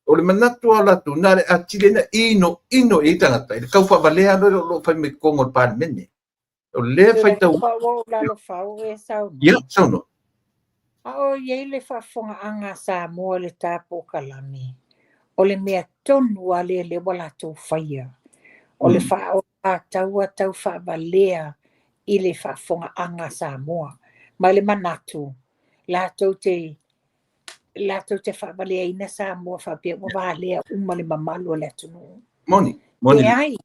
o le manatu lava o latou, na o le atili ai na inoino i ai tagata i le tau faavalea loa o lo o fai mai totonu o le Palemene. O lea e faitau. Tuilaepa ua ou lalo fau e saunoa. Ia, saunoa. A o i ai le faafofogaaga a Samoa i le ta polokalame, o le mea tonu lava lea lea ua latou faia, o le faaolataua tau faavalea i le faafofogaaga a Samoa. Ma le manatu, latou te latou te faavaleaina Samoa faapea ua valea uma le mamalu o le atunuu. Moni, moni. Leai,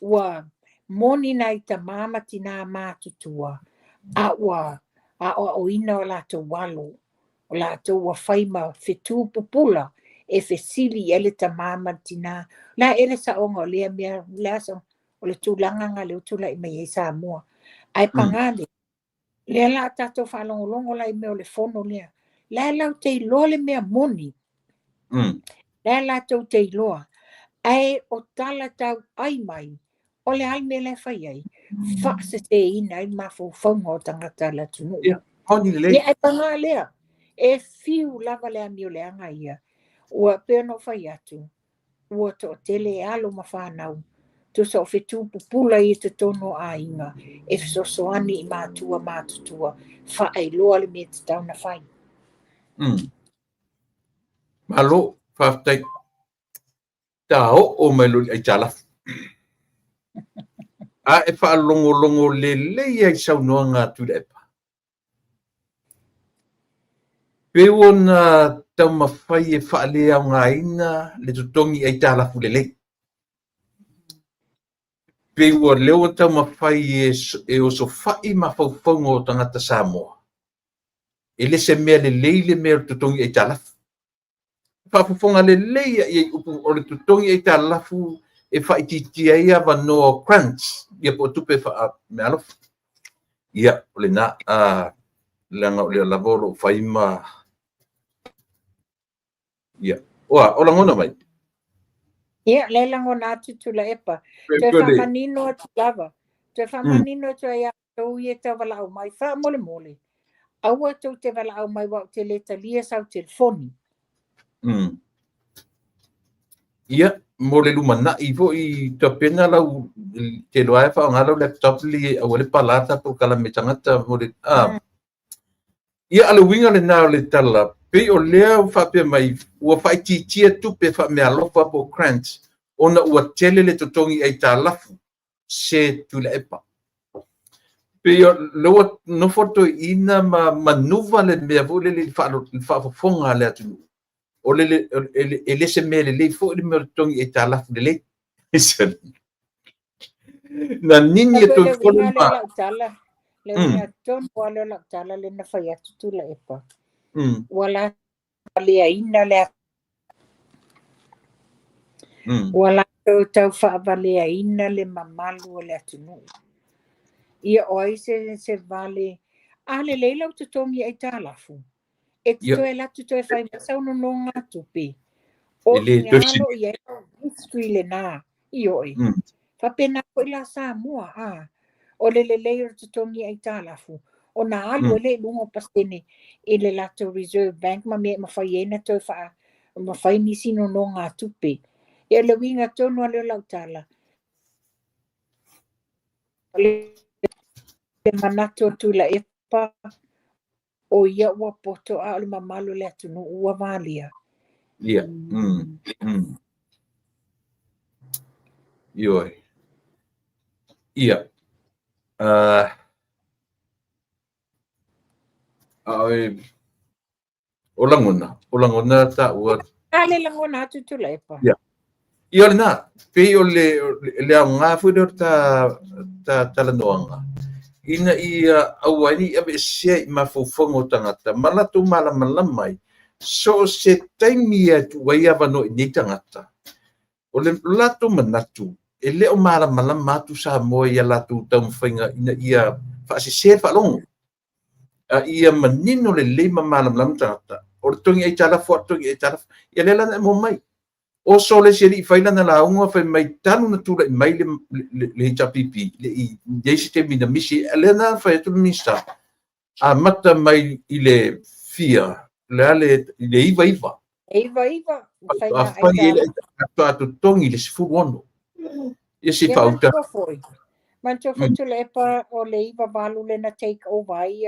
ua moni nai tamā ma tinā matutua, a ua aoaoina o latou alo, o latou ua fai ma fetu pupula e fesili i ai le tamā ma le tinā, o le a ea le saoga o lea mea, o le a le saoga, o le tulaga lena lea ua tulai mai ai Samoa. Ae paga lea, lea la a tatou faalogologo la i mea o le fono lea, la e latou te iloa le mea moni. La e latou te iloa. Ae o tala tau ai mai, o le a le mea la e fai ai? Faaseseina ai le mafaufauga o tagata o le atunuu. Ia, moni lelei. Ia, ae paga lea, e fiu lava le amio leaga ia. Ua pei ona ou fai atu, ua toatele alo ma fanau, tusa o fetu pupula ia i totonu o aiga e fesoasoani i matua matutua faailoa le mea e tatau ona fai. Malo, faafetai. Ta oo mai loa i le aitalafu. A e faalogologo lelei ai i saunoaga a Tuilaepa, Pei ona taumafai e faaleaogaina le totogi aitalafu lelei. Pei ua lea ua taumafai e osofai mafaufauga o tagata Samoa, e le se mea lelei le mea o le totogi aitalafu. Faafofoga lelei i ai upu o le totogi aitalafu e faaitiitia ai avanoa o grants, ia po o tupe faameaalofa. Ia, o lena, leaga o lea lava o lo o fai ma... Ia, oa, o lagona mai. Ia, le lagona atu Tuilaepa. Toe faamanino atu lava. Toe faamanino atu ai tou ia tau valaau mai. Faamolemole. Aua tou te valaau mai wa o te le talia sau telefoni. Ia, mo le lumanai foi tapena lau te loa e whaonga lau laptop li au le palata po kala me tangata mo le Ia ale winga le nā o le tala pei o lea whaapea mai ua whaititia tupe whaamealofa po grants ona ua tele le totongi aitalafu se Tuilaepa. Pei o leua nofo toeaina ma manuva le mea foi lele i le faafofoga a le atunuu. O le e le se mea lelei foi le mea o le totogi aitalafu lelei. Na nini e Le toe fole uiga lea ma o lau tala, le uiga tonu lava lea o lau tala lea na fai atu Tuilaepa. Ua latou valeaina le ua latou tau faavaleaina le mamalu o le atunuu. Ia o ai se vale a lelei lau totogi aitalafu. E te toe alu atu toe fai mai sau nonogatupe. O E le i toe ina sili. lo i ai lau history lena. I oi. Faapena foi la Samoa, a. O le lelei o le totogi aitalafu. O na alu e le i luga o pasene i le latou Reserve Bank ma mea e mafai ai na toe faa mafai nisi nonogatupe. Ia le uiga tonu lava lea o lau tala. O le manatu o Tuilaepa o ia ua poto a o le mamalu o le atunuu ua valia. Ia. Ioe. Ia. O lagona ta ua Ale lagona atu Tuilaepa. Ia. Ia o lena, pei o le aoga foi lea o ta talanoaga. Ina ia aua ai ne i aveesea i mafaufauga o tagata ma latou malamalama ai so o se taimi e tuu ai avanoa i nei tagata. O le latou manatu e le o malamalama atu Samoa ia latou taumafaiga ina ia faasese le faalogo. A ia manino lelei ma malamalama tagata. O le totogi aitalafu, o le totogi aitalafu. Ia lea la na e maua mai. O so le se li fai lana lauga fai mai talu na tulai mai le HRPP, le i iai se taimi na misi, lea na fai atu le Minista, a mata mai i le fia, le a le, i le iva iva. E iva iva, fai A ngā fai e le aitalafu. a totogi le 16. Ia se Ia fauta. manatua foi. Manatua foi Tuilaepa o le iva valu le na take over ai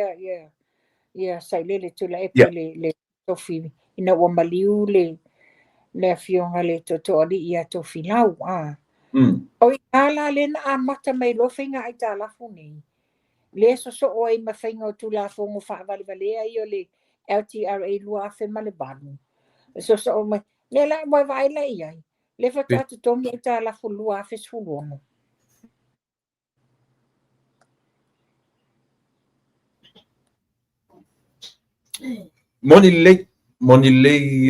ia Sailele Tuilaepa le tofi ina ua maliu le afioga le toatoalii ia Tofilau. O i ala le na amata mai loa faiga aitalafu nei. Le sosoo ai ma faiga o Tulafono faavalevalea ia o le LTRA 2008. Sosoo mai. Le la ua vaai la i ai. Le faatoa totogi aitalafu 2016. Moni lelei, moni lelei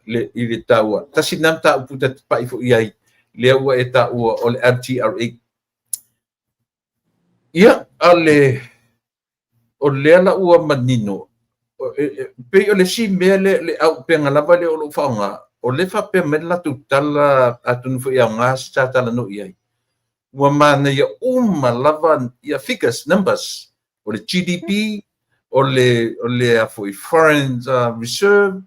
le, i le taua. Tasi nā mataupu ta te pai foi ai, lea ua e taua o le LTRA. Ia, a le, o lea la ua manino, pei o le si mea le auupega lava le o lou faaaoga, o le faapea mai le latou tala atonu foi aoga se ta talanoa i ai. Ua manaia uma lava ia figures, numbers, o le GDP, o le foi foreign reserve,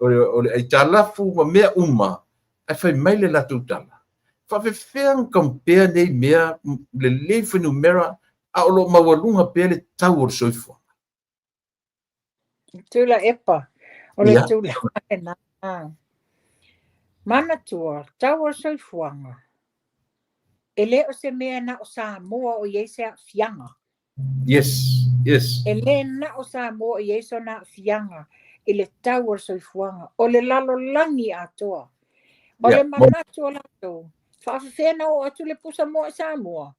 o le aitalafu ma mea uma, ai fai mai le latou tala. Faafefea na compare nei mea lelei fuainumera a o lo o maualuga pea le tau o le soifua. Tuilaepa, o le tulaga lena. Manatua, tau o le soifuaga, e le o se mea na o Samoa o i ai se aafiaga. Yes, yes. E le na o Samoa o i ai sona aafiaga i le tau o le soifuaga, o le lalolagi atoa. O le manatu o latou, faafefea na oo atu le pusamoa i Samoa.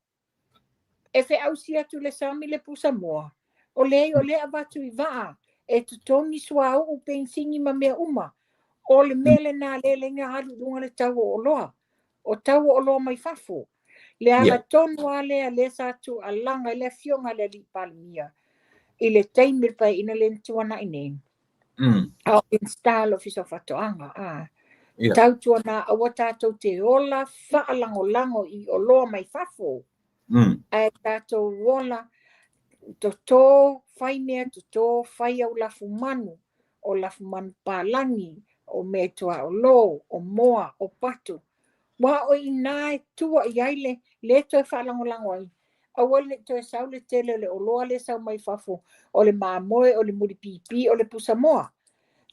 E feausi atu le sami le pusamoa. O leai o lea avatu i vaa, e totogi suauu, pensini ma mea uma. O le mea lena lea e ala ai ona alu i luga le tau o oloa, o tau o oloa mai fafo. Le ala tonu lava lea lea sa tuualaga ai le afioga i le alii Palemia i le taimi o le Paeaiga lea na tuanai nei, a o Minisita o le Ofisa o Faatoaga, a tautuana aua tatou te ola faalagolago i oloa mai fafo, ae tatou ola toto, fai mea toto, fai au lafumanu, o lafumanu palagi, o meaituaolo, o moa, o pato. Aua o i ina e tua i ai le le toe faalagolago ai, aua ne i toe sau le tele o le oloa lea e sau mai fafo, o le mamoe, o le mulipipi, o le pusamoa.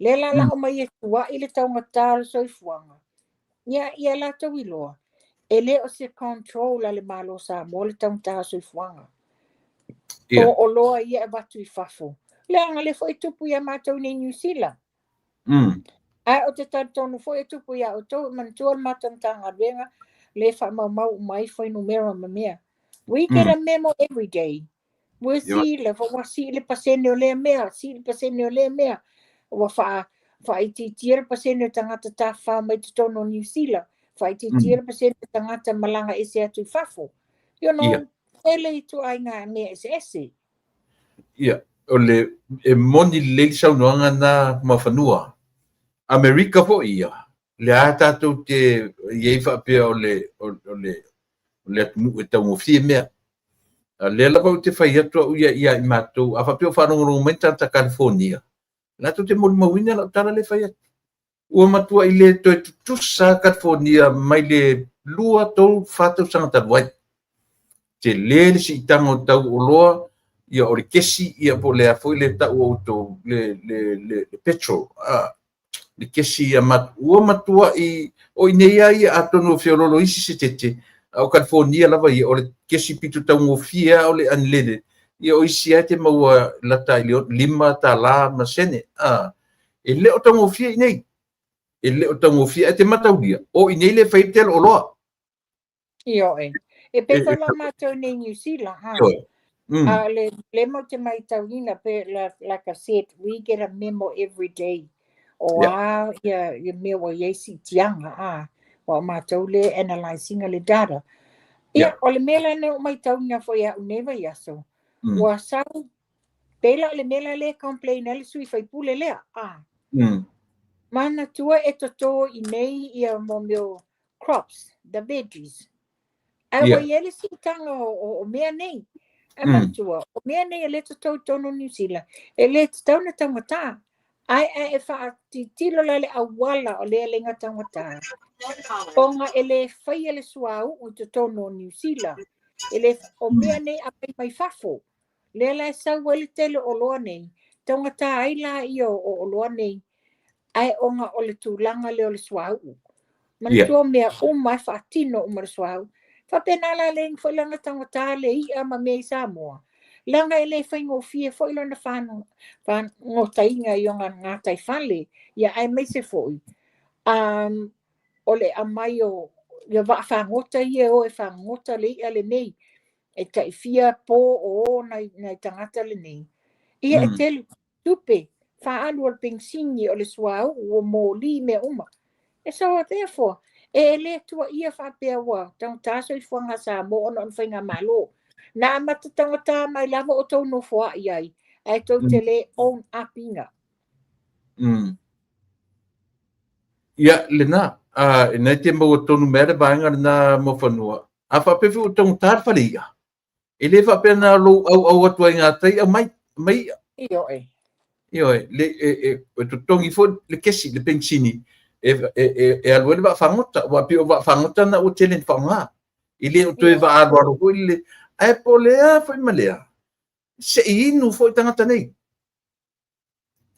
Lea la la'o mai e tua'i le taugata o le soifuaga, ia ia latou iloa, e le o se control a le Malo o Samoa le taugata o le soifuaga. O oloa ia e avatu i fafo. Leaga lea foi e tupu ia matou nei i Niu Sila. Ae ou te talitonu foi e tupu ia outou, e manatua le matou Matagaluega lea e faamaumau uma ai fuainumera ma mea. We get a memo every day. Ua sii le, ua sii le pasene o lea mea, sii le pasene o lea mea. Ua faa, faaitiitia le pasene o tagata tafafao mai totonu o Niu Sila, faaitiitia le pasene o tagata malaga ese atu i fafo. You know, tele ituaiga mea eseese. Ia, o le, e moni lelei le saunoaga na Muafanua. Amerika foi ia, lea lava tatou te i ai faapea o le, o le, o le atunuu e taugofie mea. A lea lava ou te fai atu au ia ia i matou, a faapea o faalogologo mai ni tagata Kalifonia, latou te molimauina lau tala lea e fai atu. Ua matuai le toe tutusa Kalifonia mai le 2, 3, 4 tausaga talu ai. Tele le siitaga o tau oloa, ia o le kesi, ia po o le a foi le tau a outou, le, le, le, le petrol, a, le kesi ia mat, ua matuai, o i inei lava ia atonu e feoloolo isi se tete, a o Kalifonia lava ia, o le kesi pito taugofie lava o le unleaded, ia o isi lava e te maua lata i le $5 ma sene, a, e le o taugofie i inei, e le o taugofie, ae te mataulia, o i inei lea e fai ai le tele o oloa. Ioe. E pei foi la matou nei i Niu Sila, ha. A le le matou te matauina pe like I said, we get a memo every day o a ia ia mea ua i ai siitiaga, a ua o matou le analyse ina le data. Ia, o le mea la na ou matauina foi ia au nei vaiaso, ua sau pei la o le mea la lea e complain ai le sui faipule lea, a. Manatua e toto i nei ia mo mea o crops, the veggies. Ae ua i ai le siitaga o mea nei. Ae manatua, o mea nei e le toto i totonu o Niu Sila, e le tatau ona taugata. Ae ae e faatilotilo la le auala o lea e le taugata, ona e le faia le suauu i totonu o Niu Sila. E le, o mea nei aumai mai fafo. Lea la e sau ai le tele o oloa nei, taugata ai la ia o oloa nei, ae ona o le tulaga lea o le suauu. Manatua mea uma e faatino uma le suauu. Faapena la le foi lana taugata le i'a ma mea i Samoa. Leaga e le faigofie foi lona fagotaina i ona gataifale, ia aemaise foi o le aumai o ia vaafagota ia e o e fagota le i'a lenei, e tai fia po o o nai, nai tagata lenei. Ia e tele tupe, faaalu o le penisini, o le suauu, o moli, mea uma. E so, therefore, e le tuuaia faapea ua taugata soifuaga a Samoa ona o le faigamalo. Na amata taugata mai lava o tou nofoa'i ai, ae tou te le own up ina. Ia, lena, a, ina e te maua tonu mai le vaega lena Muafanua, a faapea foi ua taugata le fale i'a, e le faapea na lou auau atu ai ngā tai, aumai, aumai i'a. Ioe. Ioe, le, e, e, e totogi foi le kesi, le penisini, e, e, e, e alu ai le vaafagota, aua pei o vaafagota na ua tele ina faaaoga. E le o toe vaaloalo foi le, ae po o lea foi ma lea, se i inu foi tagata nei.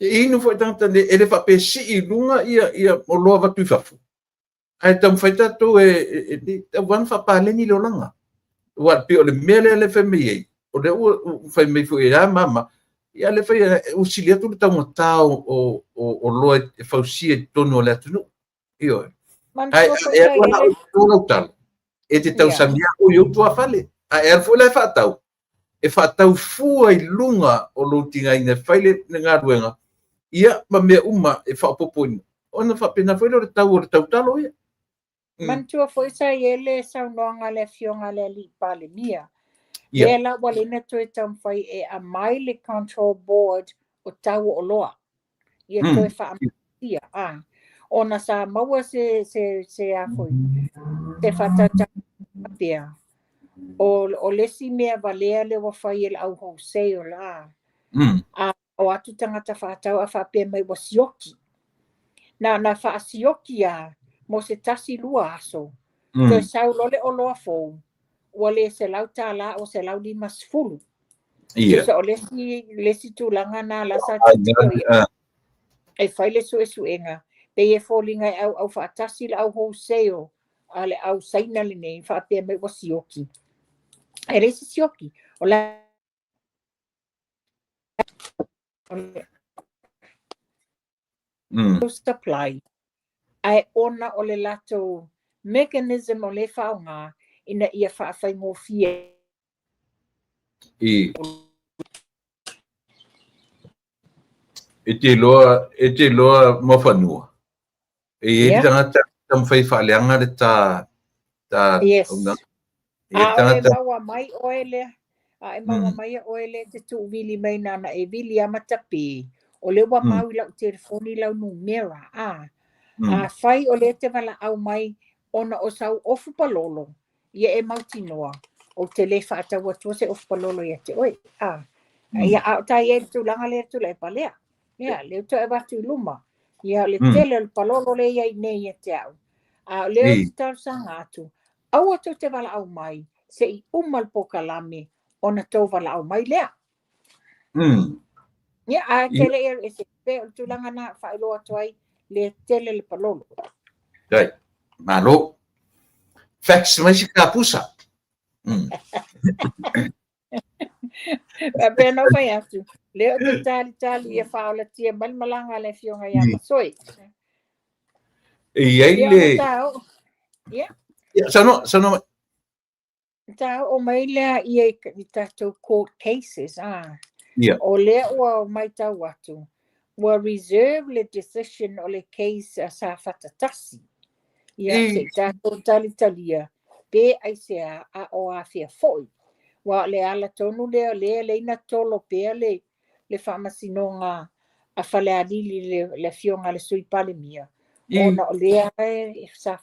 Se i inu foi tagata nei, e le faapea sii i luga ia, ia oloa avatu i fafo. Ae taumafai tatou e, e, e tau ona faapaleni le olaga. Aua e pei o le mea lea le fai mai ai, o lea ua fai mai foi e a mama, ia le fai ua sili atu le taugata o oloa e fausia i totonu o le atunuu. Ioe. Ae e alu la o lau tala, e te tausami au i ou tuafale. A e alu foi la e faatau, e faatau fua i luga o lou tigaina e fai le galuega, ia ma mea uma e faaopoopoina. Ona faapena foi lea o le tau o le tautalo ia. Manatua foi sa i ai le saunoaga a le Afioga i le Alii Palemia, lea la ua leai na toe taumafai e aumai le Control Board o tau o oloa, ia toe faamalosia, ona sa maua se se se a foi, se faatautaiga faapea, o le isi mea valea lea ua fai e le au wholesale, a o atu tagata faatau a faapea mai ua sioki. Na faasioki lava mo se tasi lua aso, toe sau loa le oloa fou, ua le $100 ua $150. Tusa o le isi tulaga lena la sa tilotilo i ai e fai le suesuega, pei e foliga e auau faatasi le au wholesale a le au Saina lenei faapea mai ua sioki. E leai se sioki. O le supply, ae ona o le latou mechanism o lea e faaaoga ina ia faafaigofie. E te iloa, e te iloa Muafanua, e i ai le tagata e taumafai e faaleaga le ta, ta auaunaga. A o e maua mai oe lea, a e maua mai oe lea e te tuuvili mai na ona e vili lava ma tapē, o lea ua mau i lau telefoni lau numera, a. Afai o lea e te valaau mai ona o sau ofu palolo, ia e mautinoa, ou te le faatau atua se ofu palolo ia te oe, a. Ia, a o ta i ai i le tulaga lea Tuilaepa lea, ia, lea ua toe avatu i luma, ia, le tele o le palolo lea e i ai nei ia te au, a o lea ou te talosaga atu, aua tou te valaau mai se i uma le polokalame ona tou valaau mai lea. Ia, ae te le i alu ese, pei o le tulaga lena e faailoa atu ai le tele le palolo. Dai, malo. Fax mai se kapusa. Faapea na ou fai atu, lea ou te talitali ia faaolatia mai le malaga a le Afioga ia Masoe. E i ai le... Ia. Ia, saunoa, saunoa mai. Ta oo mai lea ia i tatou court cases, a. Ia. O lea ua matau atu, ua reserve le decision o le case a Safata 1. Ia, se i tatou talitalia, pe aisea a o afea foi. Aua o le ala tonu lea o lea e lei na tolo pea le faamasinoga a Falealili le afioga a le Sui Palemia, ona o lea sa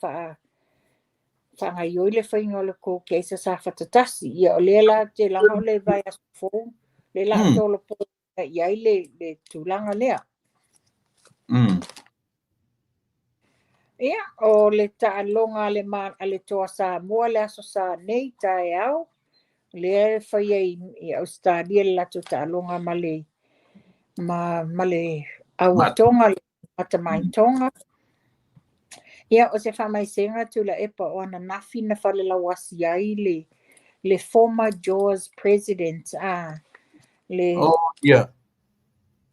faagaioi le faiga o le court case a Safata 1. Ia o lea la ou te laga o le vaiaso fou, lea la a tolopo i ai le tulaga lea. Ia, o le taaloga a le Toa Samoa le Aso Sa nei taeao, lea e faia i Ausetalia le latou taaloga ma le ma le Auatoga, le Matamaitoga. Ia, o se faamaisega Tuilaepa o ananafi na falelauasi ai le former JAWS president. Le, Oh, yeah.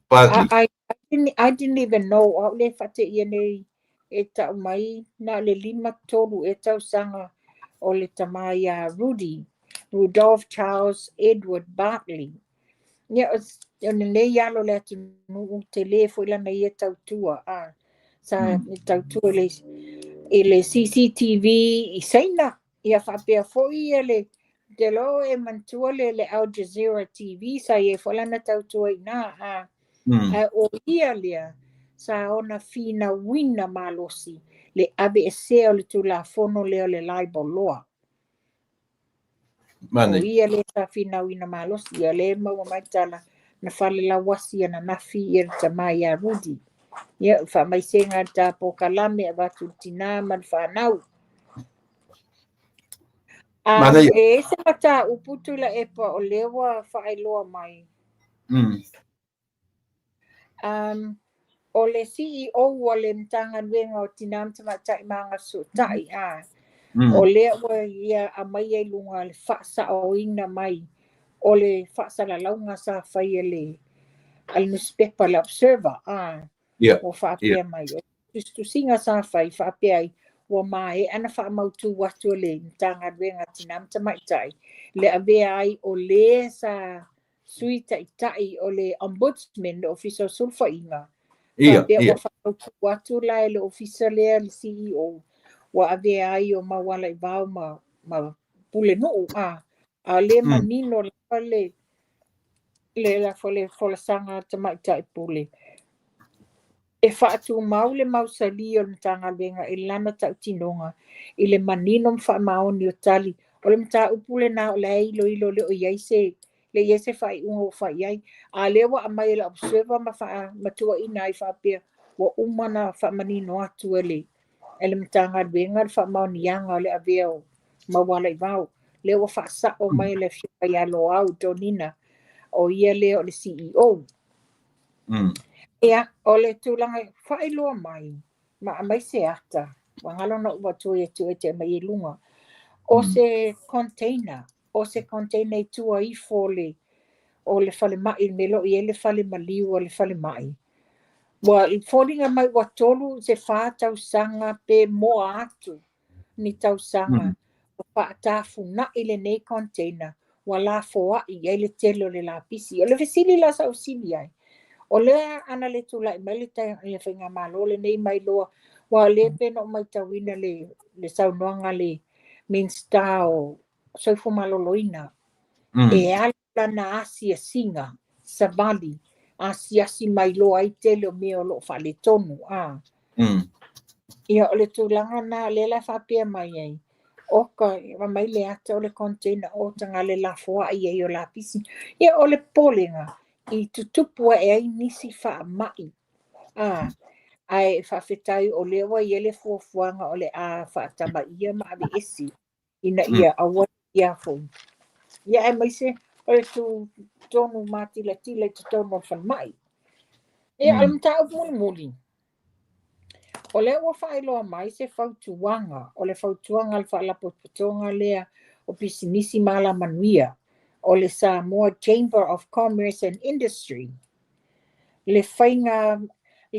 Bartley. I didn't even know, o au le faateia nei e tau mai na o le 53 e tausaga o le tama ia Rudy, Rudolph Charles Edward Bartley. Ia, o lenei alo o le atunuu tele foi lana ia tautua. Sa tautua i le CCTV i Saina. Ia faapea foi ia le te loa e manatua le Al Jazeera TV sa i ai foi lana tautua i ina. Ae o ia lea sa ona finauina malosi le aveesea o le Tulafono lea o le libel law. O ia lea sa finauina malosi, ia lea e maua mai tala na falelauasi ananafi ia le tama ia Rudy. Ia, o faamaisega le ta polokalame avatu i le tina ma le fanau. E i ai se mataupu Tuilaepa o lea ua faailoa mai. O le CEO a le Matagaluega o Tina ma Tamaitai ma Agafesootai, o lea ua ia aumaia i luga le faasaoina mai o le faasalalauga sa fai e le a le nusipepa le Observer, ua faapea mai, o tusitusiga sa fai faapea ai, ua maea na faamautu atu e le Matagaluega Tina ma Tamaitai le avea ai o le sa Sui Taitai o le Ombudsman, le Ofisa o Sulufaiga, Faapea ua faamautu atu la e le ofisa lea le CEO ua avea ai o Maualaivao ma Pulenuu a o lea manino lava le folasaga a le Tamaitai Pule e faatumau le mausali o le Matagaluega i lana tautinoga i le manino ma faamaoni o tali. O le mataupu lena o la e iloilo le o i ai se le i ai se faaiuga ua fai i ai. A o lea ua aumai e le Observer ma faamatuaina ai faapea ua uma ona faamanino atu e le Matagaluega le faamaoniaga o le avea o Maualaivao. Lea ua faasao mai le afioga ia Loau Donina, o ia lea o le CEO. Ia, o le tulaga faailoa mai, ma aumai se ata, ua galo na ou avatua ia te oe e te aumai i luga, o se container, o se container i tua ifo o le falemai, le mea o lo o i ai le fale maliu o le falemai. Ua foliga mai ua 3 se 4 tausaga pe moa atu ni tausaga o faatafunai lenei container ua lafoai i ai le tele o le lapisi. O le fesili la sa ou fesili ai, o lea ana le tulai mai le faigamalo lenei mai loa, ua le pe na ou matauina le saunoaga le Minista o Soifua Maloloina, e alu lana asiasiga, savali, asiasi mai loa ai tele o mea o lo o faaletonu. Ia, o le tulaga na lea la faapea mai ai, oka, mai le ata o le container o tagale lafoai ai o lapisi. Ia, o le popolega, i tutupu ae ai nisi faamai. Ae faafetai o lea ua i ai le fuafuaga o le a faatamaia ma aveese ina ia aua ia foi. Ia, aemaise o le tonu matilatila i totonu o le falemai. Ia, o le mataupu mulimuli, o lea ua faailoa mai se fautuaga, o le fautuaga a le faalapotopotoga lea o pisinisi ma alamanuia, o le Samoa Chamber of Commerce and Industry, le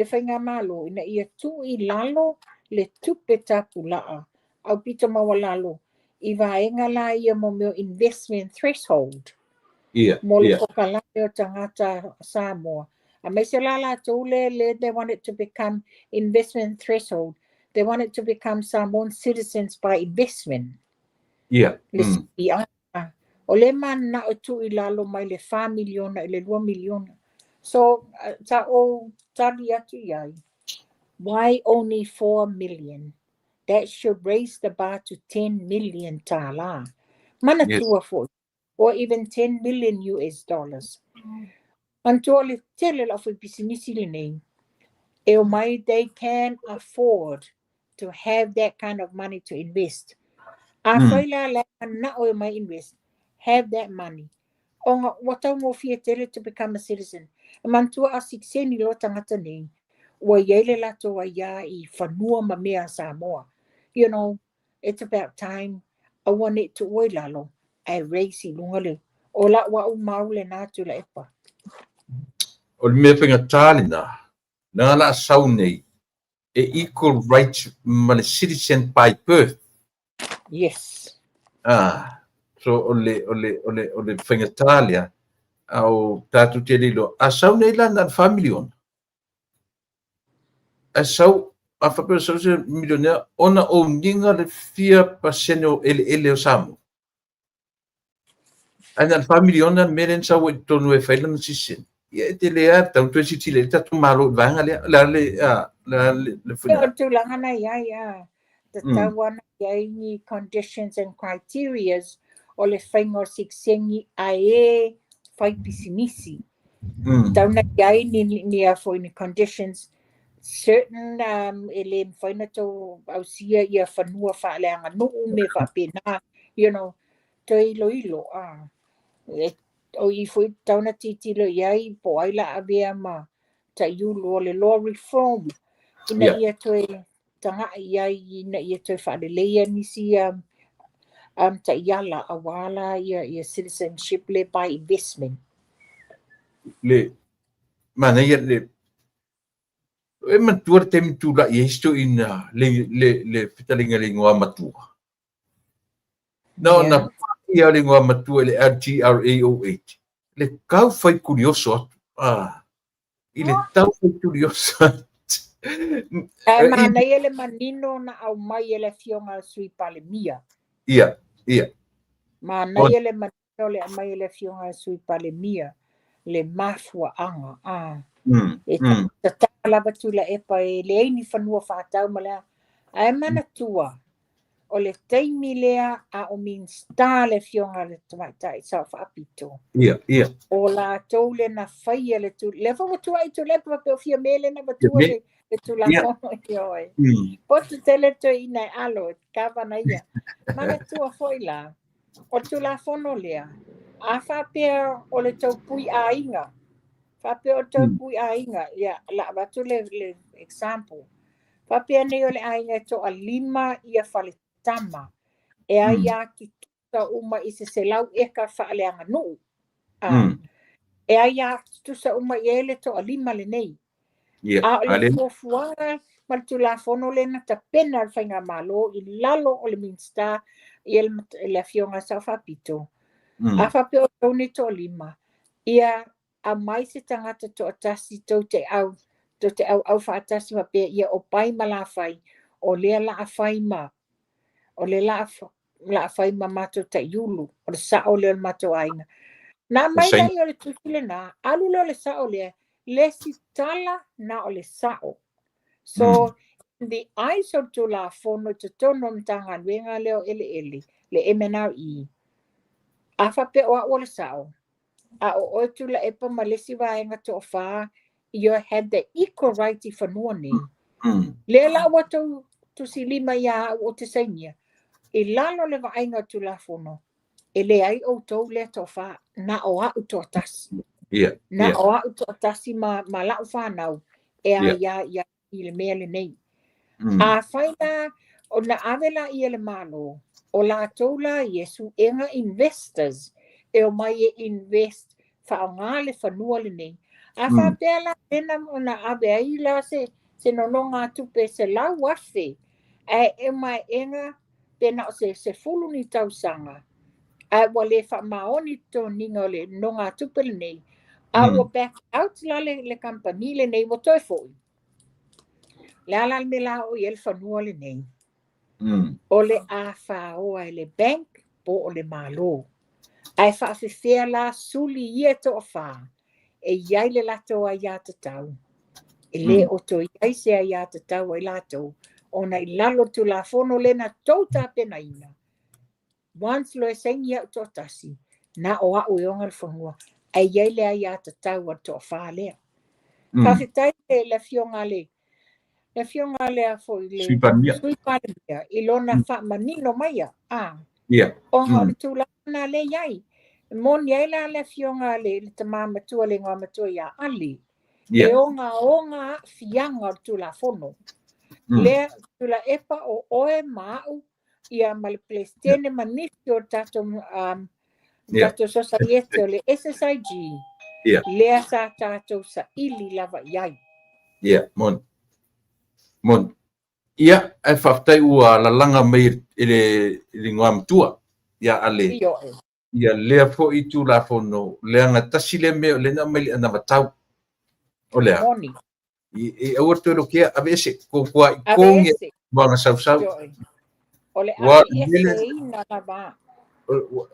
faigamalo ina ia tuu i lalo le tupe tapulaa aupito maualalo i vaega la ia mo mea investment threshold. Mo le polokalame o tagata Samoa. Aemaise la latou le they want it to become investment threshold. They want it to become Samoan citizens by investment. Le CBI. O le manao tuu i lalo mai le 4 miliona i le 2 miliona. So, sa ou tali atu i ai, why only 4 million? That should raise the bar to 10 million tālā. Manatua foi, or even 10 million US dollars. Manatua le tele la foi pisinisi lenei, e o mai they can afford to have that kind of money to invest. A fai la la manao e mai invest, have that money. Onga ua taugofie tele to become a citizen. E manatua a sikseni lo tangata nei, ua iai le latou aia i fanua ma mea Samoa. You know, it's about time. Aua nei tuua i lalo, ae raise i luga le. O la ua au mau le nā tula epa. O le mea faigata lena, na la sau nei, e equal rights ma le citizen by birth. Yes. So o le faigata lea, a o tātou te lilo, a sau nei la na le 4 miliona. A sau, a whapea sau se milionea, ona o ninga le fia pasene o eleele o Samoa. Ai na le 4 miliona le mea lea na sau ai totonu e fai lana citizen. Ia e te lea, tau toe silasila i le tatou malo i vaega lea, le a le, le O le tulaga na i ai, a, tatau ana i ai ni conditions and criterias o le faiga o sikseni a e fai pisinisi. Tau na i ai ni a foi ni conditions certain e le mawhai na tau ausia ia whanua whaaleanga nuu me whaapena, you know, toe ilo ilo, o i foi tau na titilo i ai po ai la avea ma taiulu o le law reform ina ia toe taga'i i ai ina ia toe faaleleia nisi taiala auā la ia citizenship le by investment. Le manaia le e matua le taimi tula'i ai se toeaina le fetalaiga i le igoa matua. Na ona pa'i lava o le igoa matua i le LGRAOH, le kau fai kurioso atu. I le tau tuliosa. Ae manaia le manino na aumai e le afioga a le Sui Palemia. Ia, ia. Manaia le manino le aumai e le afioga a le Sui Palemia le mafuaaga. A. E tatala lava Tuilaepa e leai ni fanua faatau ma le a. Ae manatua, o le taimi lea a o Minisita le afioga i le Tamaitai Sao Faapito. Ia, ia. O latou lea na faia le tu, lea foi ua tuuai Tuilaepa faapea o Fiame lea na avatua le Tulafono. Ioe. Poto tele toeaina e alo, kavana ia. Manatua foi la, o le Tulafono lea, a faapea o le taupui aiga, faapea o le taupui aiga, ia, la avatu le example. Faapea nei o le aiga e toalima ia faletama, e aia tutusa uma i se 100 eka faaleaganuu. E aia tutusa uma i ai le toalima lenei. A o le fuafuaga ma le Tulafono lea na tapena le Faigamalo i lalo o le Minisita ia le afioga Sao Faapito. A faapea o tou nei toalima, ia aumai se tagata toatasi tou te au, tou te auau faatasi faapea ia o pai ma lafai, o lea la a fai ma, o lea la a fai ma matou taiulu, o le sao lea o le matou aiga. Na aumai lea o le tusi lena, alu lea o le sao lea, le sitala na o le sao. So, in the eyes o le Tulafono i totonu o le Matagaluega lea o Eleele, le MNRE, a faapea o au o le sao, a o oe Tuilaepa ma le isi vaega toafa, you had the equal right i fanua nei. Lea la ua tou tusilima ia au o te sainia, i lalo le vaaiga o Tulafono, e leai outou lea toafa, na o au toatasi. Na o au toatasi ma lau whanau, e a ia ia i le mea lenei. A fai la, o na ave la ia le malo, o latou la ia suega investors, e o mai e invest whaonga le fanua lenei. A faapea la lena na ave ai la se nononga tupe 100,000, ae e mai enga pe na o se 10 ni tausaga, ae ua le faamaoni toniga o le nonga tupe lenei, a ua back out la le company lenei ua toe foi. Le ala le mea o i le fanua lenei. O le a whaoa e le bank po o le malo. Ae whaafewhea la suli ia toa whā, e iai le lato ai ia tatau. E le o toi ai se ai ia tatau ai lato, ona i lalo Tulafono lena tou tapena ina. Once lo e saini au toatasi, na o au e onga le fanua, ai iai le ai ia tatau a toa whā lea. Whawhetai le afioga le, le afioga lea foi le Sui Palemia, i lona whaamanino maia. Ona o le tulaga le iai. Moni ai la le afioga le tama matua le ngoa matua ia Ali. E onga onga fianga o le Tulafono. Lea Tuilaepa o oe ma au ia ma le Pelestene ma nisi o tatou tatou society o le SSIG. Lea sa tatou saili lava i ai. Ia, moni. Moni. Ia, ae faafetai ua lalaga mai e le igoa matua ia Ale. Ia lea foi Tulafono, leaga tasi lea mea o lea na aumai le anavatau. O lea. Moni. I aua toe lokea aveese, kua i kongi moana sausau. O le aveese ina lava.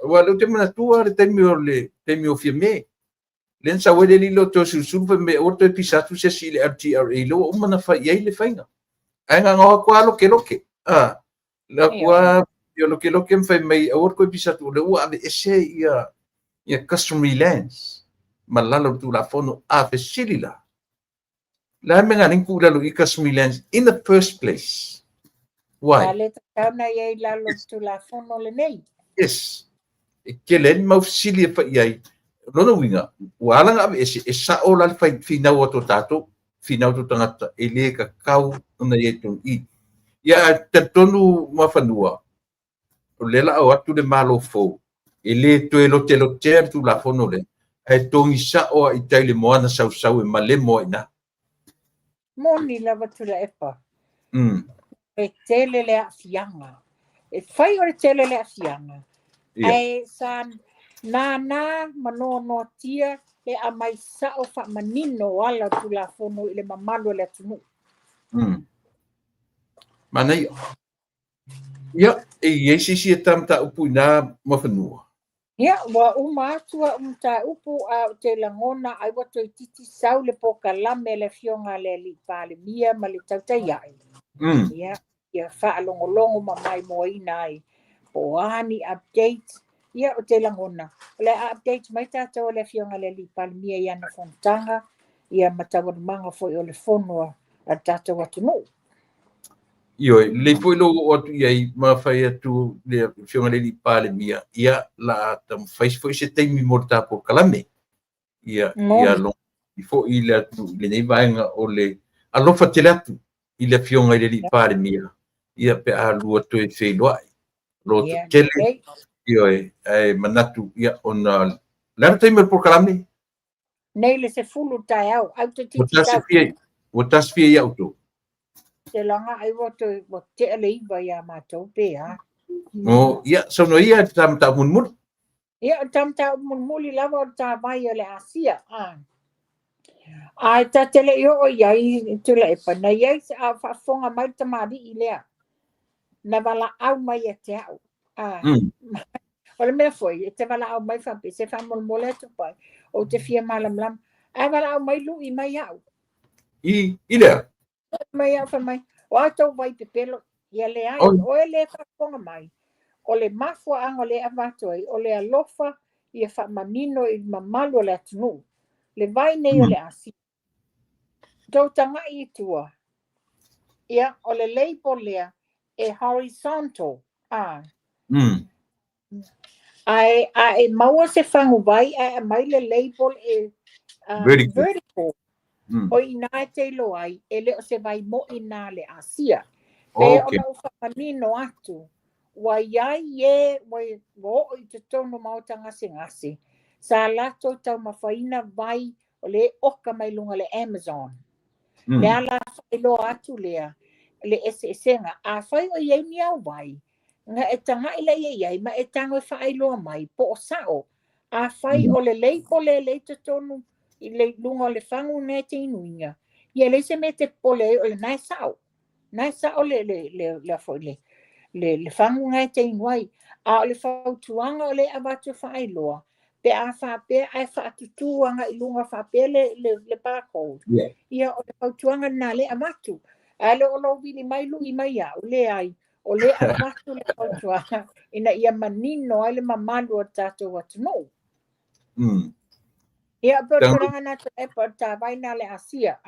Ua leo te manatua le taimi o le taimi o Fiame. Lea na sau ai le lilo toe sulusulu fai mai aua toe pisa atu se isi i le LTRA lea ua uma na fai i ai le faiga. Ae gagao atu lava lokeloke. La ua ia lokeloke ma fai mai aua toe pisa atu lea ua aveese ia customary lands ma lalo o le Tulafono a fesili la. La me ngā ringu lalo i customary lands in the first place. Why? A le tatau na ia i lalo o le Tulafono lenei. Yes. E tele ai le mau fesili e fai ai. Lona uiga, ua ala na aveese, e sao la le fai finau a tō tātou, finau tō tangata, e le kakau ona i ai tonu i. Ia, talitonu Muafanua, o lea la o atu le malo fou, e le toe lotelotea le Tulafono lea, ae togi sao a i tai le moana sausau e malemo ai nā. Moni lava Tuilaepa. E tele le aafiaga. E fai o le tele le aafiaga. Ae sa nānā ma noanoatia le aumai sao faamanino o ala o Tulafono i le mamalu o le atunuu. Manaia. Ia, e i ai se isi e ta mataupu i ina Muafanua? Ia, ua uma atu au mataupu, a ou te lagona ai ua toeitiiti sau le polokalame a le Afioga a le Alii Palemia ma le Tautai Ae. Ia, ia faalogologo ma maimoaina ai po o a ni update. Ia, ou te lagona, o le a update mai tatou e le Afioga a le Alii Palemia i ana fonotaga, ia ma taualumaga foi o le fono a le tatou atunuu. Ioe, lelei foi lou oo atu i ai ma fai atu le Afioga i le Alii Palemia, ia, la a taumafai foi se taimi mo le ta polokalame. Ia, ia logo foi le atunuu i lenei vaega o le alofa tele atu i le Afioga i le Alii Palemia, ia, pe a lua toe feiloai. Loto tele, ioe, ae manatu, ia, ona, le a le taimi o le polokalame? Nei le 10 taeao, au te titi tau. Ua tasifia ia outou? Te laga ai ua toe, ua tea le 9 ia matou pe a. O, ia, saunoa ia le ta mataupu mulimuli. Ia, o le ta mataupu mulimuli lava o le ta vai o le Asia. Ae ta te le i oo i ai Tuilaepa, na i ai, a o faafofoga mai le tamalii lea, na valaau mai ia te au. O le mea foi, e te valaau mai faapea, se faamolemole atu pai, ou te fia malamalama. Ae valaau mai lui mai au. I lea? Mai au fai mai, o a tou vai pepelo, ia leai, oe le faafofoga mai. O le mafuaaga o le avatu ai, o le alofa ia faamanino i mamalu o le atunuu. Le vai nei o le Asia. Tou tagai i tua, ia, o le label lea, e horizontal. Ae a e maua se faguvai ae aumai le label e vertical. O i ina e te iloa ai, e le o se vai mo'i na le Asia. Pe ona ou faamanino atu, ua iai e, ua oo i totonu maota gasegase, sa latou taumafaina vai o le oka mai luga le Amazon. Le ala faailoa atu lea, le eseesega. A fai o iai ni au vai, na e tagai lea i ai, ma e tago e faailoa mai, po o sao. A fai o le label le lei totonu i le luga o le fagu na e te inuina, ia leai se mea te popole ai o le na e sao. Na e sao le le le le foi le le le fagu na e te inu ai. A o le fautuaga o le avatu e faailoa, pe a faapea ae faatutu aga i luga faapea le barcode. Ia o le fautuaga na le avatu. Ae le o lou vili mai lui mai au, leai. O le avatu le fautuaga ina ia manino ai le mamalu o tatou atunuu. Ia, pe o le tulaga na e pa ta vai na le Asia.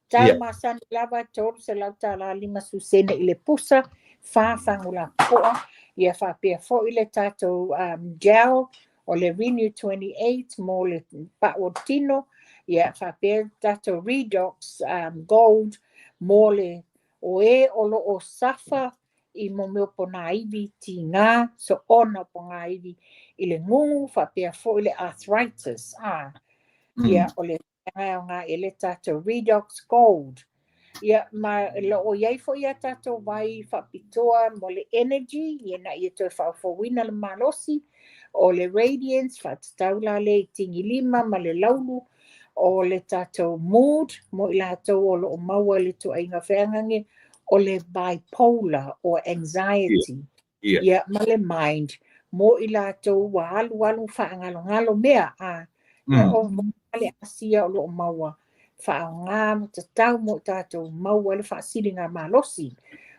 Tau masani lava $300.50 i le pusa, 4 fagu lapopoa. Ia faapea foi le tatou gel o le Renew 28 mo le pau o tino. Ia faapea tatou Redox Gold mo le o e o lo o safa i mo mea o ponaivi, tigā, soona o ponaivi i le gugu, faapea foi le arthritis. Ia, o le aoga e le tatou Redox Gold. Ia, ma lo o iai foi ia tatou vai faapitoa mo le energy, ia na ia toe faafouina le malosi, o le radiance, faatatau la le i tigilima ma le laulu, o le tatou mood, mo i latou o lo o maua le tuaiga feagage, o le bipolar or anxiety. Ia, ma le mind, mo i latou ua alu alu whaangalongalo mea. Ia o le Asia o lo o maua whaonga mo tatau mo tatou maua le faasiliga malosi.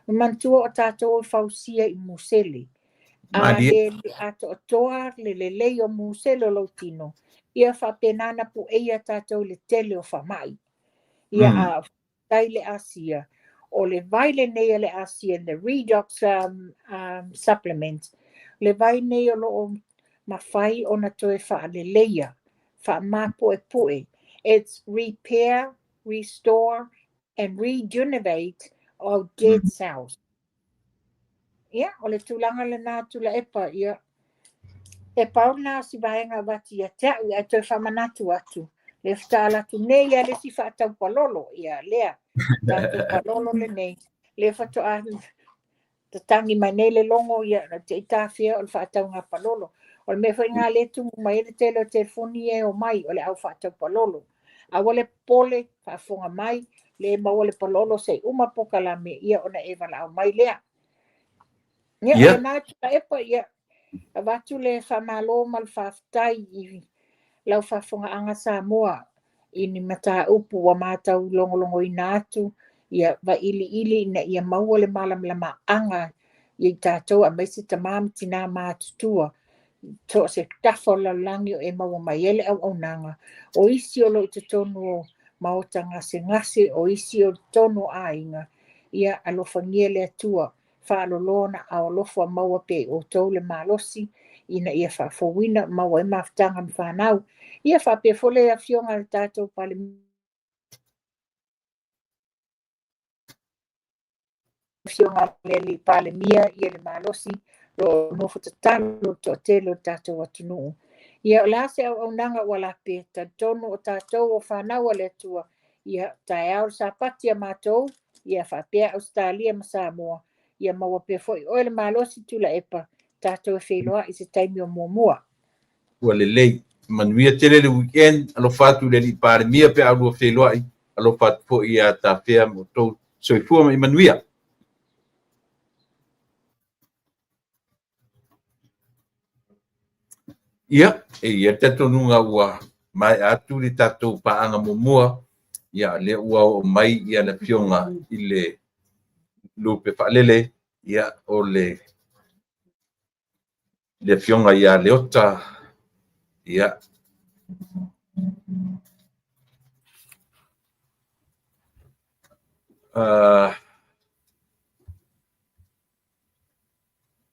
Manatua o tatou o fausia i musele. A le atoatoa le lelei o musele o lou tino, ia faapena na pueia tatou le tele o faamai. Ia a tai le Asia, o le vai lenei o le Asia, the Redox supplement, le vai nei o lo o mafai ona toe faaleleia, faamapuepue. It's repair, restore, and regenerate our dead cells. Ia, o le tulaga lena Tuilaepa, ia, e pau na si vaega avatu ia te au, ae toe faamanatu atu. Le faatoa atu nei ia le si faatau palolo, ia lea, tatou palolo lenei. Le faatoa tatangi mai nei le logo ia te i tafia o le faatauga palolo. O le mea foi lena lea e tumu mai ai le tele o telefoni ia e omai, o le au faatau palolo. Aua le popole, faafofoga mai, le maua le palolo se i uma le polokalame, ia ona e valaau mai lea. Ia, o lena Tuilaepa, ia, avatu le faamalo ma le faafetai i lau faafofogaaga Samoa i ni mataupu ua matau logologoina atu, ia vailiili ina ia maua le malamalamaaga i tatou aemaise tama ma tina matutua so o se tafa o le lalolagi o e maua mai ai le auaunaga. O isi o lo o i totonu o maota gasegase, o isi o totonu o aiga, ia alofagia le Atua faaloloa ona aao alofa maua pea i outou le malosi ina ia faafouina maua ai mafutaga ma fanau. Ia faapea foi le afioga a le tatou Palemia, afioga a le alii Palemia, ia le malosi o lo o nofo tatalo le toatele o le tatou atunuu. Ia o le a se auaunaga ua lape, talitonu o tatou o fanau a le Atua, ia taeao le Sapati a matou, ia faapea Ausetalia ma Samoa, ia maua pea foi oe le malosi Tuilaepa, tatou e feiloai i se taimi o muamua. Ua lelei. Manuia tele le weekend, alofa atu i le alii Palemia pe a lua feiloai, alofa atu foi ia Tafea ma outou. Soifua ma ia manuia. Ia, e i ai le talitonuga ua maea atu le tatou paaga muamua, ia lea ua oo mai ia le afioga i le Lupe Faalele, ia o le le afioga ia Leota, ia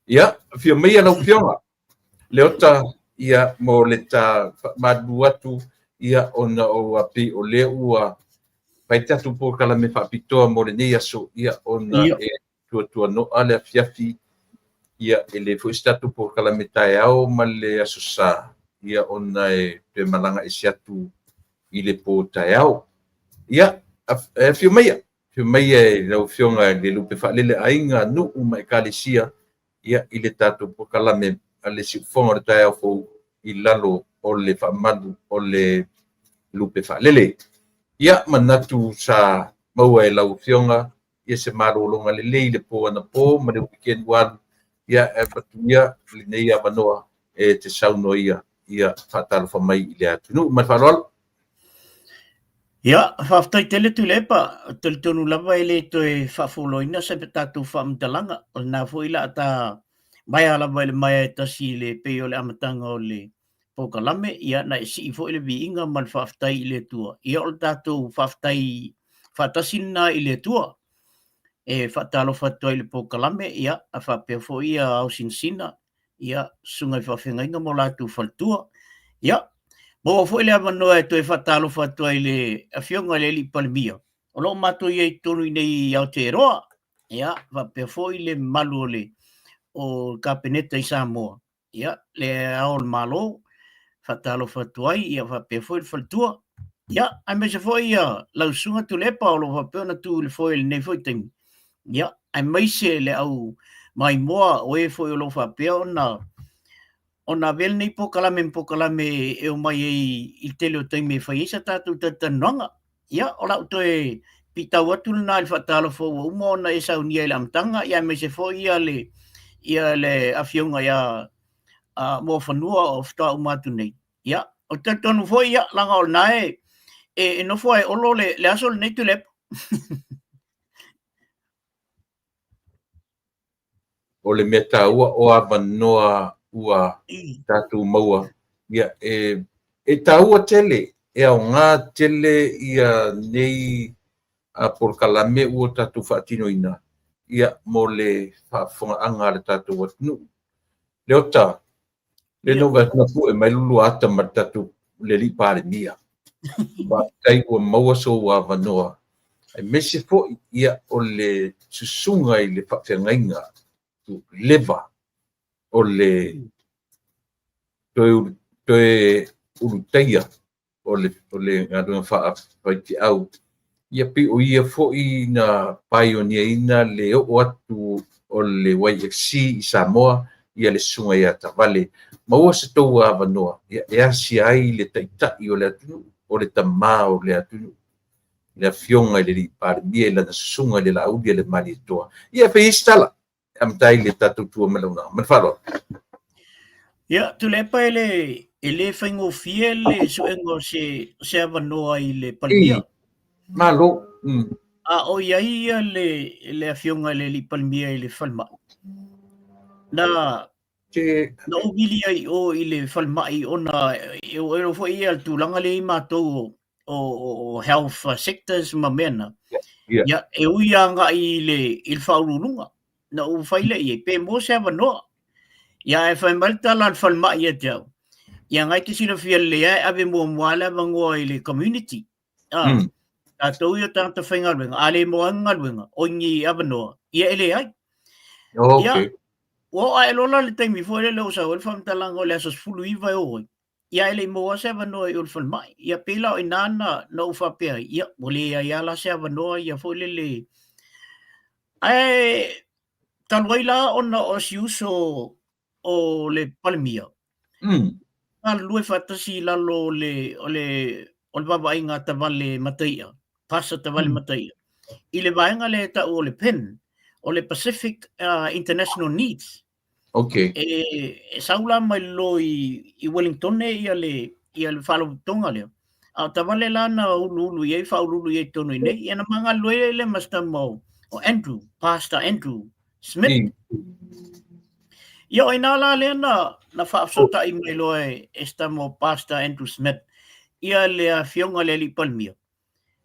Ia, afio maia lau Afioga, Leota, ia, mo le ta faamalulu atu, ia, ona o a pei o lea ua fai le tatou polokalame faapitoa mo lenei aso, ia, ona e tuatuanoa le afiafi, ia, e le foi se tatou polokalame taeao ma le Aso Sa, ia, ona e toe malaga ese atu i le po taeao. Ia, afio maia. Afio maia e lau Afioga i le Lupe Faalele Aiga, Nuu ma Ekalesia, ia, i le tatou polokalame a le Siufofoga o le Taeao Fou i lalo o le faamalu o le Lupe Faalele. Ia, manatu sa maua e lau Afioga ia se malologa lelei i le po anapo ma le weekend ua alu, ia, e avatu ia lenei avanoa e te saunoa ia, ia faatalofa mai i le atunuu. Ma le faaaloalo. Ia, faafetai tele Tuilaepa, talitonu lava e le toe faafoloina se tatou faamatalaga, o lena foi la ta maea lava i le maea e tasi i le pei o le amataga o le polokalame, ia na e sii foi le viiga ma le faafetai i le Atua. Ia o le tatou faafetai faatasi lena i le Atua. E faatalofa atu ai i le polokalame, ia a faapea foi ia ao sinasina, ia susuga i faafeagaiga ma o latou faletua. Ia, maua foi le avanoa e toe faatalofa atu ai i le Afioga i le Alii Palemia, o lo o matou i ai i totonu i nei i Aotearoa. Ia, faapea foi le mamalu o le o Kapeneta i Samoa, ia, le Ao o le Malo, faatalofa atu ai, ia faapea foi le faletua. Ia, aemaise foi ia lau Susuga Tuilaepa o lo o faapea ona tu i le foe i lenei foi taimi. Ia, aemaise le au maimoa o e foi o lo o faapea ona ona avea lenei polokalame ma polokalame e omai ai i le tele o taimi e fai ai sa tatou talatalanoaga. Ia, o lau toe pitau atu lena i le faatalofa ua uma ona e saunia i le amataga, ia aemaise foi ia le, ia le afioga ia a Muafanua o faatoa uma atu nei. Ia, ou te talitonu foi, ia, leaga o lena e, e, e nofo e Olo le, le aso lenei Tuilaepa. O le mea taua o avanoa ua tatou maua, ia, e, e taua tele, e aoga tele ia nei a polokalame ua tatou faatinoina, ia, mo le faafofogaaga a le tatou atunuu. Leota, Le no vae na pue mai lulua ata ma le tatou le alii Palemia. Faafetai ua maua sou avanoa aemaise foi ia o le susuga i le faafeagaiga leva o le toe toe ulutaia o le o le galuega faafaifeau, ia pei o ia foi na paioniaina le oo atu o le YFC i Samoa. ia le susuga ia Tavale, maua se tou avanoa ia, e asia ai le taitai o le atunuu, o le tamā o le atunuu, le afioga i le Alii Palemia i lana susuga i le Laauli a le Malietoa. Ia, e fai ai se tala e amata ai le tatou tua ma le launaga. Ma le faaaloalo. Ia, Tuilaepa, e le faigofie le suega o se, se avanoa i le Palemia. Malo. A o i ai ia le, le afioga i le Alii Palemia i le falemai, na, Te... na ou vili ai i o i le falemai ona e o e foi ia le tulaga lea i matou o, o, o health sectors ma mea na. Yeah. Ia, e ui agai i le, i le faauluuluga. Na ou fai lea i ai, pe maua se avanoa. Ia, ae fai mai le tala a le falemai ia te au. Ia, ngai te silafia lelei lava e ave muamua le avanoa i le community. Ah, Tatou ia tagata faigaluega, a le maua ai ni galuega, o ni avanoa, ia e leai. Okay. Ia, ua oo ae loa la le taimi foi lele ua sau ai le faamatalaga o le aso 19 e o ai, ia e le i maua se avanoa i o le falemai. Ia pei la o i ina na, na ou faapea ai, ia ua leai lava la se avanoa ia foi lele. Ae talu ai la ona o si uso o le Palemia, galulue faatasi i lalo o le, o le, o le vaavaaiga a Tavale Mataia, Pastor Tavale Mataia, i le vaega lea e tau o le PIN, o le Pacific International Needs. Okay. E, e sau la mai lalo i, i Wellington ia le, ia le faalapotopotoga lea. A o Tavale la na uluulu i ai, faauluulu i ai i totonu i inei, ia na ma galulue ai lea ma si tama o, o Andrew, Pastor Andrew Smith. Ia o ina la lea na, na faafesootai mai loa e, e si tama o Pastor Andrew Smith ia le afioga le Alii Palemia.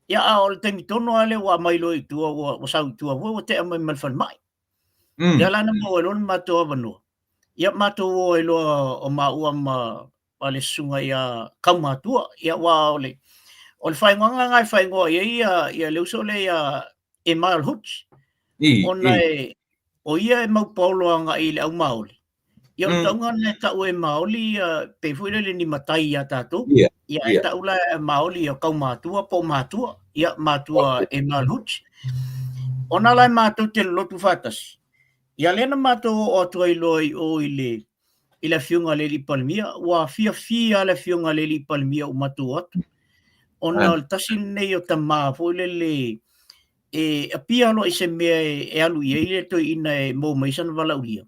Ia a o le taimi tonu lava lea ua aumai loa i tua, ua, ua sau i tua foi, ua tea mai ma le falemai. Ia la na maua ai loa le matou avanoa. Ia matou o ai loa o maua ma, ma le susuga ia Kaumatua. Ia aua o le, o le faaigoaga lena e faaigoa i ai ia, ia le uso lea ia Emile Hutch. Ona e, o ia e mau paolo agai i le au Maoli. Ia o le tauga lena e tau e Maoli ia, pei foi lele ni matai ia tatou. Ia e tau la e Maoli ia Kaumatua po o Matua. Ia Matua Emile Hutch. Ona la e matou te lolotu faatasi. Ia lea na matou oo atu ai loa i o i le i le afioga i le Alii Palemia, ua fiafia le afioga i le Alii Palemia ua matou atu, ona o le tasi lenei o tamā foi lele e apia loa i se mea e alu i ai le toeaina e maua mai sana valaaulia.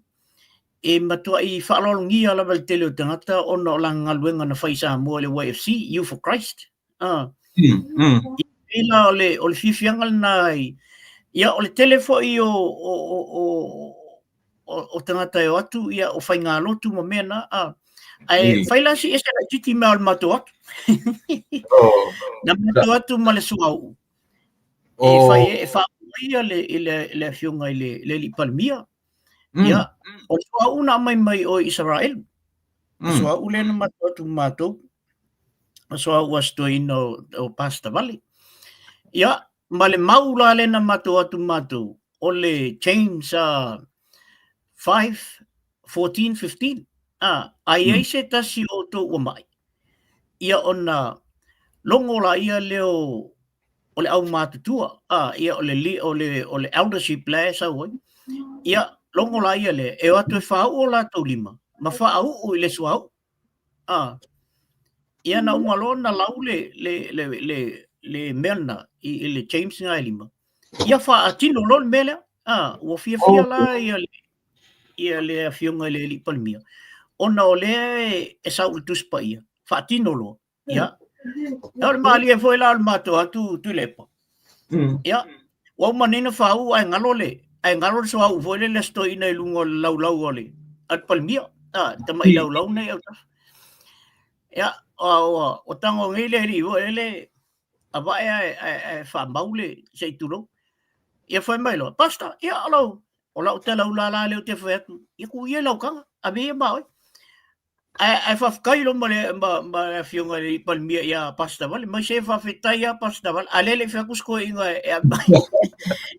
E matuai faaaloalogia lava i le tele o tagata ona o lana galuega na fai i Samoa i le YFC, Youth for Christ. Pei la o le, o le fiafiaga lena i, ia o le tele foi o, o, o, o, o, o tagata e o atu, ia o faigalotu ma mea na, a, ae fai la si ese laitiiti mea o le matou atu. Na matou atu ma le suauu. E fai e faauu ai ia le, i le, le afioga i le, le Alii Palemia. Ia, o le suauu na aumai mai o Isaraelu. O suauu lea na matou atu ma matou. O suauu a si toeaina o, o Pastor Vale. Ia, ma le mau la lea na matou atu ma matou, o le James 5, 14, 15. A, a i ai se tasi o outou ua mai, ia ona logo laia lea o, o le aumatutua, a, ia o le, o le, o le eldership la e sau ai. Ia, logo laia lea, e o atu e faauu o latou lima, ma faauu i le suauu. A, ia na uma loa ona lau le, le, le, le, le mea lena i, i le James na e lima. Ia faatino loa le mea lea. A, ua fiafia la ia le, ia le afioga i le Alii Palemia, ona o lea e, e sau i le Tusi Paia, faatino loa. Ia, o le malie foi la o le matou atu Tuilaepa. Ia, ua uma nei ona faauu ae galo le, ae galo le suauu foi lele a si toeaina i luga o le laulau a le, a le Palemia. A, tamai laulau nei autafa. Ia, ua, ua tago nei le alii foi lele, avae ae, ae, ae faamau le, se i tulou. Ia fai mai loa, Pastor, ia o lau, o lau talaula la lea ou te fai atu, ia tuu ia i lau taga, ave ia ma oe. Ae, ae faafetai loa ma le, ma, ma le afioga i le Palemia ia Pastor Vale, mai se faafetai ia Pastor Vale, a lea le i fai atu se toeaina e ave mai.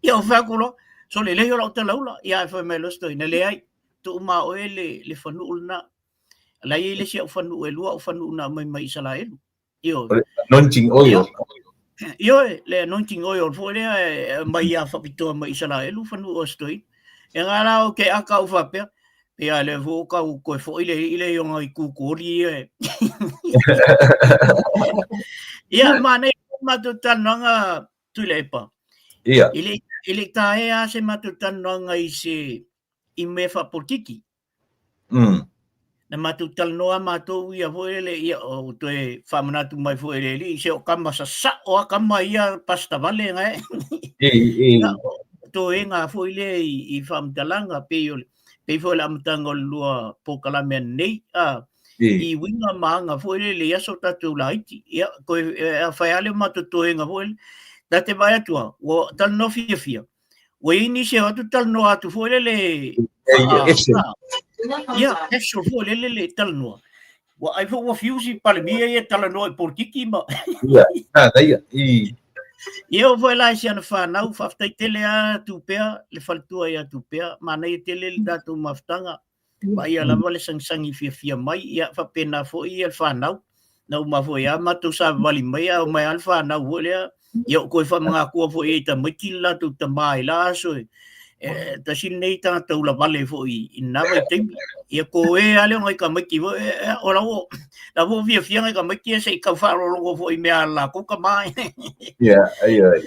Ia ou fai atu loa, sole lelei o lau talaula, ia ae fai mai loa si toeaina, leai, tuu ma oe le, le fanuu lena. La e i ai le isi au fanuu, e lua au fanuu na aumai mai Isaraelu. Ioe. O le anointing oil. Ioe, le anointing oil foi lea e aumai ia faapitoa mai Isaraelu fanuu o si toeaina. E ngā la o ke aka au faapea, Ia, lea foi ua tau toe foi le alii lea i ona itu tuoli ia. Ia, manaia le matou talanoaga Tuilaepa. Ia. E le i taea lava se matou talanoaga i se i mea faapolokiki. Na matou talanoa matou ia foi lele, ia, ua toe faamanatu mai foi e le alii, se o tama sasao a tama ia pastor vale na e. Ia, toega foi lea i faamatalaga, pei o le, pei foi o le amataga o le lua polokalame ananei, a, i uiga ma aga foi lele i aso tatou laiti. Ia, toe, a fai lava le matou toega foi lele, ta te vaai atu lava, ua talanoa fiafia, Ua i ai nisi e o atu talanoa atu foi lele ia casual foi lele le talanoa. Ua ai foi ua fiu si Palemia ia talanoa i politiki ma Ia, manaia. I. Ia oo foi la i si ana whanau, faafetai tele a Tupea, le faletua ia Tupea, manaia tele le tatou mafutaga. Vaaia lava le sagisagi fiafia mai, ia faapena foi ia le fanau. Na uma foi lava matou savavali mai, a omai lava le fanau foi lea, ia ou toe faamagatua foi i tamaiti le latou tama i la aso e, e tasi lenei tagata ulavale foi i lena vaitaimi. Ia toe lava lea o nai tamaiti foi, e, e, o la ua, la ua fiafia nai tamaiti ia se i tau faalogologo foi i mea a le latou tama. Ia, ai, ai.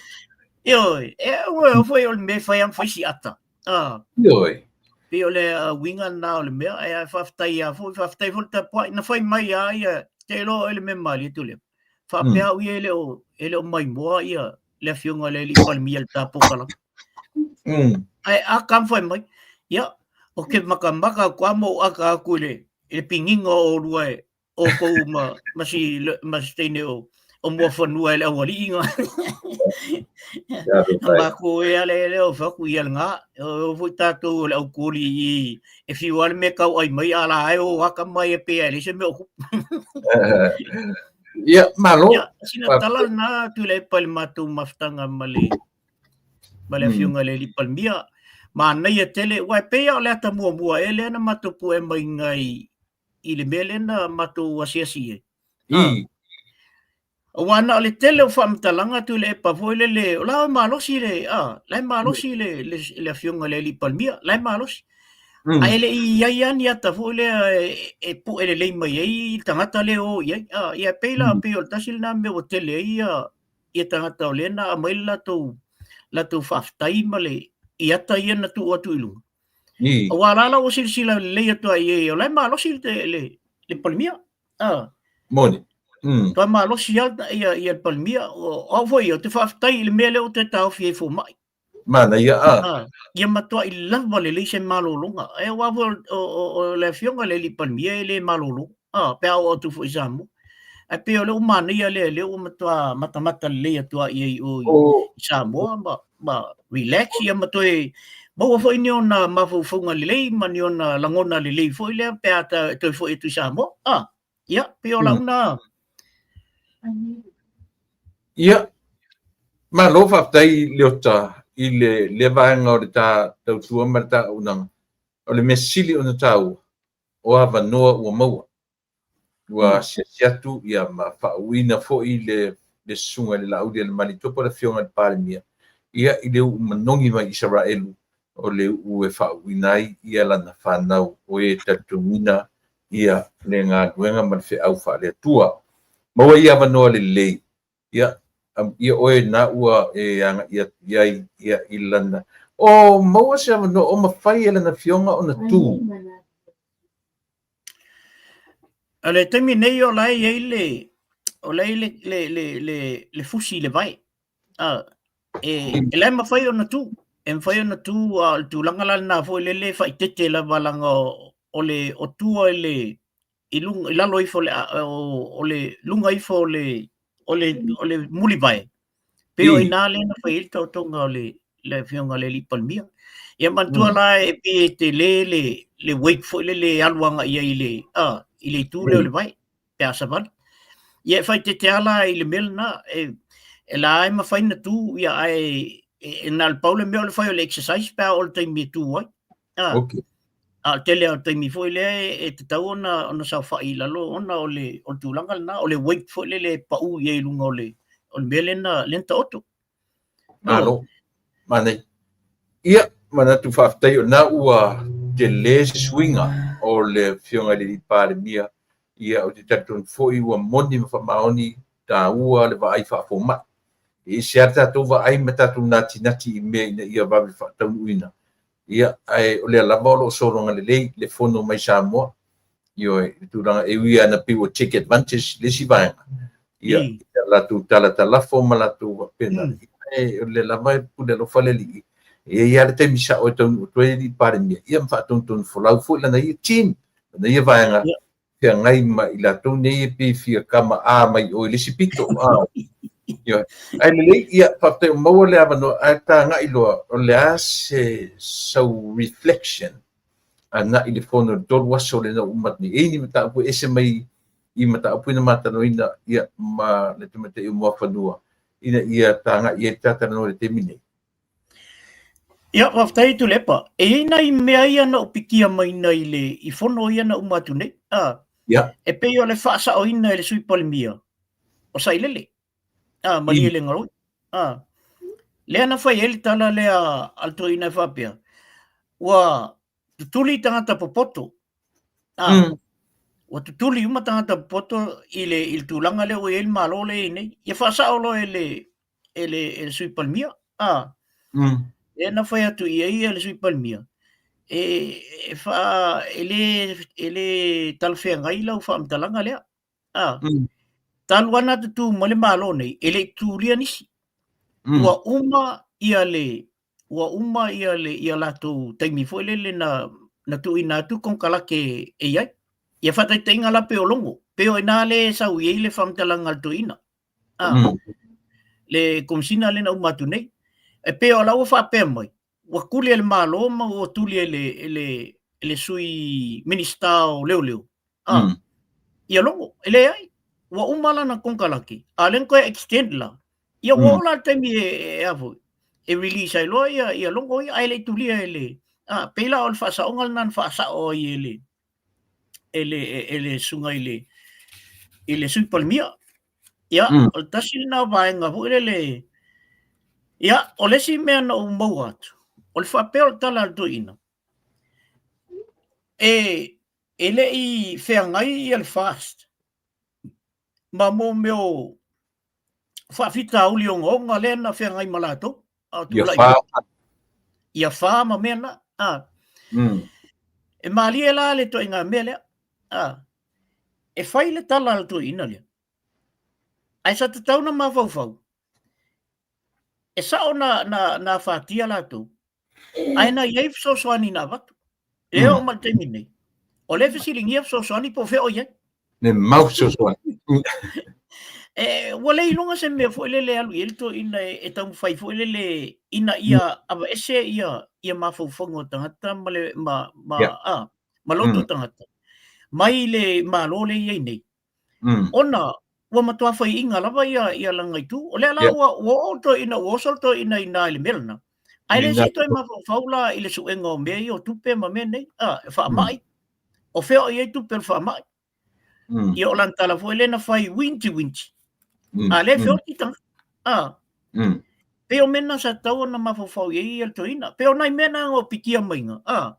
Ioe, e, ua foi o le mea e fai lava ma fai si ata. Ah. Ioe. Pei o le uiga lena o le mea, ae faafetai lava foi, faafetai foi le tapuai. Na fai mai lava ia, te iloa oe le mea malie Tuilaepa. Faapea au ia e le o maimoa ia le afioga i le alii Palemia i le ta polokalame. Ae a ka fai mai, ia, ou te matamata atu lava ma ou ata atu i le piniga o oulua e outou ma, ma si, ma si teine o, o Muafanua e le aualii nga. Na matou e ale le o faku i nga, o foi tatou o le aukuli i e fiu ale me kau ai mai ala ai o aka mai e pe ai se me o. Ia, malo. Ia, sina tala na tu le pa le matou mafutanga ma le ma le afioga i le alii Palemia. Manaia tele, ua e pei lava o le ata muamua e lea na matou pue mai ngai i le mea lea na matou asiasi i ai. I. Aua na o le tele o faamatalaga Tuilaepa foi lele, o la e malosi le, a, la e malosi le, le, le afioga i le alii Palemia, la e malosi. Ae le i i ai lava ni ata foi lea e, e pue lelei mai ai le tagata lea e o i ai. A, ia pei la, pei o le tasi lena mea ua tele ai ia, ia tagata o lea na aumai le latou, latou faafetai ma le, i ata ia na tuu atu i luga. Aua la la ua silasila lelei atu ai i ai, o la e malosi le, le, le Palemia. Ah. Moni. Toa malosi lava ia, ia le Palemia. O au foi, ou te faafetai i le mea lea ua toe taofi ai fomai. Manaia, ah. Ah, ia matuai lava lelei se malologa. E aua foi o, o, o le afioga i le alii Palemia e le malolo. Ah, pe a oo atu foi i Samoa. Ae pei o lea ua manaia lea, lea ua matua matamata lelei atu ai i o i Samoa ma, ma relax ia ma toe maua foi ni ona mafaufauga lelei ma ni ona lagona lelei foi lea pe a toe foi atu i Samoa. Ah, ia, pei o lau na. Ia, malo faafetai Leota i le lea vaega o le ta tautua ma le ta auaunaga. O le mea sili ona taua, o avanoa ua maua. Ua asiasi atu ia ma faauuina foi le le susuga i le Laauli a le Malietoa po o le Afioga i le Palemia ia i le uu manogi mai Isaraelu o le uu e faauuina ai ia lana fanau o e talitonuina ia le galuega ma le feau faale-Atua. Maua ia avanoa lelei ia amuia oe na ua e agai atu i ai ia i lana o maua se avanoa o mafai e lana afioga ona tu. O le taimi nei o la e i ai le o la e i ai le le le le, le fusi i le vae. Ah, e, e la e mafai ona tu. E mafai ona tu a o le tulaga la lena foi lele e faaeteete lava leaga o le o tua i le i luga i lalo ifo o le o le luga ifo o le o le o le mulivae. Pei o i ina lea na fai ai le taotoga o le le afioga i le alii Palemia. Ia manatua la e pei e tele le le weight foi lele e alu agai i ai i le a i le itu lea o le vae pe a savali. Ia e faaeteete lava la i le mea lena e e la e mafai ona tu ia ae e na o le pau le mea o le fai o le exercise pe a oo i le taimi e tu ai. A, Okay. a o le tele lava o taimi foi lea e, e tatau ona, ona saofai i lalo ona o le, o le tulaga lena, o le weight foi lele e pau i ai i luga o le, o le mea lea na, lea na taoto. Malo. Manaia. Ia, manatu faafetai o lena ua tele se suiga o le Afioga i le Alii Palemia. Ia, ou te talitonu foi ua moni ma faamaoni taua le vaai faafomai. E ese lava le tatou vaai ma tatou natinati i mea ina ia vave faataunuuina. Ia, ae o lea lava o lo o sologa lelei le fono mai Samoa. Ioe, i le tulaga e ui lava ina pei ua take advantage le isi vaega, ia, i a latou talatalafo ma latou faapena, ae o lea lava e pule alofa le Alii. E i ai lava le taimi sao e taunuu atu ai le Alii Palemia, ia ma faatonutonu folau foi lana ia team, lana ia vaega, feagai ma i latou nei e pei e fia kama a mai o i le isi pito. Ioe. Ae lelei, ia, faafetai ua maua le avanoa, ae tagai loa, o le a se sau reflection agai i le fono i le 3 aso lea na uma atu nei. E i ai ni mataupu e ese mai i mataupu na ma talanoaina, ia, ma le tamaitai o Muafanua, ina ia tagai i ai le ta talanoa i le taimi nei. Ia, faafetai Tuilaepa. E i ai nai mea ia na ou pikia mai nai le i fono ia na uma atu nei. A, e pei o le faasaoina e le Sui Palemia o Sailele, a, Malielegaoi. A, lea na fai ai le tala lea a le toeaina e faapea, ua tutuli tagata popoto. A, ua tutuli uma tagata popoto i le, i le tulaga lea ua i ai le Malo lea e i ai nei. Ia faasao loa e le, e le, e le Sui Palemia. A, lea na fai atu i ai le Sui Palemia, e, e, faa, e, le, e le talafeagai lau faamatalaga lea. A, talu lava ona tutū mai le Malo nei, e le i tutulia nisi. Ua uma ia le, ua uma ia le ia latou taimi foi lele na na tuuina atu konekarate e i ai. Ia faataitaiga la pei o Logo, pei o i ina lea e sau i ai le faamatalaga a le toeaina. A, le Komesina lea na uma atu nei. E pei o la ua faapea mai, ua tuli e le Malo ma ua tuli e le e le e le Sui Minisita o Leoleo. A, ia Logo, e leai. Ua uma lana konekarate, a o lea na toe extend la. Ia ua oo la le taimi e, e, a foi, e release ai loa ia, ia Logo ia, ae le i tulia e le, a, pei la o le faasaoga lena na faasao ai e le, e le, e le susuga i le, i le Sui Palemia. Ia, o le tasi lena o vaega foi lele, ia, o le isi mea na ou maua atu, o le faapea o le tala a le toeaina, e, e le i feagai ia le FAST ma mo mea o faafitauli ogaoga lea na feagai ma latou, a o tulai mai. Ia fa ma mea na. A. E malie la le ituaiga mea lea. A. E fai le tala a le toeaina lea. Ae sa tatau ona mafaufau, e sao na, na, na afatia latou, ae na i ai fesoasoani na avatu. E oo mai le taimi nei, o lea e fesiligia fesoasoani po o fea o i ai. Le mau fesoasoani. E, ua le iloga se mea foi lele e alu i ai le toeaina e, e taumafai foi lele ina ia aveese ia, ia mafaufauga o tagata ma le, ma, ma, a, ma loto o tagata mai le Malo lea e i ai nei. Ona ua matua faiaina lava ia, ia lana itu. O lea la ua, ua oo le toeaina, ua oso le toeaina i ina i le mea lena. Ae le se i toe mafaufau la i le suega o mea ia o tupe ma mea nei, a, e faamai. O fea o i ai tupe o le faamai? Ia o lana tala foi lea na fai uinti uinti. A lea e feoti tagata. A. Pei o mea na sa tatau ona mafaufau i ai ia le toeaina. Pei o nai mea na na pikia maiga, a,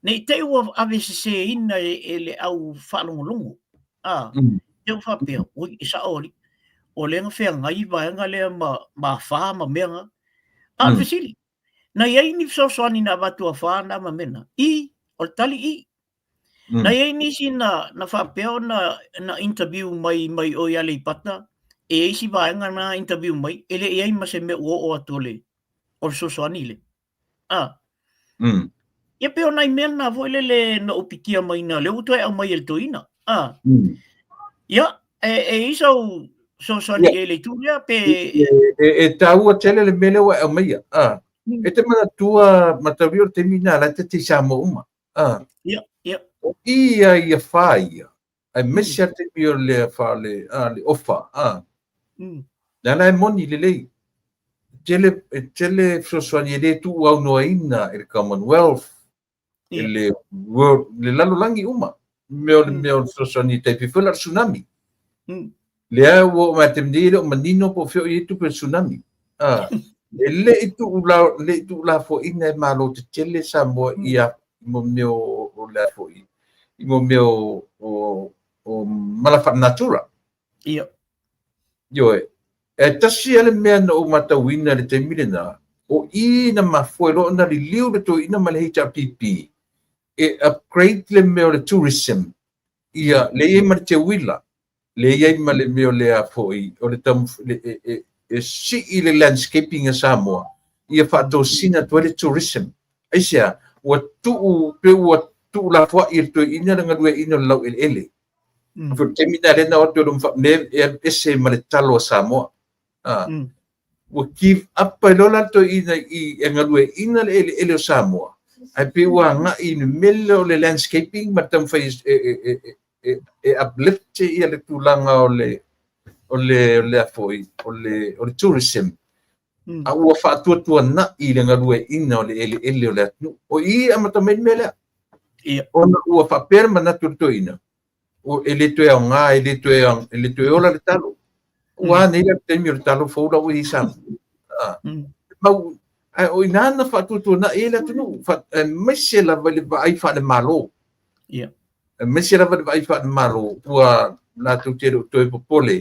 ne i te i ua aveseseina e, e le au faalogologo, a, te i ua faapea, oi, e sao alii, o lea na feagai vaega lea ma, ma afa ma mea na. A o le fesili, na i ai ni fesoasoani na avatu afa na ma mea na? I, o le tali i. Na i ai nisi na, na faapea ona na interview mai mai o i Aleipata, e i ai isi vaega na interview mai, e le i ai ma se mea ua oo atu o le, o le fesoasoani lea. A. Ia pei o nai mea na foi lele na ou pikia mai na, lea ua toe aumai e le toeaina. A. Ia, e, e i ai sau fesoasoani i ai le itu lea, pe... E, e, e taua tele le mea lea ua e aumaia. A. E te manatua, Matauri, o le taimi lena la e te i Samoa uma. Ah. Ia, ia. O i ia ia whā ia. Aemaise a taimi o le wha le, a, le ofa. A. Le ala e moni lelei. Tele, e tele fesoasoani e le tuuaunoaina e le Commonwealth, e le World, le lalolagi uma. Mea o le mea o le fesoasoani e tai pei foi la o le tsunami. Lea ua oo mai taimi nei e le o manino po o fea o i ai tupe o le tsunami. A, e le i tuulafoaiina e Malo tetele Samoa ia i mo mea o le a foi, i mo mea o mala faalenatura. Ia. Ioe, e tasi lava le mea na ou matauina i le taimi lena, o i na mafua ai loa ona liliu le toeaina ma le HRPP e upgrade le mea o le tourism, ia, lea e i ai ma le teuila, lea e i ai ma le mea o le a foi, o le e sii le landscaping a Samoa, ia faatosina atu ai le tourism. Aisea? Ua tuu, pei ua tuulafoai e le toeaina le galueaiina o le laueleele. Foi le taimi lena lea na o atu e le e alu ese ma le talo a Samoa. Ua give up ai loa la le toeaina i e galueaiina le eleele o Samoa, ae pei ua agai i le mea lea o le landscaping ma le taumafai e uplift ia le tulaga o le o le o le a foi o le tourism. A ua faatuatuanai le galueaiina o le eleele o le atunuu. O i e amata mai le mea lea. Ia. Ona ua faapea le manatu o le toeaina, e le toe aoga, e le toe ola le talo. Ua a nei la le taimi o le talo fou la ua i ai Samoa. Mau, ae o i ina na faatuatuanai ai le atunuu, aemaise lava i le vaai faale-Malo. Ia. Aemaise lava i le vaai faale-Malo, ua latou te le o toe popole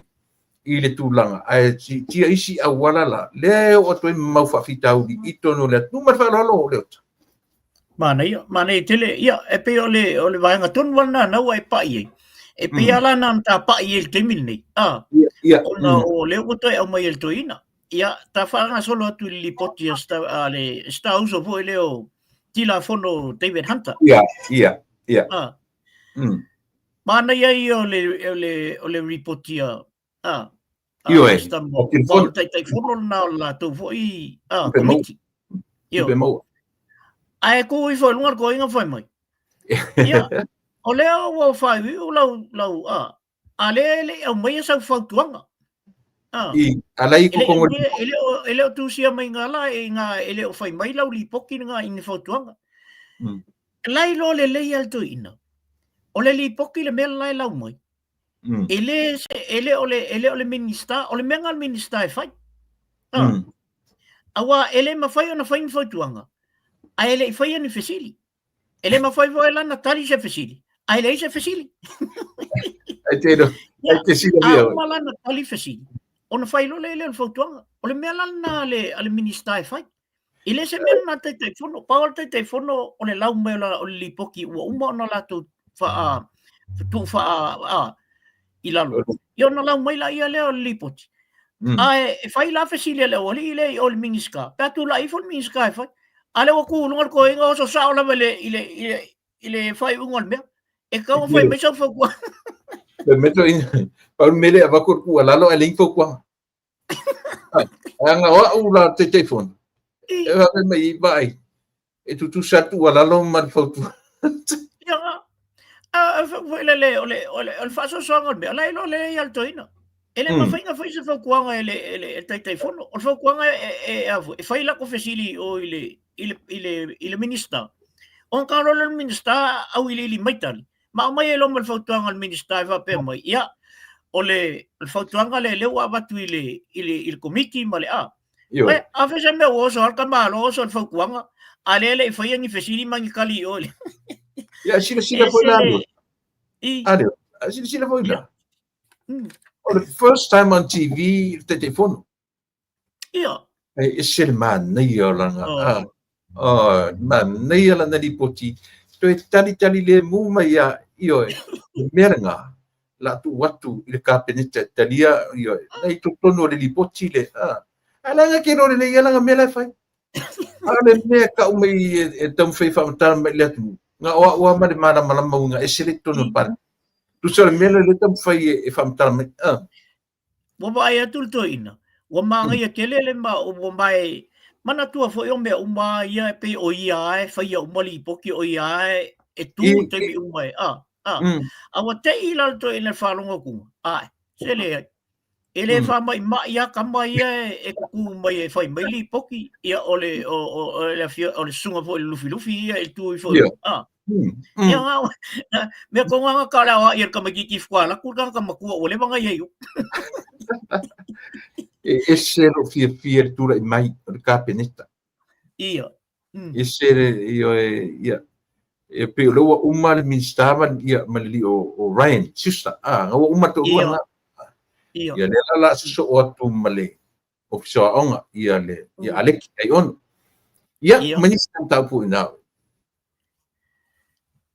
i le tulaga, ae siitia isi auala la, lea e oo atu ai ma mau faafitauli i totonu o le atunuu. Ma le faaaloalo, Leota. Manaia, manaia tele. Ia, e pei o le vaega tonu lava lena na ua e pai ai. E pei lava la na ona ta pai ai i le taimi lenei. A, Ia, ia. Ona o lea ua toe aumai e le toeaina. Ia, ta faagasolo atu i le lipoti a a le Star Uso foi lea o Tilafono David Hunter. Ia, ia, ia. A. Manaia ia o le ripoti a Ioe, o le Taitaifono lena o le latou foi komiti. Ioe. Ae tu ifo i luga le toeaina fai mai. Ia, o lea ua faaiuiu lau, lau, a, a lea e le i aumaia sau fautuaga. I, ala i kokongo. E le o tusia mai ngā la, e ngā, e le o fai mai lau lipoti ngā i ni fautuaga. La i loa lelei a le toeaina. O le lipoti le mea la e lau mai. E le, e le o le, e le o le Minista, o le mea ngā le Minista e fai. Aua e le mafai ona fai ni fautuaga, ae e le i faia ni fesili. E le mafai foi la ona tali se fesili, ae leai se fesili. Ai te ro, ai te silafia. A uma la ona tali fesili, ona fai loa lea o le fautuaga. O le mea la lena a le Minista e fai. E le se mea lena a le Taitaifono. Pau o le Taitaifono o le lau mai o le lipoti ua uma ona latou faa, tuu faa, a, i lalo. Ia ona lau mai laia lea o le lipoti. Ae e fai la fesili a le aualii lea i o i le Minisita, pe a tulai ifo le Minisita e fai. A lea ua tu i luga le toeaina oso sao lava i le, i le, i le, i le faaiuga o le mea. E tatau ona fai mai sau fautuaga. Le mea toeaina, pau le mea lea e avatu o le tuualalo ae leai ni fautuaga. Leaga o au la Taitaifono, e faapea mai i vaai, e tutusa le tuualalo ma le fautuaga. Ia, a foi lele, o le, o le, o le faasoasoaga o le mea, la e iloa lelei lava le toeaina. E le mafai ona fai se fautuaga e le, e le, e le Taitaifono. O le fautuaga e, e, e, a e fai lako fesili i o i le, i le, i le, i le Minista. Ona talo loa le Minista auiliili mai tali, Ma aumai ai loa ma le fautuaga a le Minisita e faapea mai, ia, o le, o le fautuaga lea lea ua avatu i le, i le, i le komiti ma le a. Ioe. Eh, a fai se mea ua oso lava le tamaloa oso le fautuaga, a lea e le i faia ni fesili ma ni tali i o i le... Ia, silasila foi la. Ese le... I, A lea, silasila foi la. Ia. O le first time on TV le Taitaifono. Ia. E ese le manaia o lana, oh. Oh, manaia lana lipoti, toe talitali lemu mai ia, ioe, le mea lena, la tuu atu i le Kapeneta e talia, ioe, na i totonu o le lipoti le, ah. A leaga ke iloa lelei ia lana mea la e fai. A o le mea e kau mai e taumafai e faamatala mai i le atunuu, na o au lava ma le malamalama uiga ese le totonu o le Palemene. Tusa o le mea lea e taumafai e faamatala mai. Ah. Ua vaai atu le toeaina, ua māngaia tele le ma, ua mae, manatua foi o mea uma ia e pei o ia lava e faia uma lipoti, o ia lava e tu i taimi uma e, a, a. A ua tei la le toeaina i le faalogo atuga, ae, se leai. E le faamaimai lava tama ia e tutū mai e fai mai lipoti, ia o le, o, o, o le afio, o le susuga foi i le Lufilufi ia e tu ifo, a. Ia nga, mea ko nga ka le aoaʻi e le tamaititi faatoa alu atu le tagata matua ua leva ona i ai i o. E ese lou fiafia i le tulai mai o le Kapeneta. Ia. Ese le, ioe, ia. E pei o lea ua uma le Minista ma, ia, ma le alii o Ryan Schuster, a, ua uma toalua Ia. na. Ia. Ia, lea la la sosoo atu ma le Ofisa o Aoga, ia le, ia Aleki Aiono. Ia, Ia. ma nisi mataupu i ina.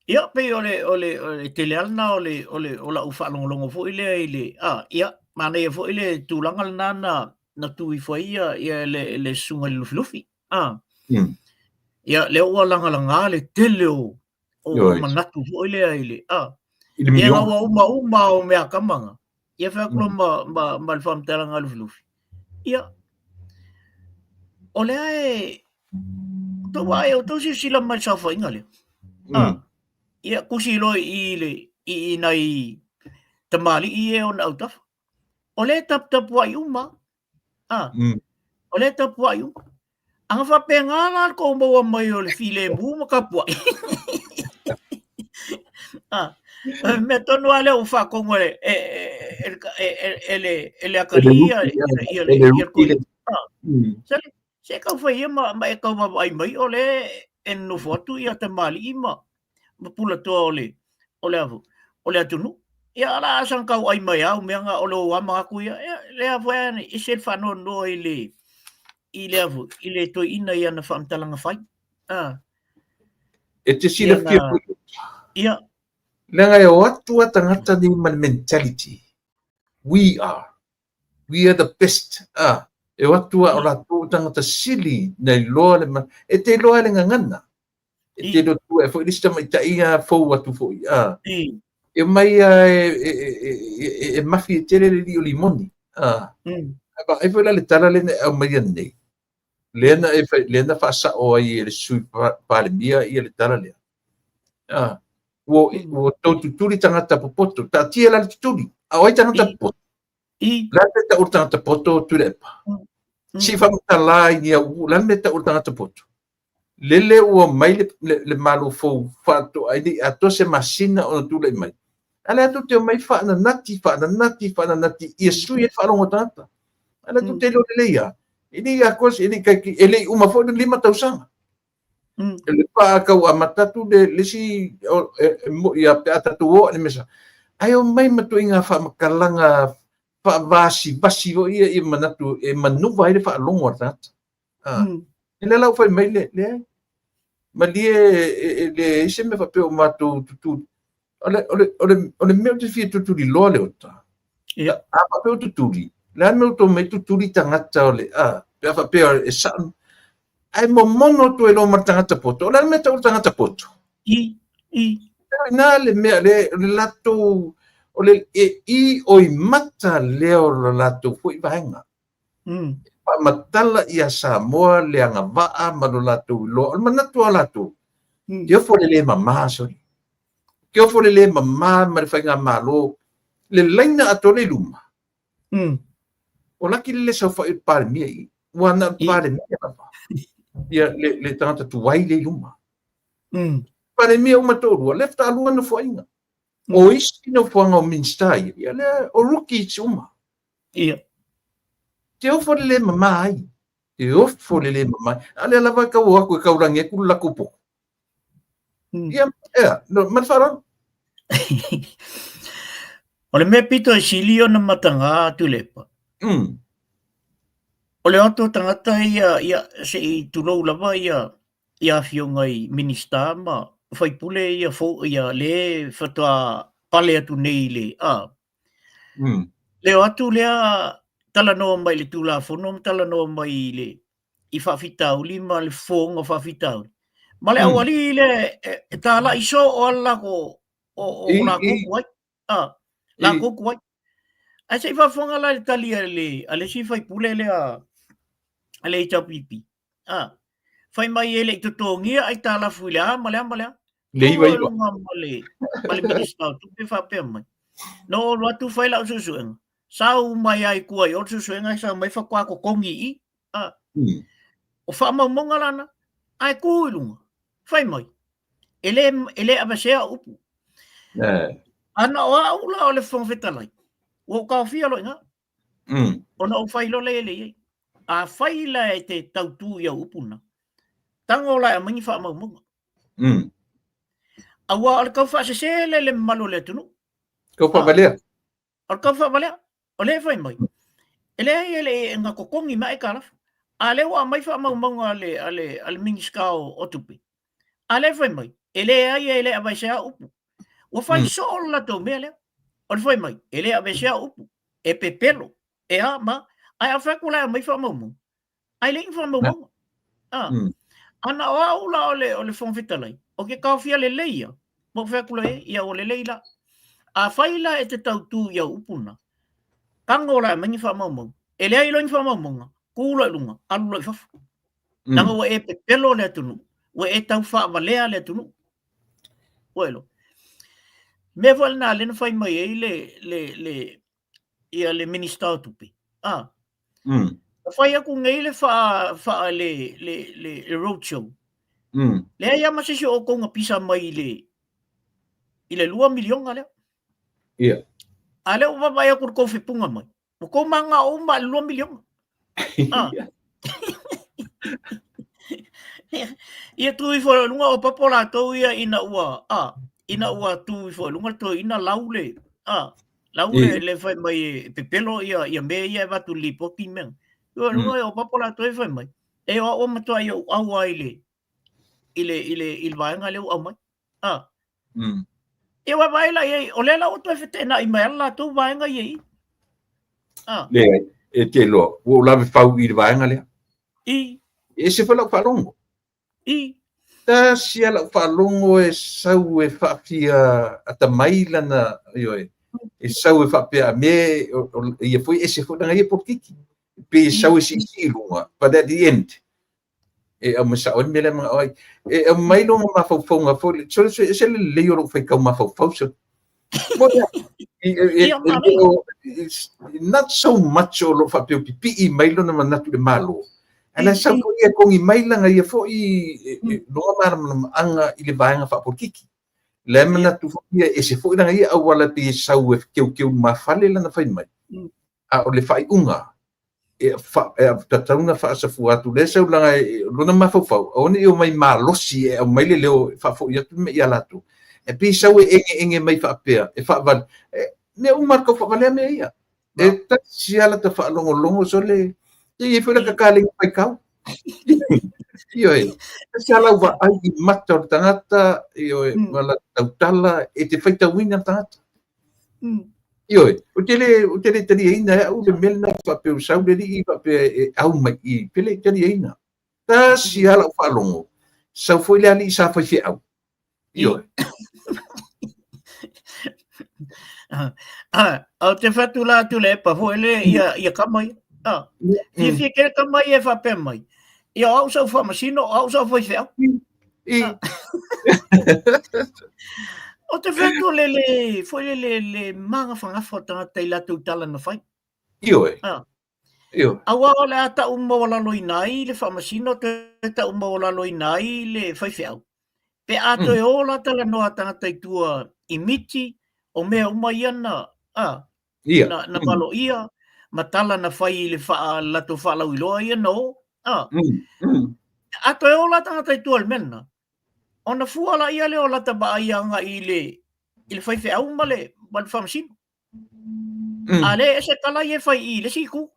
Ia, pei o le, o le, o le tele lava lena o le, o le, o lau faalogologo foi lea i le, a, ia, manaia foi le tulaga lena na, na tu ifo ai ia, ia le, le susuga i le Lufilufi. A. Ia, lea ua lagalaga le tele o, o, o manatu foi lea i le, a. I le Ia, miliona. ua uma uma o mea kamaga. Ia, fai atu loa ma, ma, ma le faamatalaga a Lufilufi. Ia, o lea e, tou ae, o tou silasila mai i le saofaiga lea. A. Ia, kusi loa i le, i, i nai tamalii e ona autafa. O lea e taputapuai uma. Ah, o lea e tapuai uma. Aga faapena la le tou maua mai o le filemu ma tapuai. Ah, mea tonu lava lea ua faatonu e e e e e le e le atalii ia ia le ia le ah, sale se tau fai ia ma, ma e tau vaavaai mai o lea e nonofo atu ia tamalii ma ma pulatoa o le o le afu o le atunuu. Ia ala a saga tau ai mai au mea nga o le o manatu ia. Ia lea foi a ese le faanoanoa i le i le afu i le toeaina i ana faamatalaga fai. Ah. E te silafia Ia, ia. Leaga e o atu a tagata nei ma le mentality. We are. We are the best. Ah, e o atu a o latou tagata sili na iloa le ma, e te iloa le gagana. E te iloa tua e foi le isi tamaitai a fou atu foi. Ah. E mai a e, e, e, e, e mafi e tele le lio limoni. Ah. Ai vaai foi la le tala lea na e aumaia nei. Lea na e lea na faasao ai e le Sui Palemia ia le tala lea. Ah. Ua, ua tou tutuli tagata popoto. Taatia la le tutuli. A o ai tagata popoto? Le a le mea e tau o le tagata poto Tuilaepa? Se i faamatala i ni au, o le a le mea e tau o le tagata poto? Lele ua mai le, le, le Malo fou faatoa ai nei atoa se masina ona tulai mai. A lea tou te omai faananati, faananati, faananati ia sui ai le faalogo a tagata. A lea tou te iloa lelei lava, e le i atoa se, e le i tai, e le i uma foi le 5 tausaga. E le pa tau amata atu le, le isi, e, e moi a pe a tatou o i le mea sa. Ae omai ma ituaiga faamatalaga faavasivasi foi ia ia manatu e manuva ai le faalogo a le tagata. Ah. E lea la ua fai mai le, leai. Malie e, e leai se mea faapea o matou tutuli. O le, o le, o le, o le mea ou te fia tutuli loa le ota. Ia. A faapea o tutuli, le a le mea ua tou mai tutuli tagata o le, a, pe a faapea e sao. Ae momono atu ai loa ma le tagata poto. O le a le mea e tau o le tagata poto? I, i. Ina le mea, le, le latou, o le, e i oi mata lea o le latou foi vaega. E faamatala ia Samoa le agavaa ma lo latou iloa. O le manatu lava o latou, ke ofo le le mama, sorry. Ke ofo le le mama ma le faigamalo, le laina atoa le i luma. O laki le le saofai o le Palemia i i. Ua na o le Palemia lava. Ia le, le tagata tuai le i luma. Palemia uma toalua, lea faatoa lua nofoaiga. O isi nofoaga o Minisita ia, ia lea o rookies uma. Ia. Te ofo le le mama ai. Te ofo le le mama ai. A lea lava e tau o atu e taulagi atu le latou poto. Ia, ea, no, ma le faaaloalo. O le mea pito e sili ona mataga Tuilaepa. O le o atu o tagata ia, ia se i tulou lava ia, ia afioga i Minista ma faipule ia fou, ia le faatoa pale atu nei i le, a, Le o atu lea talanoa mai i le Tulafono ma talanoa mai i le i faafitauli ma le fofoga o faafitauli. Ma le aualii lea e, e tāla'i soo a le lako o, o, o lakou tuai. Ah, lakou tuai. Ae se i faafofoga la i le tali a le, a le isi faipule lea a le HRPP. Ah, fai mai e le i totogia aitalafu i le a ma le a ma le a. Le iva iva. Luga ma le, ma le Minista o Tupe faapea mai. Na ou alu atu fai lau suesuega. Sau mai ai tua i o le suesuega e sau mai faatoa totogi i i. Ah. O faamaumauga la na, ae tu i luga. Fai mai, e le, e le avesea au upu. Ana o au la o le Fofoga Fetalai, ua ou taofia loa i ina. Ona ou fai loa lea i ai. Afai la e te tautū i au upu na, tago la e aumai ni faamaumauga. Aua o le tau faasese le le mamalu o le atunuu. Tau faavalea. O le tau faavalea. O lea e fai mai. E leai e le i na totogi mai aitalafu. A lea ua aumai faamaumauga a le, a le, a le Minisita o, o Tupe. A lea e fai mai, e leai e le aveesea au upu. Ua fai soo le latou mea lea. O le fai mai, e le aveesea au upu. E pepelo. E a ma. Ae a fai atu la e aumai faamaumauga. Ae leai ni faamaumauga. Ah. Ana o au la o le, o le Fofoga Fetalai, o ke taofia lelei ia, ma ou fai atu loa i ai, ia ua lelei la. Afai la e te tautū i au upu na, tago la e aumai ni faamaumauga. E leai loa ni faamaumauga, tu loa i luga, alu loa i fafo. Leaga ua e pepelo le atunuu, ua e tau faavalea le atunuu. Ua iloa. Mea foi lena lea na fai mai ai le, le, le, ia le Minista o Tupe. Ah. Na fai atu nei le faa, faa le, le, le, le road show. Leai lava ma se isi o outou na pisa mai i le, i le 2 miliona lea. Ia. A lea ua vaavaai atu i le tou fepuga mai. Ua tou manao uma i le 2 miliona. Ah. Ia tu ifo i luga o papo latou ia ina ua, ah, ina ua tu ifo i luga le toeaina lau le, ah, lau le, le fai mai e pepelo ia, ia mea ia e avatu i le lipoti mea. Ia luga o papo latou e fai mai, e o au ua matua i ou ʻau ai le, i le, i le, i le vaega lea ua aumai. Ah. Ia ua vaai la i ai, o lea la ua toe feteenai mai ala latou vaega ia i. Ah. Leai, e te iloa, ua ou lave fau i le vaega lea. I. E ese foi lau faalogo. I. Tasi lava lau faalogo e sau e faafia atamai lana, ioe, e sau e faapea a me, ia foi ese foi lana ia polokiki. Pei e sau e siisii i luga, but at the end, e aumai sao ai le mea lea e manao ai. E aumai lona mafaufauga foi, sole e ese le lelei o lou faitau mafaufau sole. Not so much o lo faapea o pipii mai lona manatu i le Malo, ae la e sau foi ia e kogi mai lana ia foi lona malamalamaaga i le vaega faapolitiki. La e manatu foi ia e ese foi lana ia auala pei e sau e keukeu lumafale lana fai mai, a o le faaiuga e tatau ona faasafua atu lea sau leaga lona mafaufau, aua ne i omai malosi e aumai le leo e faafoi atu le mea ia latou. E pei sau e egeege mai faapea, e faavale, mea uma lava tau faavalea mea ia. E tasi lava lata faalogologo sole, e i ai foi lata kalegi faitau. Ioe, tasi lava lau vaai i mata o le tagata, ioe, ma lata tautala, e te faitauina le tagata. Ioe, ou te le, ou te le taliaina e au le mea lena faapea ua sau le alii faapea e au mai i, ou te le taliaina. Tasi lava lau faalogo, sau foi le alii sa faifeau. Ioe. Ah, ou te fai atu la atu le epa foi le ia, ia kama ia. Ah, fiafia kele kama ia e faapea mai. Ia o au sa ou faamasino, o au sa ou faifeau. I. O te fai atu le, le, foi le, le, le magafagafa o tagata i latou tala na fai. Ioe. Ah. Ioe. Aua o le a ta'u maualaloina ai le faamasino, toe ta'u maualaloina ai le faifeau. Pe a toe o la talanoa a tagata i tua i miti, o mea uma ia na, ah, Ia. na, na valoia, ma tala na fai i le wha, latou faalauiloa ia na o. Ah. A toe o la tagata i tua i le mea lena, ona fua la ia lea o lata vaai agai i le, i le faifeau ma le, ma le faamasino. A lea e ese tala ia e fai i le isi itu.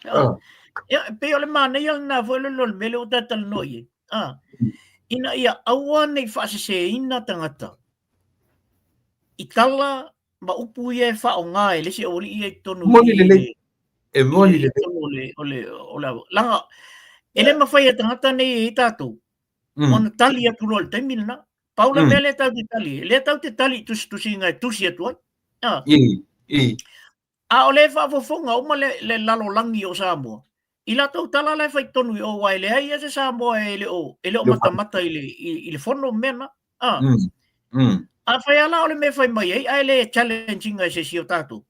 Ah. Ia, e pei o le manaia lena foi le o le mea lea ua ta talanoa i ai. Ah. Ina ia aua ne i faaseseina tagata i tala ma upu ia e faaaoga e le isi aualii ia i totonu Moni lelei. E moni lelei. o le, o le, o le, leaga e le mafai e tagata nei e i ai tatou ona tali atu loa i le taimi lena. Pau le mea lea tatou te tali, lea tatou te tali i tusitusiga e tusi atu ai. Ah. I, i. A o lea e faafofoga uma le, le lalolagi o Samoa i latou tala la e fai tonu i o, aua e leai lava se Samoa e le o, e le o matamata i le, i, i le fono mea na. Ah. Afai lava la o le mea e fai mai ai, ae le challenge ina e se isi o tatou.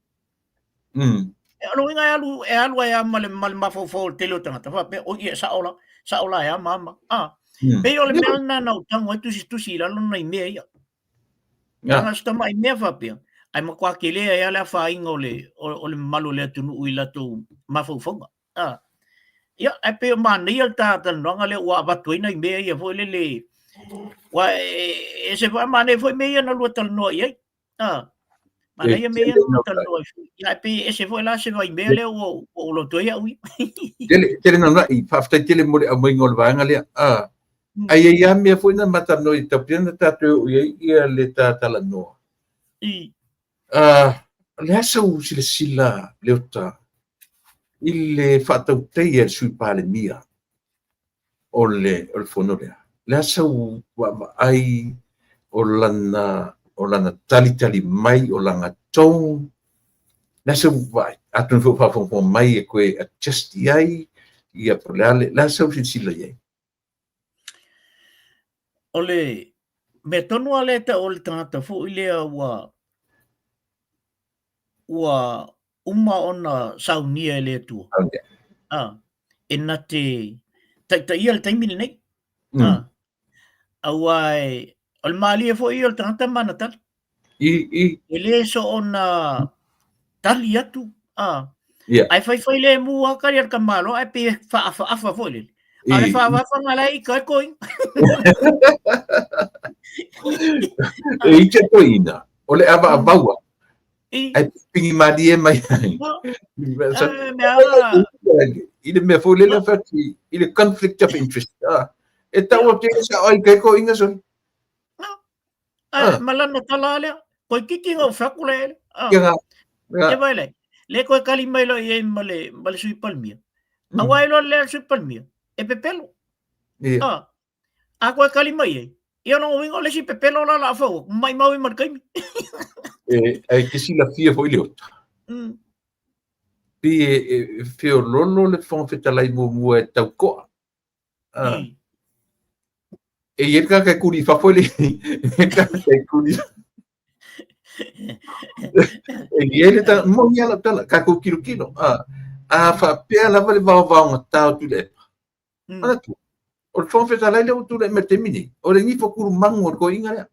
E o le uiga e alu, e alu ai lava ma le, ma le mafaufau o le tele o tagata, faapea, oi, ia, sao la, sao la e a ma a ma. Ah. Pei o le mea lena na ou tago ai tusitusi i lalo nai mea ia. Leaga si tamai mea faapea, ae matua tele ai lava le afaina o le, o, o le mamalu o le atunuu i latou mafaufauga. Ah. Ia, ae pei o manaia le ta talanoaga lea ua avatu ai nai mea ia foi lele Ua e ese foi manaia foi mea ia na lua talanoa i ai. Ah. Manaia mea ia na lua talanoa ai foi. Ia e pei e ese foi la se vaimea lea ua ou loto ai au ia. Tele, tele naunai, faafetai tele mo le aumaiga o le vaega lea. Ah. Ae i ai lava mea foi na ma talanoa i tau pea na tatou e oo i ai ia le ta talanoa. Ah, o le a sau silasila Leota i le faatautaia e le Sui Palemia o le o le fono lea? Le a sau vaavaai o lana o lana talitali mai, o lana tone, le a sau vaai? Atonu foi o faafogafoga mai e toe adjust i ai, ia po o le a le a sau silasila i ai? O le mea tonu lava lea e tau o le tagata foi lea ua ua uma ona saunia e le Atua. Ah, e na te taitaia le taimi lenei. Ah, aua e, o le malie foi ia o le tagata ma ana tali. E le soona tali atu, a. Ae faifai lemu lava tali a le tamaloa ae pei e faaafaafa foi lele. A o le faaafaafaga la e ita ai toeaina. E ita toeaina, o le avaavaua, ae pigi malie mai ai. I le mea foi lele fai atu i le conflict of interest. E tau atu ai sao ai kai toeaina soli. Ah, ma lana tala lea. Toeitiiti na ou fai atu le ele. Ah. Ia vai le. Le koe kali mai loa i ai ma le, ma le Sui Palemia. Aua e loa le Sui Palemia, e pepelo. Ah. A koe kali mai ai. Ia lona uiga o le isi pepelo la la fau, maimau ai ma le taimi. E, ae te silafia foi Leota. Pei e feololo le Fofoga Fetalai muamua e tautoa. Ah. E i ai le tagata e kuli i fafo e le e tagata e kuli. E i ai le tagata, moni lava lau tala, tatou tilotilo. Ah. A faapea lava le vaovaogata o Tuilaepa. Manatua, o le Fofoga Fetalai lea ua tulai mai i le taimi nei, o le nifo kulumagu o le toeaina lea.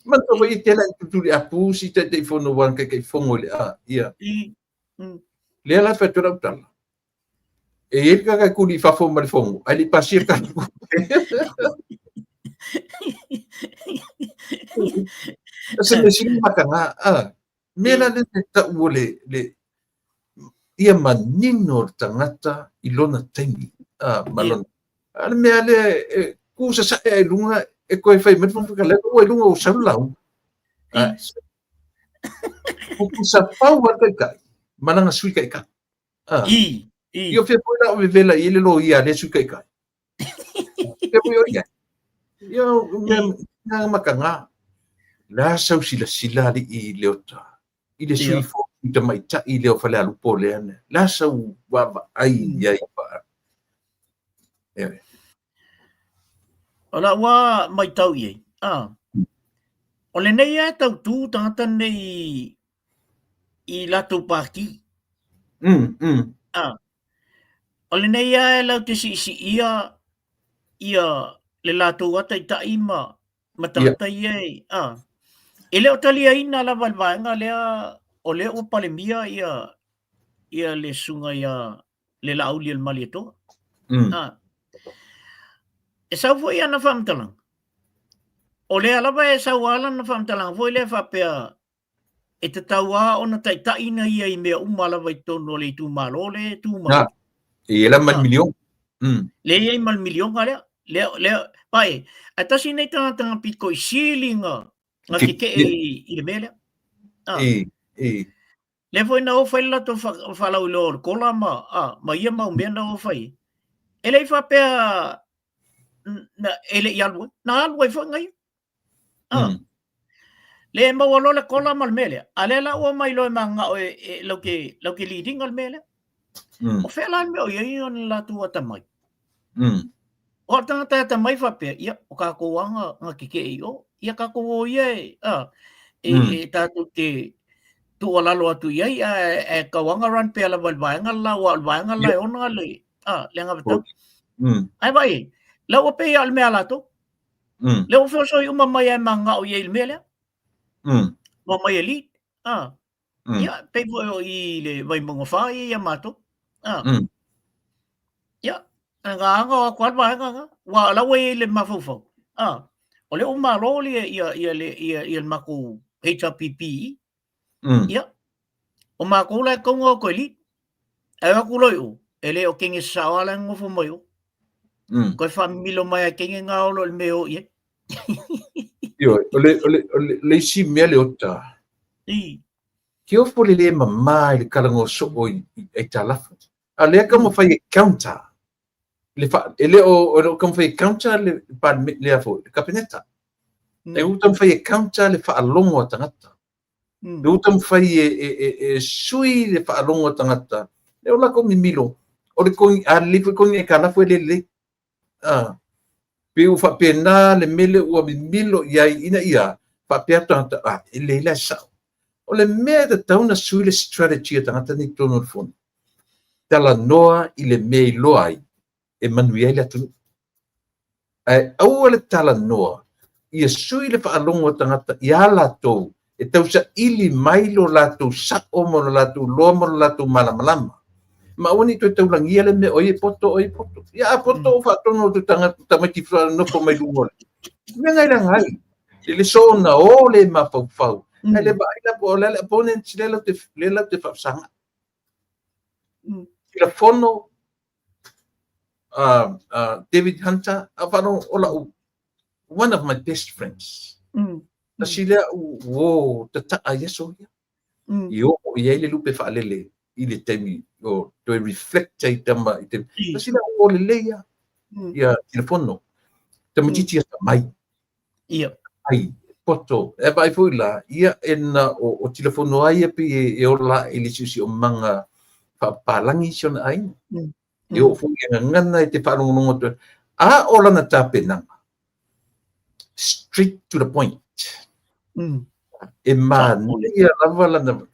Manatua foi e tele atu tuli apu si Taitaifono ua na Taitaifono i le a, ia. Lea la e fai atu ai lau tala. E i ai le tagata e tuli i fafo ma le fono, ae le i pasia le tatou O se mea sili mataga, a, mea la lea e tau o le, le, ia manino le tagata i lona taimi, a, ma lona, a le mea lea e tu sasae ai i luga e toe fai mai le Fofoga Fetalai, ua i luga ua sau le lauga. A, Tutusapau lava le Taitai ma lana Sui Taitai. Ah. I, i. Ia fea foi la o vevela i ai le loia a lea Sui Taitai. Fea foi o ia. Ia mea mea mataga. La sau silasila alii Leota i le sui fou i tamaitai lea o Falealupo lea. La sau vaavaai i ai pa. Ia. O lau lava matau i ai, ah, o lenei lava e tautu tagata nei i latou pāti. Ah, o lenei lava e latou te siisiia ia le latou lava taitai ma, ma tagata ia e, ah, e le o taliaina lava e le vaega lea o lea ua Palemia ia, ia le susuga ia le Laaulialemalietoa. Ah. E sau foi ana faamatalaga. O lea lava e sau lava lana faamatalaga foi lea faapea e tatau lava ona taitaiina ia i mea uma lava i totonu o le itumalo lea e tu mai. Ah, e i ai la ma le miliona. Lea e i ai ma le miliona lea. Lea, lea, pai, ae tasi nei tagata na pito i sili na, na tetee i le mea lea. Ah. E, e. Lea foi na o fai le latou faalauiloa o le kola ma, a, ma ia mau mea na o fai. E le i faapea na, e le i alu ai. Na alu ai foi ngaia. A. Le e maua loa le kola ma le mea lea. A lea la ua mai loa e mananao e, e lau te, lau te lead ina le mea lea. O fea la le mea o i ai ona latou atamai? O le tagata e atamai faapea, ia, o tatou lava na, na tetee i o. Ia tatou o ia e, a, e, e tatou te tuualalo atu i ai, ae, ae tau lava na run pea lava i le vaega le la, aua o le vaega le la e ona le, a, le anavatau. Ae vaai ai, la ua pei lava o le mea a latou. Lea ua feosoi uma mai lava e mananao i ai i le mea lea. Ua mai e lead. A. Ia, pei foi o i le Vaimauga 4 ia ia matou. A. Ia, na aga o atu lava le vaega na. Ua la ua i ai le mafaufau. A, o lea ua malo le ia ia le ia ia le matou HRPP. Ia. O matou la e taunga o toe li. Ae o atu loa i o, e le o kenge sasao lava la e nonofo mai o. Toe faamimilo mai a kenge na olo i le mea o i ai. Ioe, o le, o le, o le, le isi mea le ota. I. Ke ofo le le mamā i le talanoa soo i, i aitalafu. A lea taumafai e counter le fa, e le o, e le o taumafai e counter le parliament, le afo, le kapeneta. E ua taumafai e counter le faalogo a tagata. Le ua taumafai e, e, e, e sui le faalogo a tagata. Le o lakou mimilo, o le kogi, a lelei foi kogi aitalafu e le lelei. A, pei ua faapena le mea lea ua mimilo i ai ina ia faapea tagata, a, e lelei la e sao. O le mea e tatau ona sui le strategy a tagata nei i totonu o le Fono, talanoa i le mea e iloa ai e manuia ai le atunuu. Ae aua le talanoa ia sui le faalogo a tagata iā latou e tausaili mai lo latou sao ma lo latou loa ma lo latou malamalama. Ma aua ne i toe taulagia le mea, oi e poto, oi e poto. Ia a poto o faatonu o tagata tamaiti nofo mai luga o le mea ngai la ngai. Le le soona o le mafaufau. Ae le vaai la po o le a le opponents lea latou te lea latou te faafesaga. Tilafono David Hunter, a faalogo o lau one of my best friends. Tasi lea uo tataa i aso ia. I oo i ai le lupe faalele i le taimi o toe reflect ai tama i te. Tasi lea uo lelei ia. Ia Tilafono. Tamaitiiti atamai. Ia. Ai, poto. E vaai foi la, ia e na o, o Tilafono ai ia pei e, e ola i le siosiomaga faapapalagi si ona aiga. E oo foi e gagana e te faalogologo atu ai. A o lana tapenaga, straight to the point. E manaia lava lana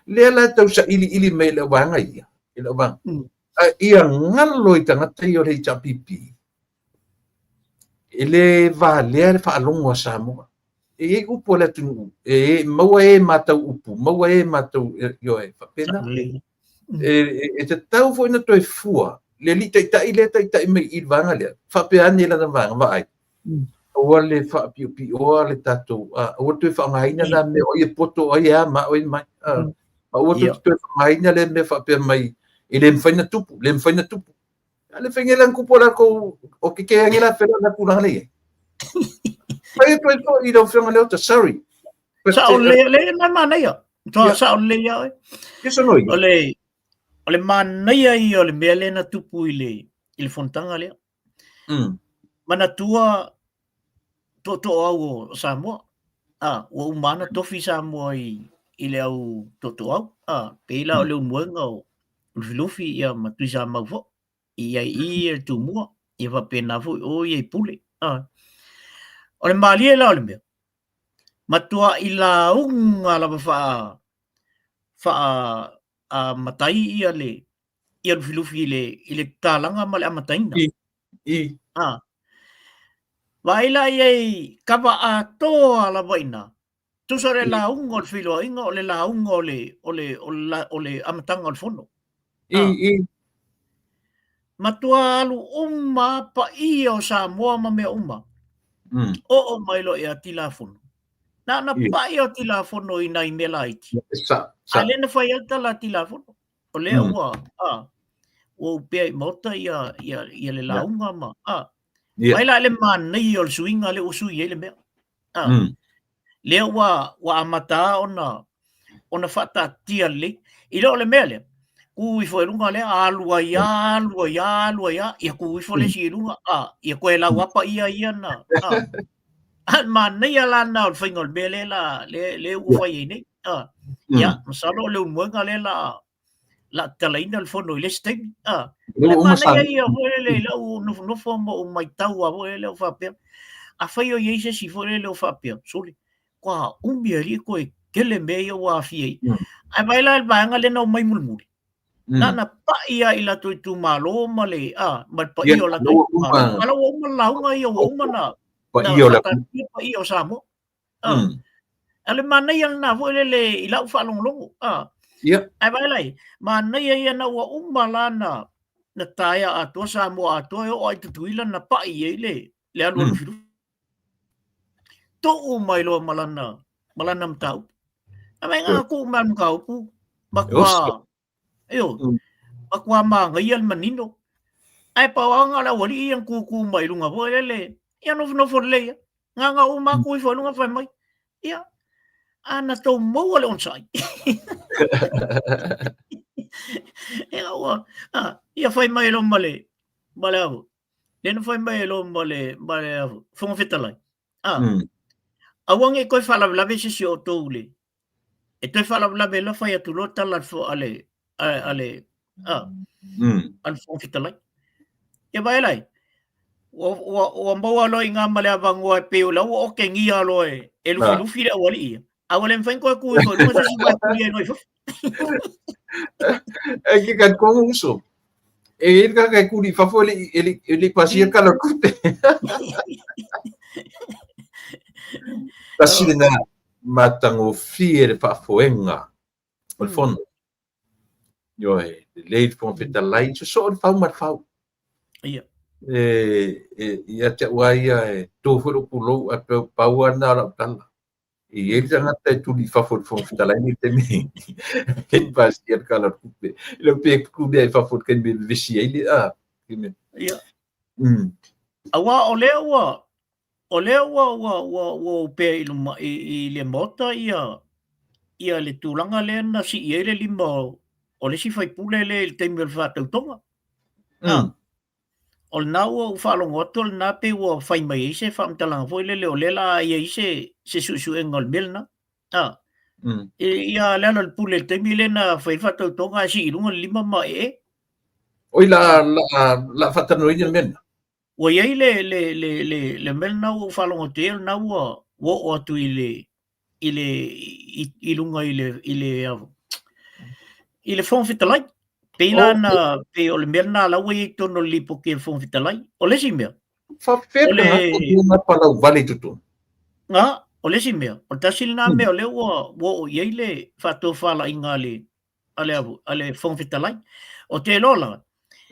lea la e tau sailiili mai e le auvaega ia, e le auvaega. A ia galo i tagata ia o le HRPP, e le valea le faalogo a Samoa. E i ai upu a le atunuu, e maua e matau upu, maua e matau, ioe, faapena. E tatau foi ona toe fua le alii taitai lea e taitai mai i le vaega lea, faapea ane i lana vaega, vaai, aua le faapiopioa le tatou, aua le toe faaaogaina na mea, o ai e poto, o ai e a ma o ai mai. Ma aua le toe faaaogaina lea mea faapea mai, e le mafai ona tupu, le mafai ona tupu. A le fai la tupu la kou, o ke ke ange la fela la tulaga lea i ai. Fai atu ai foi i lau Afioga Leota, sorry. Sao le le na manaia. Toa sao lelei ia oe. Yes or no? O le, o le manaia ia o le mea lea na tupu i le, i le fonotaga lea. Manatua tootooau o Samoa. A, ua uma lava ona tofi Samoa i, i le au tootooau. A, pei la o le Leulumoega o Lufilufi ia ma Tuisamau foi. I ai i ia le Tumua, ia faapena foi o ia i Pule. A. O le malie la o le mea, matuai lauga lava faa faa a matai ia le ia Lufilufi i le i le tatalaga ma le amataina. I. I. A. Vaai la i ai kava atoa lava i ina. Tusa o le lauga o le feiloaiga o le lauga o le o le o le, o le amataga o le fono. I, i. Matua alu uma paia o Samoa ma mea uma. Oo mai loa ia Tilafono. Na ona pai o Tilafono i nai mea laiti. Sa, sa. A lea na fai ai le tala a Tilafono. O lea ua, a, ua upea i maota ia, ia, ia le lauga ma, a. Mai la le manaia o le suiga lea ua sui ai le mea. A. Lea ua, ua amata ona, ona faataatia lelei. I le o le mea lea, tu ifo i luga lea, alu ai lava, alu ai lava, alu ai lava, ia tu ifo le isi i luga, a, ia toe lauapa ia ia na, a. A le manaia la lena o le faiga o le mea lea la, lea, lea ua fai ai nei. A, ia, masalo o Leulumoega lea la, la tatalaina le fono i le isi taimi. A, le manaia ia foi lele i lau nofonofo ma ou maitau lava foi lele o faapea, afai o i ai se isi foi lele o faapea, sole, kua umi alii koe tele mea ia ua aafia ai. Ae vaai la i le vaega lea na omai mulimuli, na ona pai lava i latou itumalo ma le, a, ma le paia o latou itumalo. A la ua uma le lauga ia, ua uma na, na faataatia paia o Samoa. A, a le manaia lena foi lele i lau faalogologo. A, ae vaai la i, manaia ia na ua uma la na, na taea atoa Samoa atoa e oo lava i Tutuila na pai ai le, le alu a Lufilufi. tuu mai loa ma lana, ma lana mataupu. A mai ngā tuu mai mataupu, matua, io, matua māngaia le manino. Ae pau lava na o le aualii ia na tutu mai i luga foi lele, ia nofonofo lelei lava. Nganga uma atu ifo i luga fai mai, ia, a na tou maua le onosai. Ia ua, a, ia fai mai loa ma le, ma le afu. Lea na fai mai loa ma le, ma le afu, Fofoga Fetalai. A, aua ne i toe faalavelave se isi o outou i le, e toe faalavelave loa fai atu loa tala a le, a le, a, a le Fofoga Fetalai. Ia vaai la, ua, ua, ua maua loa i ina ma le avanoa e pei o la ua otegia loa e, e lufilufi le aualii ia. A ua le mafai ona toe tu ifo i luga se isi mea e tuli ai loa i fafo. E ke ka kongo uso. E i le tagata e tuli i fafo e le e le e le pasia kala o tupe. Tasi lena matagofie le faafoega o le fono. Ioe, lelei le Fofoga Fetalai, sosoo le fau ma le fau. Ia. E, e, ia te au lava ia, e tō foi lou pulou, ae pau lava lena o lau tala. E i ai le tagata e tuli i fafo i le Fofoga Fetalai nei taimi e pasia le Tala o le Tupe. E le o pe tuli ai i fafo i le taimi e vevesi ai le, a. Ia. Aua o lea ua, o lea ua ua ua ua opea i luma i, i le Maota ia ia le tulaga lea na sii ai le lima o, o le isi faipule lea i le taimi o le faatautoga. O lena ua ou faalogo atu o lena pei ua fai mai ai se faamatalaga foi lele o lea la i ai se se suesuega o le mea lena. Ia Lealailepule i le taimi lea na fai ai le faatautoga ae sii i luga le lima ma ee. Oi la la la faatalanoaina le mea lena. Ua i ai le le le le le mea lena ua ou faalogo atu i ai o lena ua ua oo atu i le i le i, i luga i le i le i le Fofoga Fetalai. Pei la na pei o le mea lena la ua i ai i totonu o le lipoti a le Fofoga Fetalai. O le isi mea, Faapefea o le tagata ia na palauvale i totonu? Ga, o le isi mea, o le tasi lena mea o lea ua ua oo i ai le faatofalaiga a le a le a le Fofoga Fetalai. Ou te iloa la,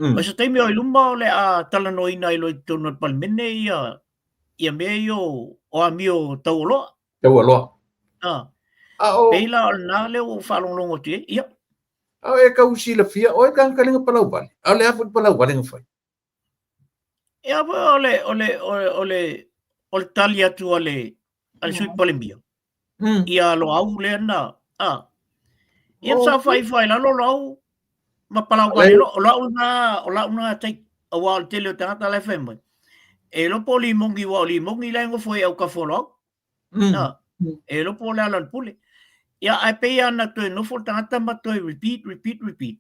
o se taimi o i luma o le a talanoaina ai loa i totonu o le Palemene ia ia mea ia o, o amio taualoa. Taualoa. Ah. A o... Pei la o lena lea ua ou faalogologo atu i ai. Ia. A o e kau silafia, o e tagata le na palauvale. A o le a foi le palauvale na fai? Ia, o le, o le, o le, o le, o le tali atu a le, a le Sui Palemia. Ia Loau lea na, a. Ia oh. sa fai fai lalo Loau ma palauvale lo, o lau na, o lau na take, aua o le tele o tagata la e fai mai. E iloa po o Limogi, aua o Limogi la e nofo ai autafa o Loau. A, e iloa po o Lealailepule. Ia, ae pei lava na toe nofo le tagata ma toe repeat, repeat, repeat.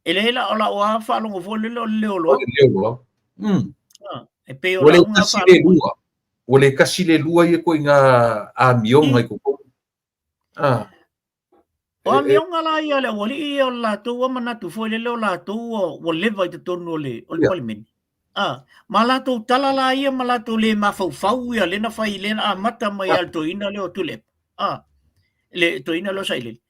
E leai la, o lau lava faalogo foi lele o le leo o Loau. O le leo o Loau. A, e pei o Ua le lau na tasi le faalogo. lua. Ua le tasi le lua ia ituaiga amioga i totonu. A. O amioga la ia a le aualii ia o le latou a manatu foi lele o latou ua, ua leva i totonu o le, o le Palemene. A, ma latou tala la ia ma latou le mafaufau ia lea na fai lea na amata mai lava e le toeaina lea o Tuilaepa. A, le toeaina lea o Sailele.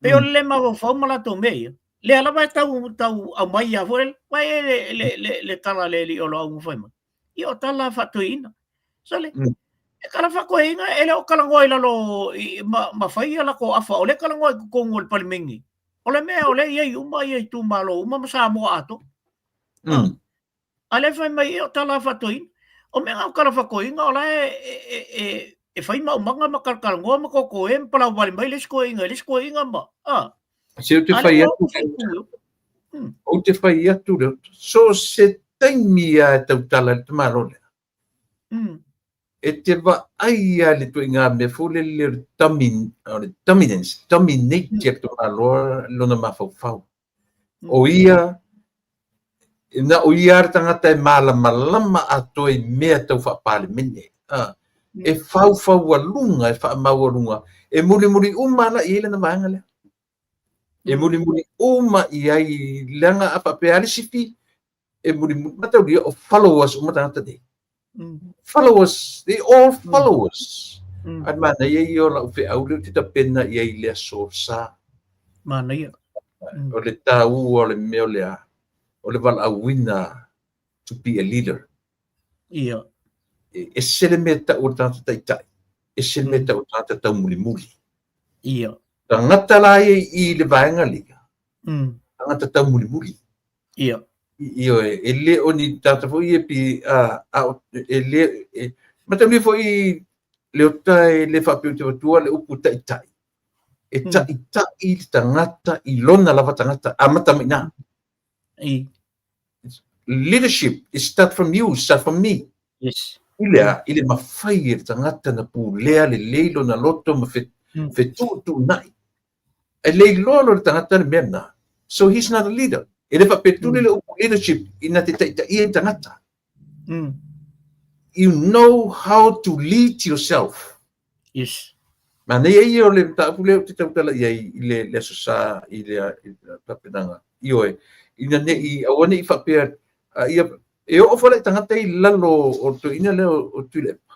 Pei o le le mafaufau ma latou mea ia, lea lava e tau, tau aumai lava foi lele, vaai le, le, le, le tala a le alii o Loau na fai mai. Ia o tala faatoeaina. Sole, e tala faatoeaina e le o talanoa i lalo i, ma, ma fai ia latou afa, o lea e talanoa i totonu o le Palemene. O le mea o lea e i ai uma ia itumalo uma ma Samoa atoa. A lea fai mai, ia o tala faatoeaina. O mea na o tala faatoeaina o la e, e, e, e, e fai maumaga ma talatalanoa ma totoe ma palauvale mai le isi toeaina i le isi toeaina ma, a. Se ou te fai atu, ou te fai atu le, so se taimi lava e tautala ai le tamaloa lea. E te vaai lava i le ituaiga mea foi lele o le o le dominance, dominate e le tamaloa lona mafaufau. O ia, na o ia le tagata e malamalama atoa i mea tau faa-Palemene. E faufaualuga, e faamaualuga, e mulimuli uma la i ai lana vaega lea. E mulimuli uma i ai, leaga a faapea lava le sifi, e mulimuli, mataulia, o followers uma tagata nei. Followers, they all followers. Ae manaia ia o lau feau lea ou te tapena i ai i le aso sa. Manaia. O le taua o le mea o le a, o le valaauina to be a leader. Ia. E ese le mea e tau o le tagata taitai. Ese le mea tau o tagata taumulimuli. Ia. Tagata la ia i le vaega lea, tagata taumulimuli. Ia. Ioe, e le o ni tagata foi ia pi, a, a, e le, e, mataulia foi Leota e le faapea ou te avatua le upu taitai. E taitai le tagata i lona lava tagata, amata mai i ina. I. Leadership, it start from you, it start from me. Yes. I le a, i le mafai e le tagata na pulea lelei lona loto ma fe, fetuutuunai. E le iloa loa le tagata le mea lena. So he's not a leader. E le faapetuli le upu leadership ina te taitaia i tagata. You know how to lead yourself. Yes. Manaia ia o le mataupu lea ou te tautala i ai i le, le Aso Sa i le, i le tapenaga. Ioe, ina ne i, aua ne i faapea, a, ia, e oo foi la i tagata i lalo o le toeaina lea o, o Tuilaepa.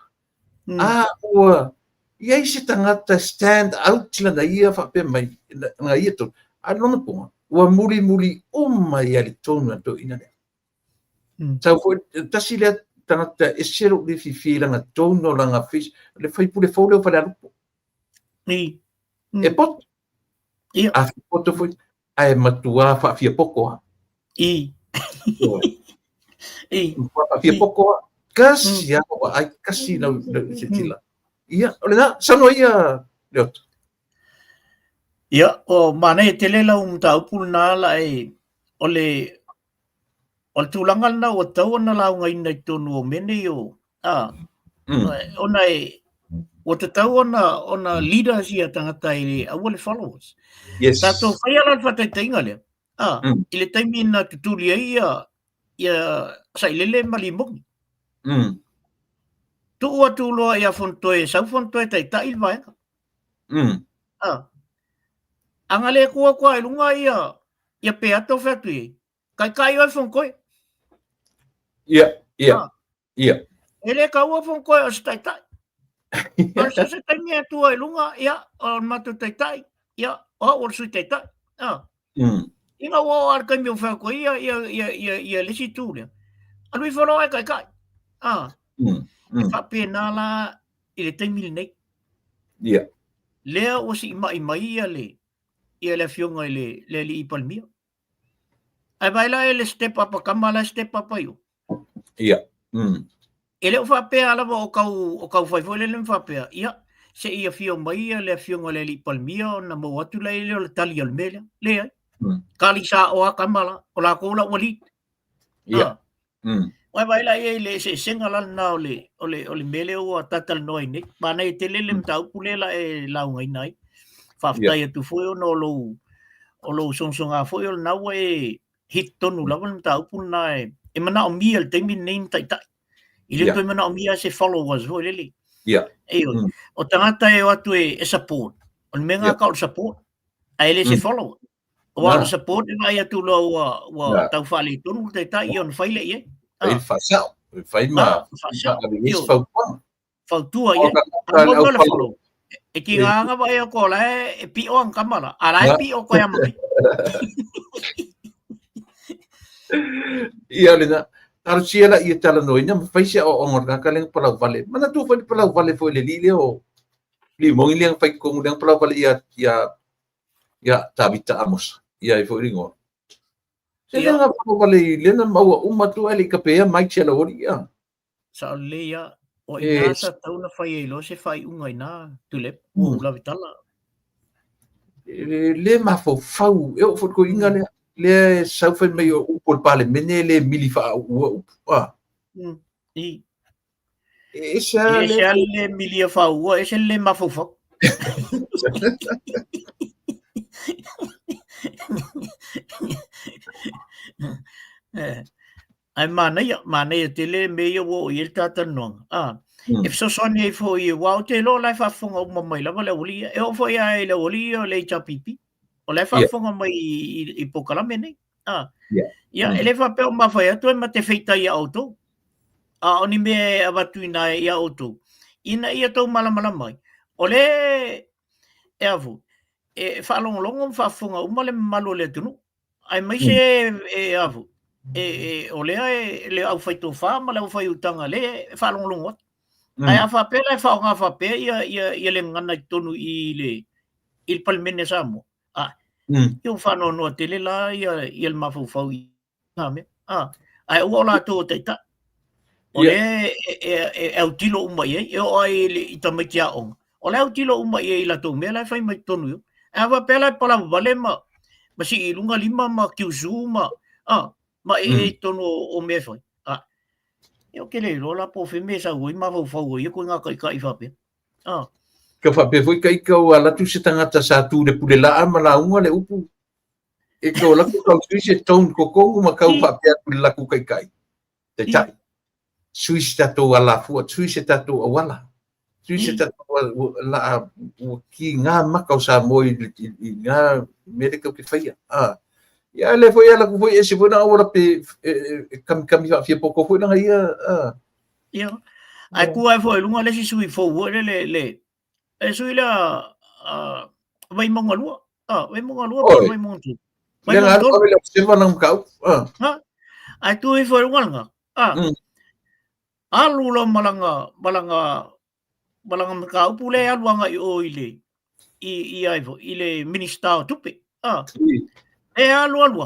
A ua i ai se tagata stand out lana ia faapea mai, lana ia tonu, a lona poga, ua mulimuli uma ia le tonu a le toeaina lea. Sau foi, tasi lea tagata ese lou le fiafia i lana tone o lana face, le faipule fou lea o Falealupo. I. E poto. Ia. A poto foi, ae matua faafia poto lava. I. I. Matua faafia poto lava. Kasi lava lau vaai, kasi lau silasila. Ia, o lena, saunoa ia Leota. Ia, o manaia tele lau mataupu lena la e, o le O le tulaga lena ua tatau ona laugaina i totonu o mea nei o, a, ona e, ua tatau ona, ona leaders ia tagata e le, aua le followers. Yes. Tatou faia la le faataitaiga lea, a, i le taimi na tutuli ai ia, ia Sailele ma Limogi. Tuu atu loa ia Fonotoe, sau Fonotoe taitai le vaega. A, a ga le tu atu lava i luga ia, ia Peato fai atu i ai, Taitai oe Fonotoe. Ia, ia, ia. E le taua Fonotoe o se taitai. O se se taimi e atu ai i luga, ia, o le matou taitai, ia, o au o le sui taitai. Ah. Ina ua oo lava le taimi o fai atu ai ia, ia, ia, ia, ia le isi itu lea. Alu ifo loa e taitai. Ah. E faapena la i le taimi lenei. Ia. Lea ua siimai mai ia le, ia le afioga i le, le alii Palemia. Ae vaai la e le step up a kama la e step up ai o. Ia. E le o faapea lava o kau, o kau fai foi lele ma faapea, ia, se i afio mai ia le afioga i le alii Palemia ona maua atu lea o le tali o le mea lea. Leai. Kali sa o a kama la, o lakou la ua lead. Ia. Ah. Ua vaai la i ai le eseesega la lena o le, o le, o le mea lea ua talatalanoa ai nei. Manaia tele le mataupu lea la e laugaina ai. Faafetai atu foi ona o lou, o lou sogasoga foi o lena ua e hit tonu lava le mataupu lena e, e manaomia i le taimi lenei ni taitai. E le toe manaomia se followers foi lele. Ioe. O tagata e o atu e, e support. O le mea lena o le support, ae le se follower. Aua o le support e vaai atu loa ua, ua tau faaletonu le taitai ia ona fai lea i ai. Fai le faasao, fai ma ave i ai se fautuaga. Fautua i ai. A mo le follow. E ki ngā anga vai o ko la e pio ang kamala. A la e pio koe ama. Ia lena, talosia la ia talanoaina ma fai se aoaoga o le tagata lea na palau vale. Manatua foi le palau vale foi le alii lea o Limogi lea na fai i totonu lea na palau vale ia ia ia Tavita Amosa, ia ai foi le igoa. Se lea na palau vale i lea na maua uma atu ae le i kapea mai tia lau alii ia. Sao lelei ia. O ina sa tatau ona fai ai loa se faaiuga ina Tuilaepa, ua ou lave tala. E le mafaufau, e oo foi i le toeaina lea, lea e sau fai mai o upu o le Palemene e le mili faauua upu. Ah. I. E ese lava E ese lava le le milia faaua, ese le le mafaufau. Ae manaia, manaia tele mea ia ua oo i ai le talatalanoaga. Ah, e fesoasoani ai foi, aua ou te iloa o la e faafofoga uma mai lava le aualii ia. E oo foi lava i le aualii ia o le HRPP. O la e faafofoga mai i polokalame nei. Ah. Ia, e le faapea o ma fai atu e ma te feitai iā outou. A o ni mea e avatu ina iā outou. Ina ia tou malamalama ai. O le e afu, e faalogologo ma faafofoga uma le mamalu o le atunuu. Aemaise e afu, e, e, o lea e le aufaitofa ma le aufaiutaga lea e faalogologo atu. Ae a faapea la e faaaoga faapea ia ia ia le gagana i totonu i le i le Palemene a Samoa, a ia ua faanoanoa tele la ia ia le mafaufau i ngā mea. A, ae aua o latou o taitai. O lea e, e, e, e autilo uma i ai, e oo ai i, i tamaiti aoga, o lea autilo uma i ai i latou mea la e fai mai totonu i o. Ae a faapea la e palau vale ma, ma sii i luga lima ma kiusu ma, a, ma e i totonu o, o mea e fai. A, ia ou te le iloa la po o fea mea e sau ai mafaufau o ia koe ngā taitai faapea. A. Ka faapea foi ka ika ua alu atu se tagata sa tu le pule laa ma lauga le upu e kau alu atu kau sui se tone totonu ma kau faapea atu i le latou taitai. Taitai. Sui se tatou alafua, sui se tatou auala, sui se tatou laa ua kiga maka o Samoa i, i, i ngā mea lea kau te whaia. Ah. Ia le foi ala ku foi ese foi na auala pe e, e, e kamikami faafia poko foi langa ia. Ah. Ia. Ai ku ai foi lunga le si sui fou foi le le le e sui lea uh, Vaimauga 2. Ah, Vaimauga 2 po Vaimauga 3. Vaimauga 3. Le seva nang kau. Ah. Ha. Ai tu ifo i lunga langa. Ah. Alu lo malanga malanga malanga mataupu le alu anga i o i le i i ai fo i le Minista o Tupe. Ah. E alu alu.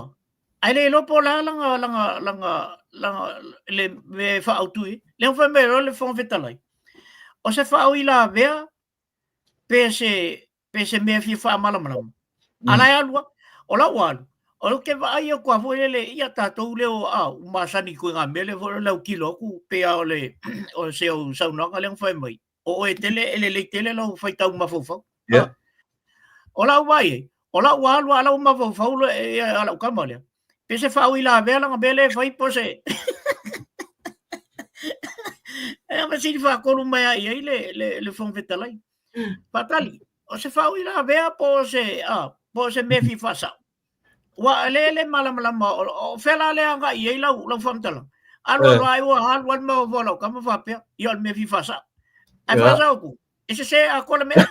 Ai le iloa po o le a langa langa langa langa le me faautu i. Le fai mai loa le Fofoga Fetalai. O se faauilavea pe se pe se mea fia faamalamalama. A la e alu lava. O lau alu, o lea ou te vaai atu lava foi lele ia tatou lea o a ua masani i ngā mea lea foi le autilo atu pei lava o le o se au saunoaga lea na fai mai. O oe tele e lelei tele lau faitau mafaufau. Yeah. O lau vaai ai, o lau alu a lau mafaufau le a lau tama lea. Pe se faauilavea lana mea lea e fai po se E fesili faatolu mai lava i ai le, le, le Fofoga Fetalai. Faatali, o se faauilavea po o se, a, po o se mea fia faasao. Ua le le malamalama, o, o fea la lea agai i ai lau, lau faamatalaga. Alu alu ai ua alu alu mafaufau o lau tama faapea, ia o le mea fia faasao. Ae faasao atu, e sese atoa le mea.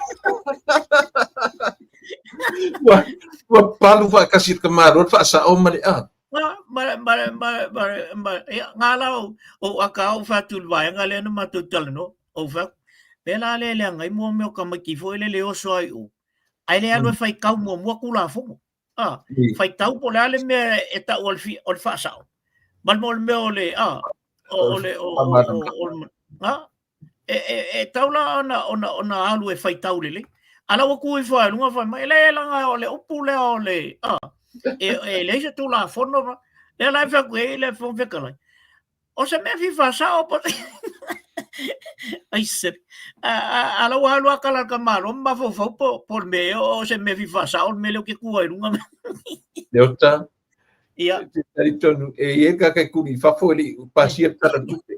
Ua, ua palu faatasi le tamāloa le faasao ma le a. Ma, ma, ma, ma, ma, ma, ia, ngā la o, o aka au whatu le vaenga lea na mātou talanoa, o whatu. Pēlā le leaga ai mua mea o tamaiti foi lele e oso ai o. Ai le alu e whai kau muamua Tulafono. A, whai tau po o le a le mea e tau o le, fi, o le faasao. Ma le mo le mea o le, a, o, o le, o, o, o, o, o, a, e, e, e tau la ona, ona, ona alu e faitau lelei. A la ua tu ifo ai luga fai mai, e leai leaga o le upu lea o le, a, e, e leai se tulafono ma, lea la e fai atu ai le Fofoga Fetalai. O se mea fia faasao po ai se, a, a, a la ua alu a kala ka malo ma mafaufau po, po le mea o se mea fia faasao le mea lea ou te tu ai luga. Leota, Ia. Te talitonu, e i ai ka kai kuli i fafo e le i pasia le tala tupe.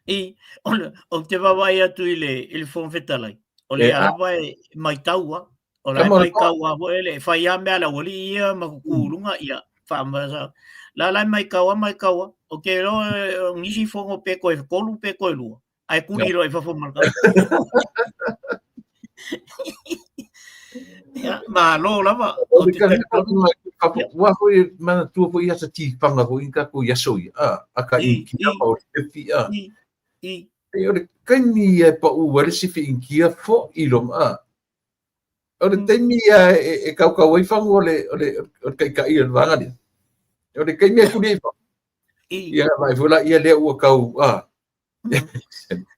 I, o, le, ou te vaavaai atu i le, i le Fofoga Fetalai, o E lea a. lava e maitau a, o la e Kama maitau a foi le, e fai a mea a le aualii ia ma kuku luga, ia, faamasa. La la e maitau a, maitau a, ou te iloa o nisi fono pe toe tolu pe toe lua, ae kuli loa i fafo ma le tagata. Ia, malo lava. O te talitonu. Ua foi manatua foi ia sa tifanga foi i tatou i aso ia. A, a ka inkia ma o le fi a. I. E o le kaimi ia e pau ai le sifi inkia fo i lo ma. O le taimi ia e, e kaukau ai fagu o le, o le, o le taitai o le vaega lea. O le taimi e kuli ai fagu. Ia, vai foi la ia lea ua kau, a.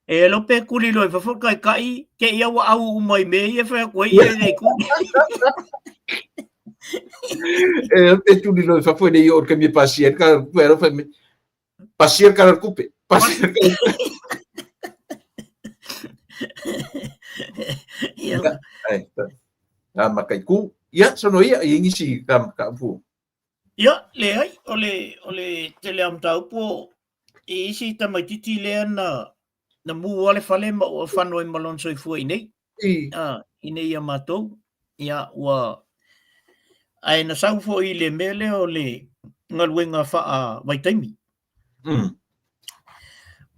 E lo pe kuli loa i fafo le taitai, te ia ua au uma i mea ia e fai atu ai ia e le kuli. E lo pe tuli loa i fafo e le i oo i le taimi e pasia ai le kala kupe, alo fai mai, pasia le kala kupe, pasia le kala kupe. Ia. Ai, a makaiku. Ia, sono ia, i nisi ka maka upu. Ia, leai, o le, o le tele a mataupu o i isi tamaititi lea na, na mū a le fale ma ua fano ai ma lona soifua i nei. I. A, i nei ia matou. Ia, ua, ae na sau foi i le mea lea o le galuega faavaitaimi.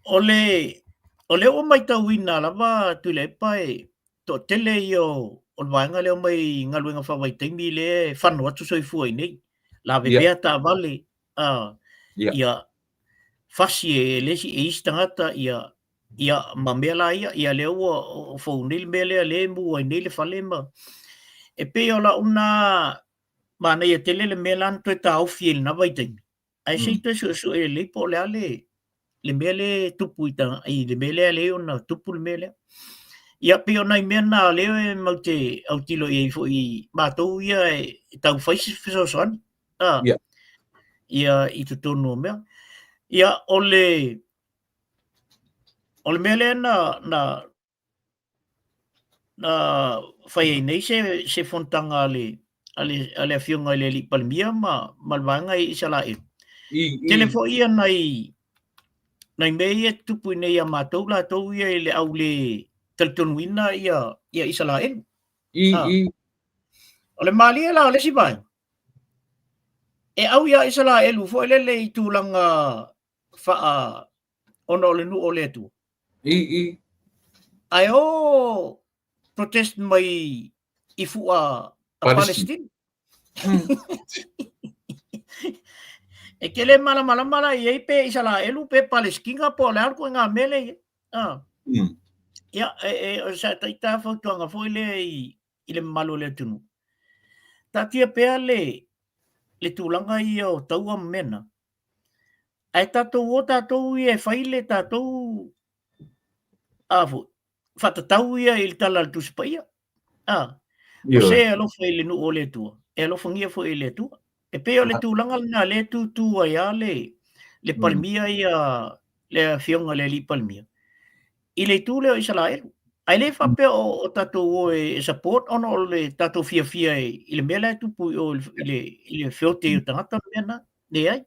O le, o lea ua matauina lava Tuilaepa e toatele ia o, o le vaega lea omai i galuega faavaitaimi lea e fano atu soifua i nei. Lavevea Yeah. taavale, a, Yeah. ia fasi e le isi, e isi tagata, ia, Ia, ma mea la ia, ia lea ua fou nei le mea lea, lea e mu ai nei le fale ma... E pei o lau lena manaia tele le mea la na toe taofi ai i lena vaitaimi, ae se i toe suesue lelei po o le a le, le mea lea e tupu i, ta, i le mea lea lea ona tupu le mea lea. Ia pei o nai mea na lea e mau te autilo i ai foi matou ia e tau fai se fesoasoani. Ah, yeah. Ia i totonu o mea. Ia o le o le mea lea na na na fai ai nei se se fonotaga a le a le a le afioga i le alii Palemia ma ma le vaega i Isaraelu. I, i. Tele foi ia nai nai mea ia e tutupu i nei ia matou latou ia i le au le talitonuina ia ia Isaraelu. I, Ah. i. O le malie la o le isi vaega, e au ia Isaraelu foi lele i tulaga faa ona o le nuu o le Atua. I, i. Ae o protest mai i fua a Palestine. E te le malamalama la i ai pe Isaraelu pe Palestina po o le a le ituaiga mea lea e i ai. Ah. Ia, e, e, o sa taita fautuaga foi lea i, i le mamalu o le atunuu. Taatia pea le, le tulaga ia o taua ma mea na. Ae tatou o tatou ia e fai le tatou a foi, faatatau ia i le tala a le Tusi Paia. A, o se e alofa i le nuu o le Atua, e alofagia foi e le Atua. E pei o le tulaga lena lea e tūtū ai lava le, le Palemia ia, le afioga i le alii Palemia, i le itu lea o Isaraelu. Ae le faapea o, o tatou o e, e support ona o le tatou fiafia i le mea la e tupu i o i le, i le feote o tagata ma mea na. Leai.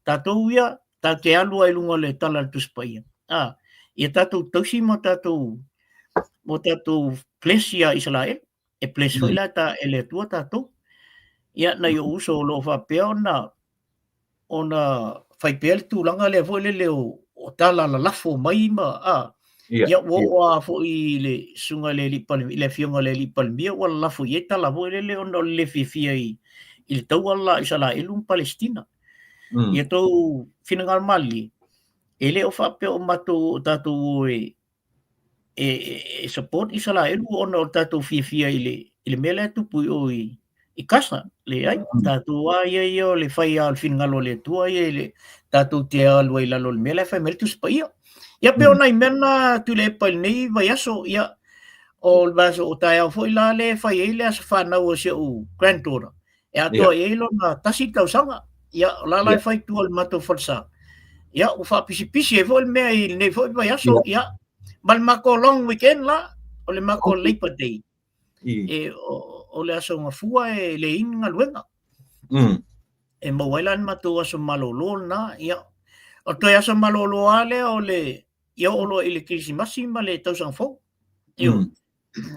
Tatou ia, tatou te alu ai i luga o le tala a le Tusi Paia. A, ia tatou tausi ma tatou, mo tatou bless ia Isaraelu. E bless foi la ta, e le Atua tatou. Ia, nai ou uso o lo o faapea ona, ona fai pea le tulaga lea foi lele o, o tala lalafo mai ma, a, Ia, ia ua oo lava foi i le susuga i le alii Palemia, i le afioga i le alii Palemia ua lalafo i ai tala foi lele ona o le le fiafia i, i le taua le la a Isaraelu ma Palesitina. Ia tou finagalo malilie, e le o faapea o matou o tatou o e, e, e support Isaraelu ona o le tatou fiafia i le, i le mea lea e tupu i o i, i Gaza. Leai, tatou a ia ia o le fai lava o le finagalo o le Atua ia i le tatou te alu ai i lalo o le mea la e fai mai le Tusi Paia. Ia pei o nai mea na Tuilaepa i lenei vaiaso, ia o le vaiaso o taeao foi la lea e fai ai le aso fanau o si ou granddaughter. E atoa i ai lona tasi tausaga. Ia, o la la e fai tua i le matou falesa. Ia, ua faapisipisi ai foi le mea i lenei foi vaiaso, ia, ma le matou long weekend la, o le matou Labour Day. E, o, o le aso gafua e leai ni galuega. E maua ai la le matou aso malolo lena, ia, o toe aso malolo lava lea o le, ia oo loa i le Kerisimasi ma le tausaga fou. Ioe.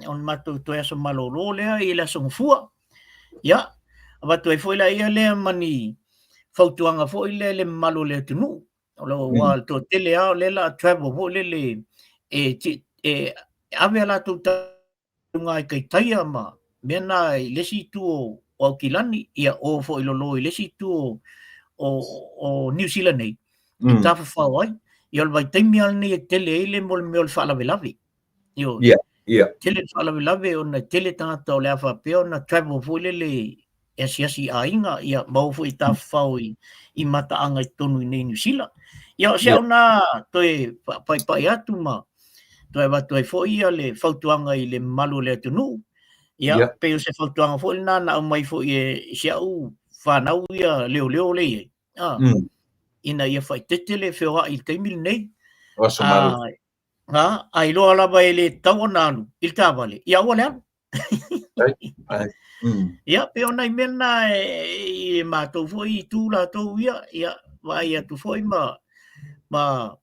O le matou toe aso malolo lea i le aso gafua. Ia, avatu ai foi la ia lea ma ni fautuaga foi lea i le mamalu o le atunuu. O lo ua le toatele lava o lea o le a travel foi lele e, e ave a latou taluga i taitaia ma mea na i le isi itu o, o Aukilani, ia o foi lolo i le isi itu o, o, o Niu Sila nei, e tafafao ai. Ia o le vaitaimi lava lenei e tele ai le mo le mea o le faalavelave. Ioe. Yeah, yeah. Tele le faalavelave ona e tele tagata o le a faapea ona travel foi lele e asiasi i aiga, ia ma o foi i tafafao i, i mataaga i totonu i nei Niu Sila. Ia o se au na toe faapaipai atu ma toe avatu ai foi ia le fautuaga i le mamalu o le atunuu. Ia, Yeah. pei o se fautuaga foi lena na aumai foi e si au fanau ia leoleo lea i ai. Ah, Ina ia faaeteete le feoai i le taimi lenei. O aso malolo. A, a iloa lava e le tatau ona alu i le taavale, ia aua le alu. Ai, ai. Ia, pei o nai mea na e, e matou foi i tu latou ia, ia, vaai atu foi ma, ma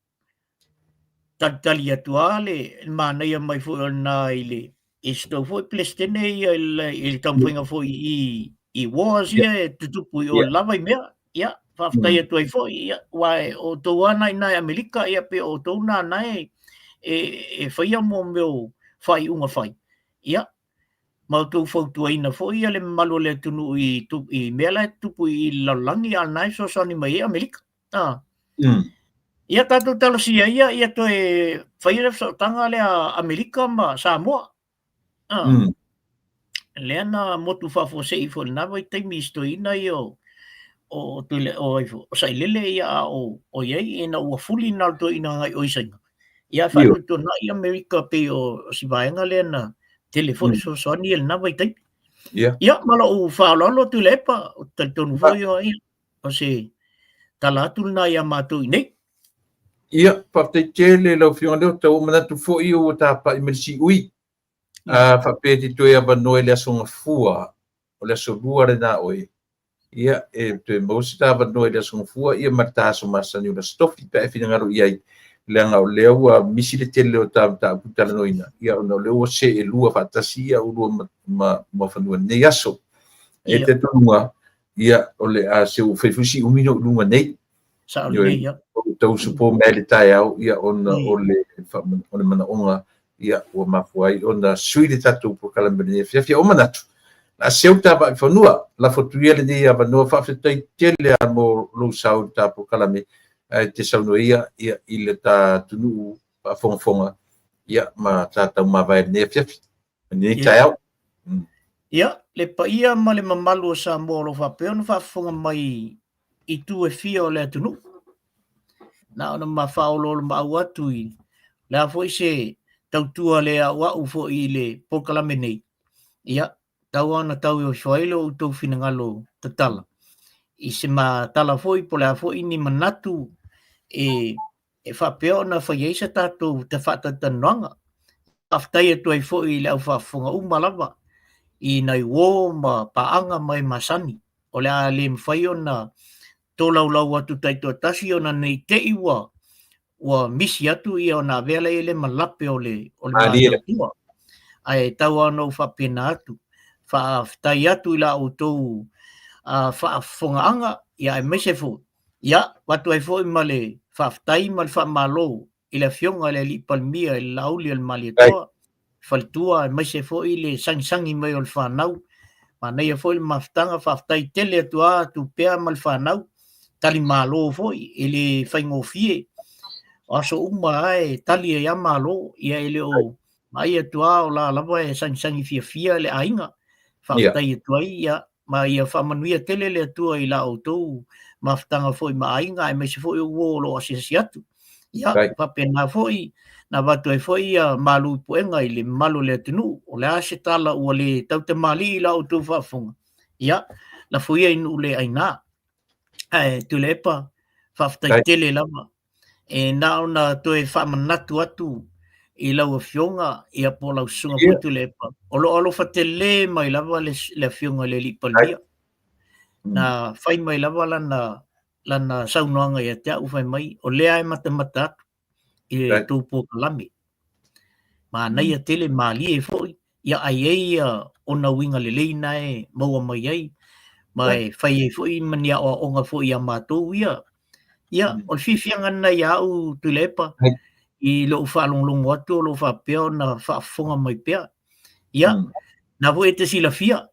talitali atu lava le, le manaia mai foi o lena i le, i si tou foi Peresetene ia i le, i le taumafaiga foi i, i wars ia e tutupu i o lava i mea. Ia, faafetai atu ai foi, ia, aua e o outou lava na i ina i Amerika, ia pei o outou na na e, e, e faia mo mea o faaiuga fai. Ia, ma outou fautuaina foi ia le mamalu o le atunuu i, i mea la e tutupu i le lalolagi, a o lena e fesoasoani mai ai Amerika. Ah. Ia tatou talosia ia ia toe faia le fesootaga lea a Amerika ma Samoa. Ah. Lea na motu faafuasei foi i lena vaitaimi i si toeaina ia o o Tuile o ai foi o Sailele ia a o o i ai ina ua fuli na o le toeaina agai o i Saina. Ia faatuatuanai Amerika pei o si vaega lea na tele foi le fesoasoani i lena vaitaimi. Ia ma lou faaaloalo Tuilaepa, ou te talitonu foi o ia o se tala atu lena ia matou i nei. Ia, faafetai tele lau Afioga Leota, ua ou manatu foi ua tapai mai le siui. A faapea e te toe avanoa i le Aso Gafua, o le Aso Lua lena oe, ia, e toe maua se ta avanoa i le Aso Gafua, ia ma le ta aso masani o le Aso Tofi, pe a e finagalo i ai, leaga o lea ua misi le tele o ta mataupu talanoaina, ia, ona o lea ua seelua faatasi ia ulua ma, ma, Muafanua i lenei aso. E talitonuga, ia, o le a se ua fai foi si umi ona ou i luga nei. Sao lelei, ia. O tau usupo mai le taeao, ia, ona o le, o le manaoga, ia, ua mafua ai ona sui le tatou polokalame i lenei afiafi. Ua manatu, o le a seu ta vaa i fanua, lafo atu ia lenei avanoa, faafetai tele lava mo lou sao i le ta polokalame, ae te saunoa ia, ia, i le ta atunuu faafogafoga, ia, ma ta taumavae i lenei afiafi, lenei taeao. Ia, le paia ma le mamalu o Samoa o lo o faapea ona faafofoga mai i itu e fia o le atunuu. Na ona ma faaoloolomaau atu i le a foi se tautua le auau foi i le polokalame nei. Ia, tau ona tau ifo ai lo outou finagalo tatala i se matala foi po o le a foi ni manatu e e faapea ona fai ai se tatou faatalatalanoaga. Faafetai atu ai foi i le au faafofoga uma lava i nai uo ma paaga ma e masani. O le a le mafai ona tolaulau atu taitoatasi ona ne i te i ua ua misi atu ia ona avea lea i le ma lape o le o le matautua. Ae tau lava ona ou faapena atu. Faafetai atu i la outou faafofogaaga ia aemaise foi Ia, avatu ai foi ma le faafetai ma le faamalo i le Afioga i le Alii Palemia i le Laauli o le Malietoa, faletua aemaise foi le sagisagi mai o le fanau. Manaia foi le mafutaga, faafetai tele atu lava Tupea ma le fanau, talimalo foi, e le faigofie. O aso uma lava e tali ai lava malo, ia e le o vaai atu lava o la lava e sagisagi fiafia le aiga. Faafetai atu ai, ia ma ia faamanuia tele le Atua i la outou mafutaga foi ma aiga aemaise foi o uo o lo o asiasi atu. Ia, faapena foi na avatu ai foi ia malu i puega i le mamalu o le atunuu. O le a se tala ua le tautamalii i la outou faafofoga, ia, lafo ia i nuu le aina. Ae Tuilaepa, faafetai tele lava E na ona toe faamanatu atu i lau Afioga ia po o lau Susuga foi Tuilaepa, o lo o alofa tele mai lava le Afioga i le Alii Palemia. Na fai mai lava lana saunoaga ia te au, fai mai, o lea e matamata atu i le tou polokalame. Manaia tele, malie foi, ia ae i ai ona uiga lelei na e maua mai ai, ma e fai ai foi ma ni aoaoga foi ia matou ia. Ia, o le fiafiaga lena ia au Tuilaepa, i lou faalogologo atu o lo o faapea ona faafofoga mai pea. Ia, na foi e te silafia,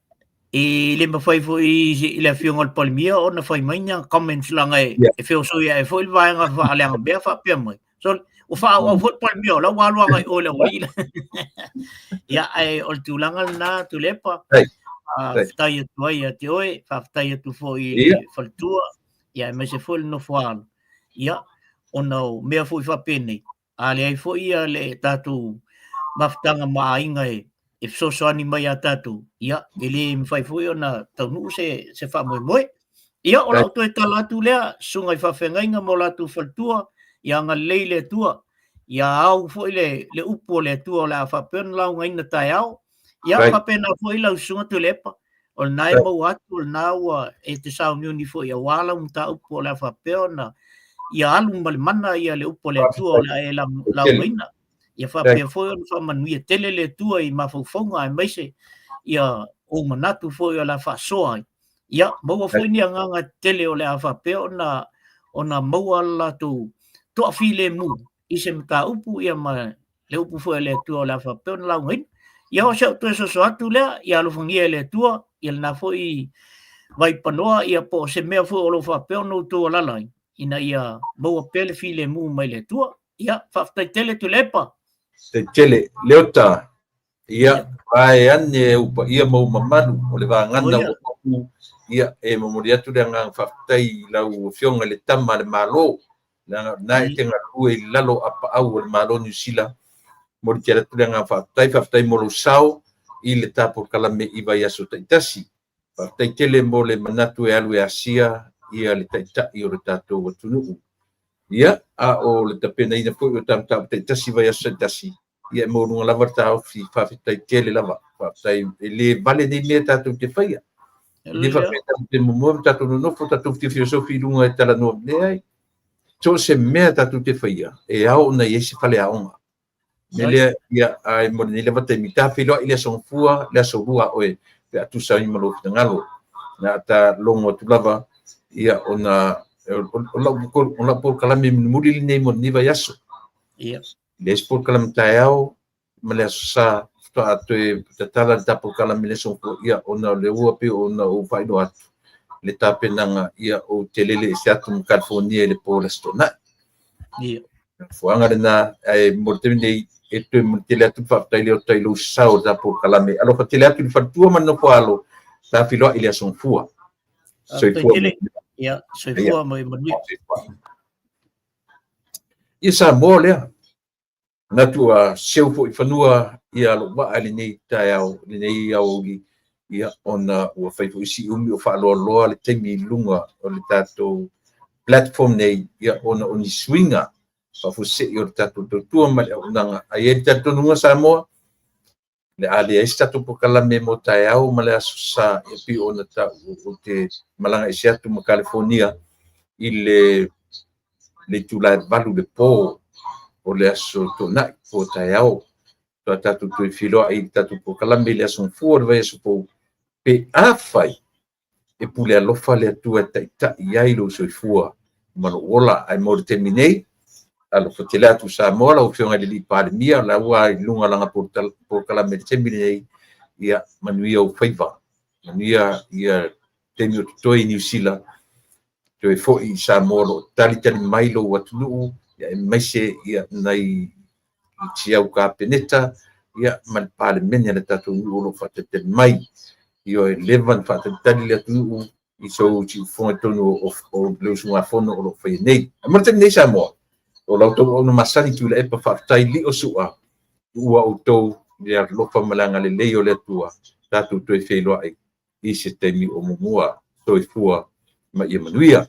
e le mafai foi i le Afioga i le Palemia ona fai mai ni comments leaga e feosoi ae foi le vaega faaleagamea faapea mai. Sorry, ua faaauau foi le Palemia o la ua alu agai i o i le aualii la. Ia, ae o le tulaga lena Tuilaepa, faafetai atu ai ia te oe, faafetai atu foi i le faletua, ia aemaise foi le nofoaalo, ia, ona o mea foi faapenei, a leai foi ia le tatou mafutaga ma aiga e fesoasoani mai ia tatou, ia, e le mafai foi ona taunuu se faamoemoe. Ia, o lau toe tala atu lea, susuga i faafeagaiga ma o latou faletua, ia agalelei le Atua, ia au foi le upu o le Atua o le a faapea ona laugaina taeao. Ia, faapena foi lau susuga Tuilaepa, o lena e maua atu, o lena ua e te sauniuni foi aua lau mataupu o le a faapea ona ia alu ma le mana ia le upu o le Atua o le a e laugaina. Ia faapea foi ona faamanuia tele le Atua i mafaufauga aemaise ia ou manatu foi o le a faasoa ai. Ia, maua foi ni agaga tetele o le a faapea ona maua le latou toafilemu i se mataupu ia ma le upu foi a le Atua o le a faapea ona laugaina. Ia, o si au toe soso atu lea, ia alofagia e le Atua ia lena foi vaipanoa ia po o se mea foi o lo o faapea ona outou alaala ai. ina ia maua pea le filemu mai le Atua. Ia, faafetai tele Tuilaepa. Faafetai tele Leota. Ia, vae ane ou paia ma ou mamalu o le vagana ua pau. Ia, e momoli atu le agaga faafetai i lau Afioga i le Tama a le Malo, leaga o lena e te galulue i lalo o apaau o le Malo o Niu Sila. Momoli tele atu le agaga faafetai, faafetai mo lou sao i le ta polokalame i vaiaso taitasi. Faafetai tele mo le manatu e alu e asia ia le Taitai o le tatou atunuu. Ia, a o le tapenaina foi o ta mataupu taitasi i vaiaso taitasi, ia e maualuga lava le taofi, faafetai tele lava. Faafetai, e le vale nei mea tatou te faia. E le faapea tatou te momoe ma tatou nonofo, tatou fiofiosofi i luga e talanoa, leai. So o se mea tatou te faia, e ao ona i ai se faleaoga. Me lea, ia, ae mo lenei lava taimi, ta feiloai i le Aso Gafua, le Aso Lua a oe, pe a tusa ai ma lou finagalo. Na ta logo atu lava, ia, ona o lau polokalame mulimuli lenei mo lenei vaiaso. Ia. Le isi polokalame taeao ma le Aso Sa, faatoa toe tatala le ta polokalame i le Aso Gafua, ia, ona o le ua pei ona ou faailoa atu le tapenaga, ia, ou te lele ese atu ma California i le po o le Aso Toonai. Ia. Fuaga lena, ae mo le taimi nei, e toe momoli tele atu le faafetai Leota i lou sao i le ta polokalame. Alofa tele atu i le faletua ma le nofo-a-alo, ta feiloai i le Aso Gafua. Soifua. Ia, soifua ma ia manuia. Ia Samoa lea. Manatu ua seu foi i fanua ia lou vaa i lenei taeao, i lenei aoauli, ia ona ua fai foi si umi o faaloaloa le taimi i luga o le tatou platform nei, ia ona o ni suiga faafuasei o le tatou tautua ma le auaunaga. Ae i ai le talitonuga Samoa, le a leai se tatou polokalame mo taeao ma le Aso Sa, e pei ona taua ou te malaga ese atu ma California i le itula e 8 le po o le Aso Toonai, po taeao. Faatoa tatou toe feiloai i le tatou polokalame i le Aso Gafua o le vaiaso fou, pe afai e pule alofa le Atua e taitai ai lou soifua ma lou ola. Ae mo le taimi nei, alofa tele atu Samoa, lau Afioga i le Alii Palemia, o la ua i luga o lana polokalame i le taimi lenei, ia manuia ou faiva, manuia ia taimi o totoe i Niu Sila, toe foi i Samoa o lo o talitali mai lou atunuu, aemaise ia nai si au Kapeneta ia ma le Palemene a le tatou nuu o lo o faatalitali mai. Ioe, leva ona faatalitali le atunuu i sou siufofoga i totonu o le usugafono o lo o faia nei. Ae mo le taimi nei Samoa, o la outou auauna masani Tuilaepa, faafetai lio sua, tuua outou i le alofa ma le agalelei o le Atua, tatou toe feiloai i se taimi o muamua. Soifua ma ia manuia.